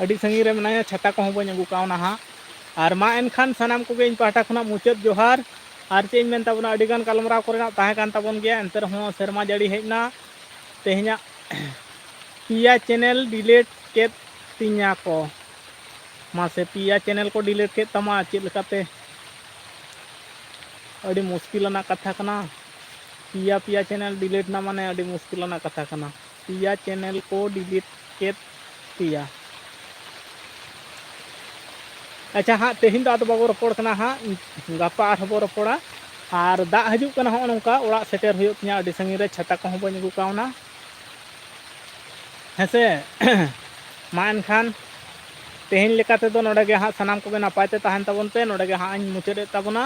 ᱟᱹᱰᱤ ᱥᱟᱺᱜᱤᱧ ᱨᱮ ᱢᱮᱱᱟᱭᱟ, ᱪᱷᱟᱛᱟ ᱠᱚᱦᱚᱸ ᱵᱟᱹᱧ ᱟᱹᱜᱩ ᱠᱟᱣᱱᱟ ᱦᱟᱸᱜ᱾ ᱟᱨ ᱢᱟ ᱮᱱᱠᱷᱟᱱ ᱥᱟᱱᱟᱢ ᱠᱚᱜᱮ ᱤᱧ ᱯᱟᱦᱴᱟ ᱠᱷᱚᱱᱟᱜ ᱢᱩᱪᱟᱹᱫ ᱡᱚᱦᱟᱨ᱾ ᱟᱨ ᱪᱮᱫ ᱤᱧ ᱢᱮᱱ ᱛᱟᱵᱚᱱᱟ, ᱟᱹᱰᱤᱜᱟᱱ ᱜᱟᱞᱢᱟᱨᱟᱣ ᱠᱚᱨᱮᱱᱟᱜ ᱛᱟᱦᱮᱸ ᱠᱟᱱ ᱛᱟᱵᱚᱱ ᱜᱮᱭᱟ, ᱮᱱᱛᱮ ᱨᱮᱦᱚᱸ ᱥᱮᱨᱢᱟ ᱡᱟᱹᱲᱤ ᱦᱮᱡ ᱮᱱᱟ, ᱛᱮᱦᱮᱧᱟᱜ ᱯᱮᱭᱟ ᱪᱮᱱᱮᱞ ᱰᱤᱞᱤᱴ ᱠᱮᱫ ᱛᱤᱧᱟ ᱠᱚ᱾ ᱢᱟᱥᱮ, ᱯᱮᱭᱟ ᱪᱮᱱᱮᱞ ᱠᱚ ᱰᱤᱞᱤᱴ ᱠᱮᱫ ᱛᱟᱢᱟ, ᱪᱮᱫ ᱞᱮᱠᱟᱛᱮ? ᱟᱹᱰᱤ ᱢᱩᱥᱠᱤᱞ ᱟᱱᱟᱜ ᱠᱟᱛᱷᱟ ᱠᱟᱱᱟ᱾ ᱯᱮᱭᱟ, ᱯᱮᱭᱟ ᱪᱮᱱᱮᱞ ᱰᱤᱞᱤᱴ ᱮᱱᱟ ᱢᱟᱱᱮ ᱟᱹᱰᱤ ᱢᱩᱥᱠᱤᱞ ᱟᱱᱟᱜ ᱠᱟᱛᱷᱟ ᱠᱟᱱᱟ᱾ ᱯᱮᱭᱟ ᱪᱮᱱᱮᱞ ᱠᱚ ᱰᱤᱞᱤᱴ ᱠᱮᱫ ᱯᱮᱭᱟ᱾ ᱟᱪᱪᱷᱟ ᱦᱟᱸᱜ, ᱛᱮᱦᱮᱧ ᱫᱚ ᱟᱫᱚ ᱵᱟᱵᱚ ᱨᱚᱯᱚᱲ ᱠᱟᱱᱟ ᱦᱟᱸᱜ, ᱜᱟᱯᱟ ᱟᱨᱦᱚᱸ ᱵᱚ ᱨᱚᱯᱚᱲᱟ᱾ ᱟᱨ ᱫᱟᱜ ᱦᱤᱡᱩᱜ ᱠᱟᱱᱟ, ᱦᱚᱸᱜᱼᱚ ᱱᱚᱝᱠᱟ ᱚᱲᱟᱜ ᱥᱮᱴᱮᱨ ᱦᱩᱭᱩᱜ ᱛᱤᱧᱟ, ᱟᱹᱰᱤ ᱥᱟᱺᱜᱤᱧ ᱨᱮ ᱪᱷᱟᱛᱟ ᱠᱚᱦᱚᱸ ᱵᱟᱹᱧ ᱟᱹᱜᱩ ᱠᱟᱣᱱᱟ᱾ ᱦᱮᱸ ᱥᱮ? ᱢᱟ ᱮᱱᱠᱷᱟᱱ ᱛᱮᱦᱮᱧ ᱞᱮᱠᱟ ᱛᱮᱫᱚ ᱱᱚᱰᱮ ᱜᱮ ᱦᱟᱸᱜ ᱥᱟᱱᱟᱢ ᱠᱚᱜᱮ ᱱᱟᱯᱟᱭ ᱛᱮ ᱛᱟᱦᱮᱱ ᱛᱟᱵᱚᱱ ᱯᱮ᱾ ᱱᱚᱰᱮ ᱜᱮ ᱦᱟᱸᱜ ᱤᱧ ᱢᱩᱪᱟᱹᱫ ᱮᱫ ᱛᱟᱵᱚᱱᱟ᱾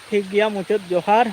ᱴᱷᱤᱠ ᱜᱮᱭᱟ, ᱢᱩᱪᱟᱹᱫ ᱡᱚᱦᱟᱨ᱾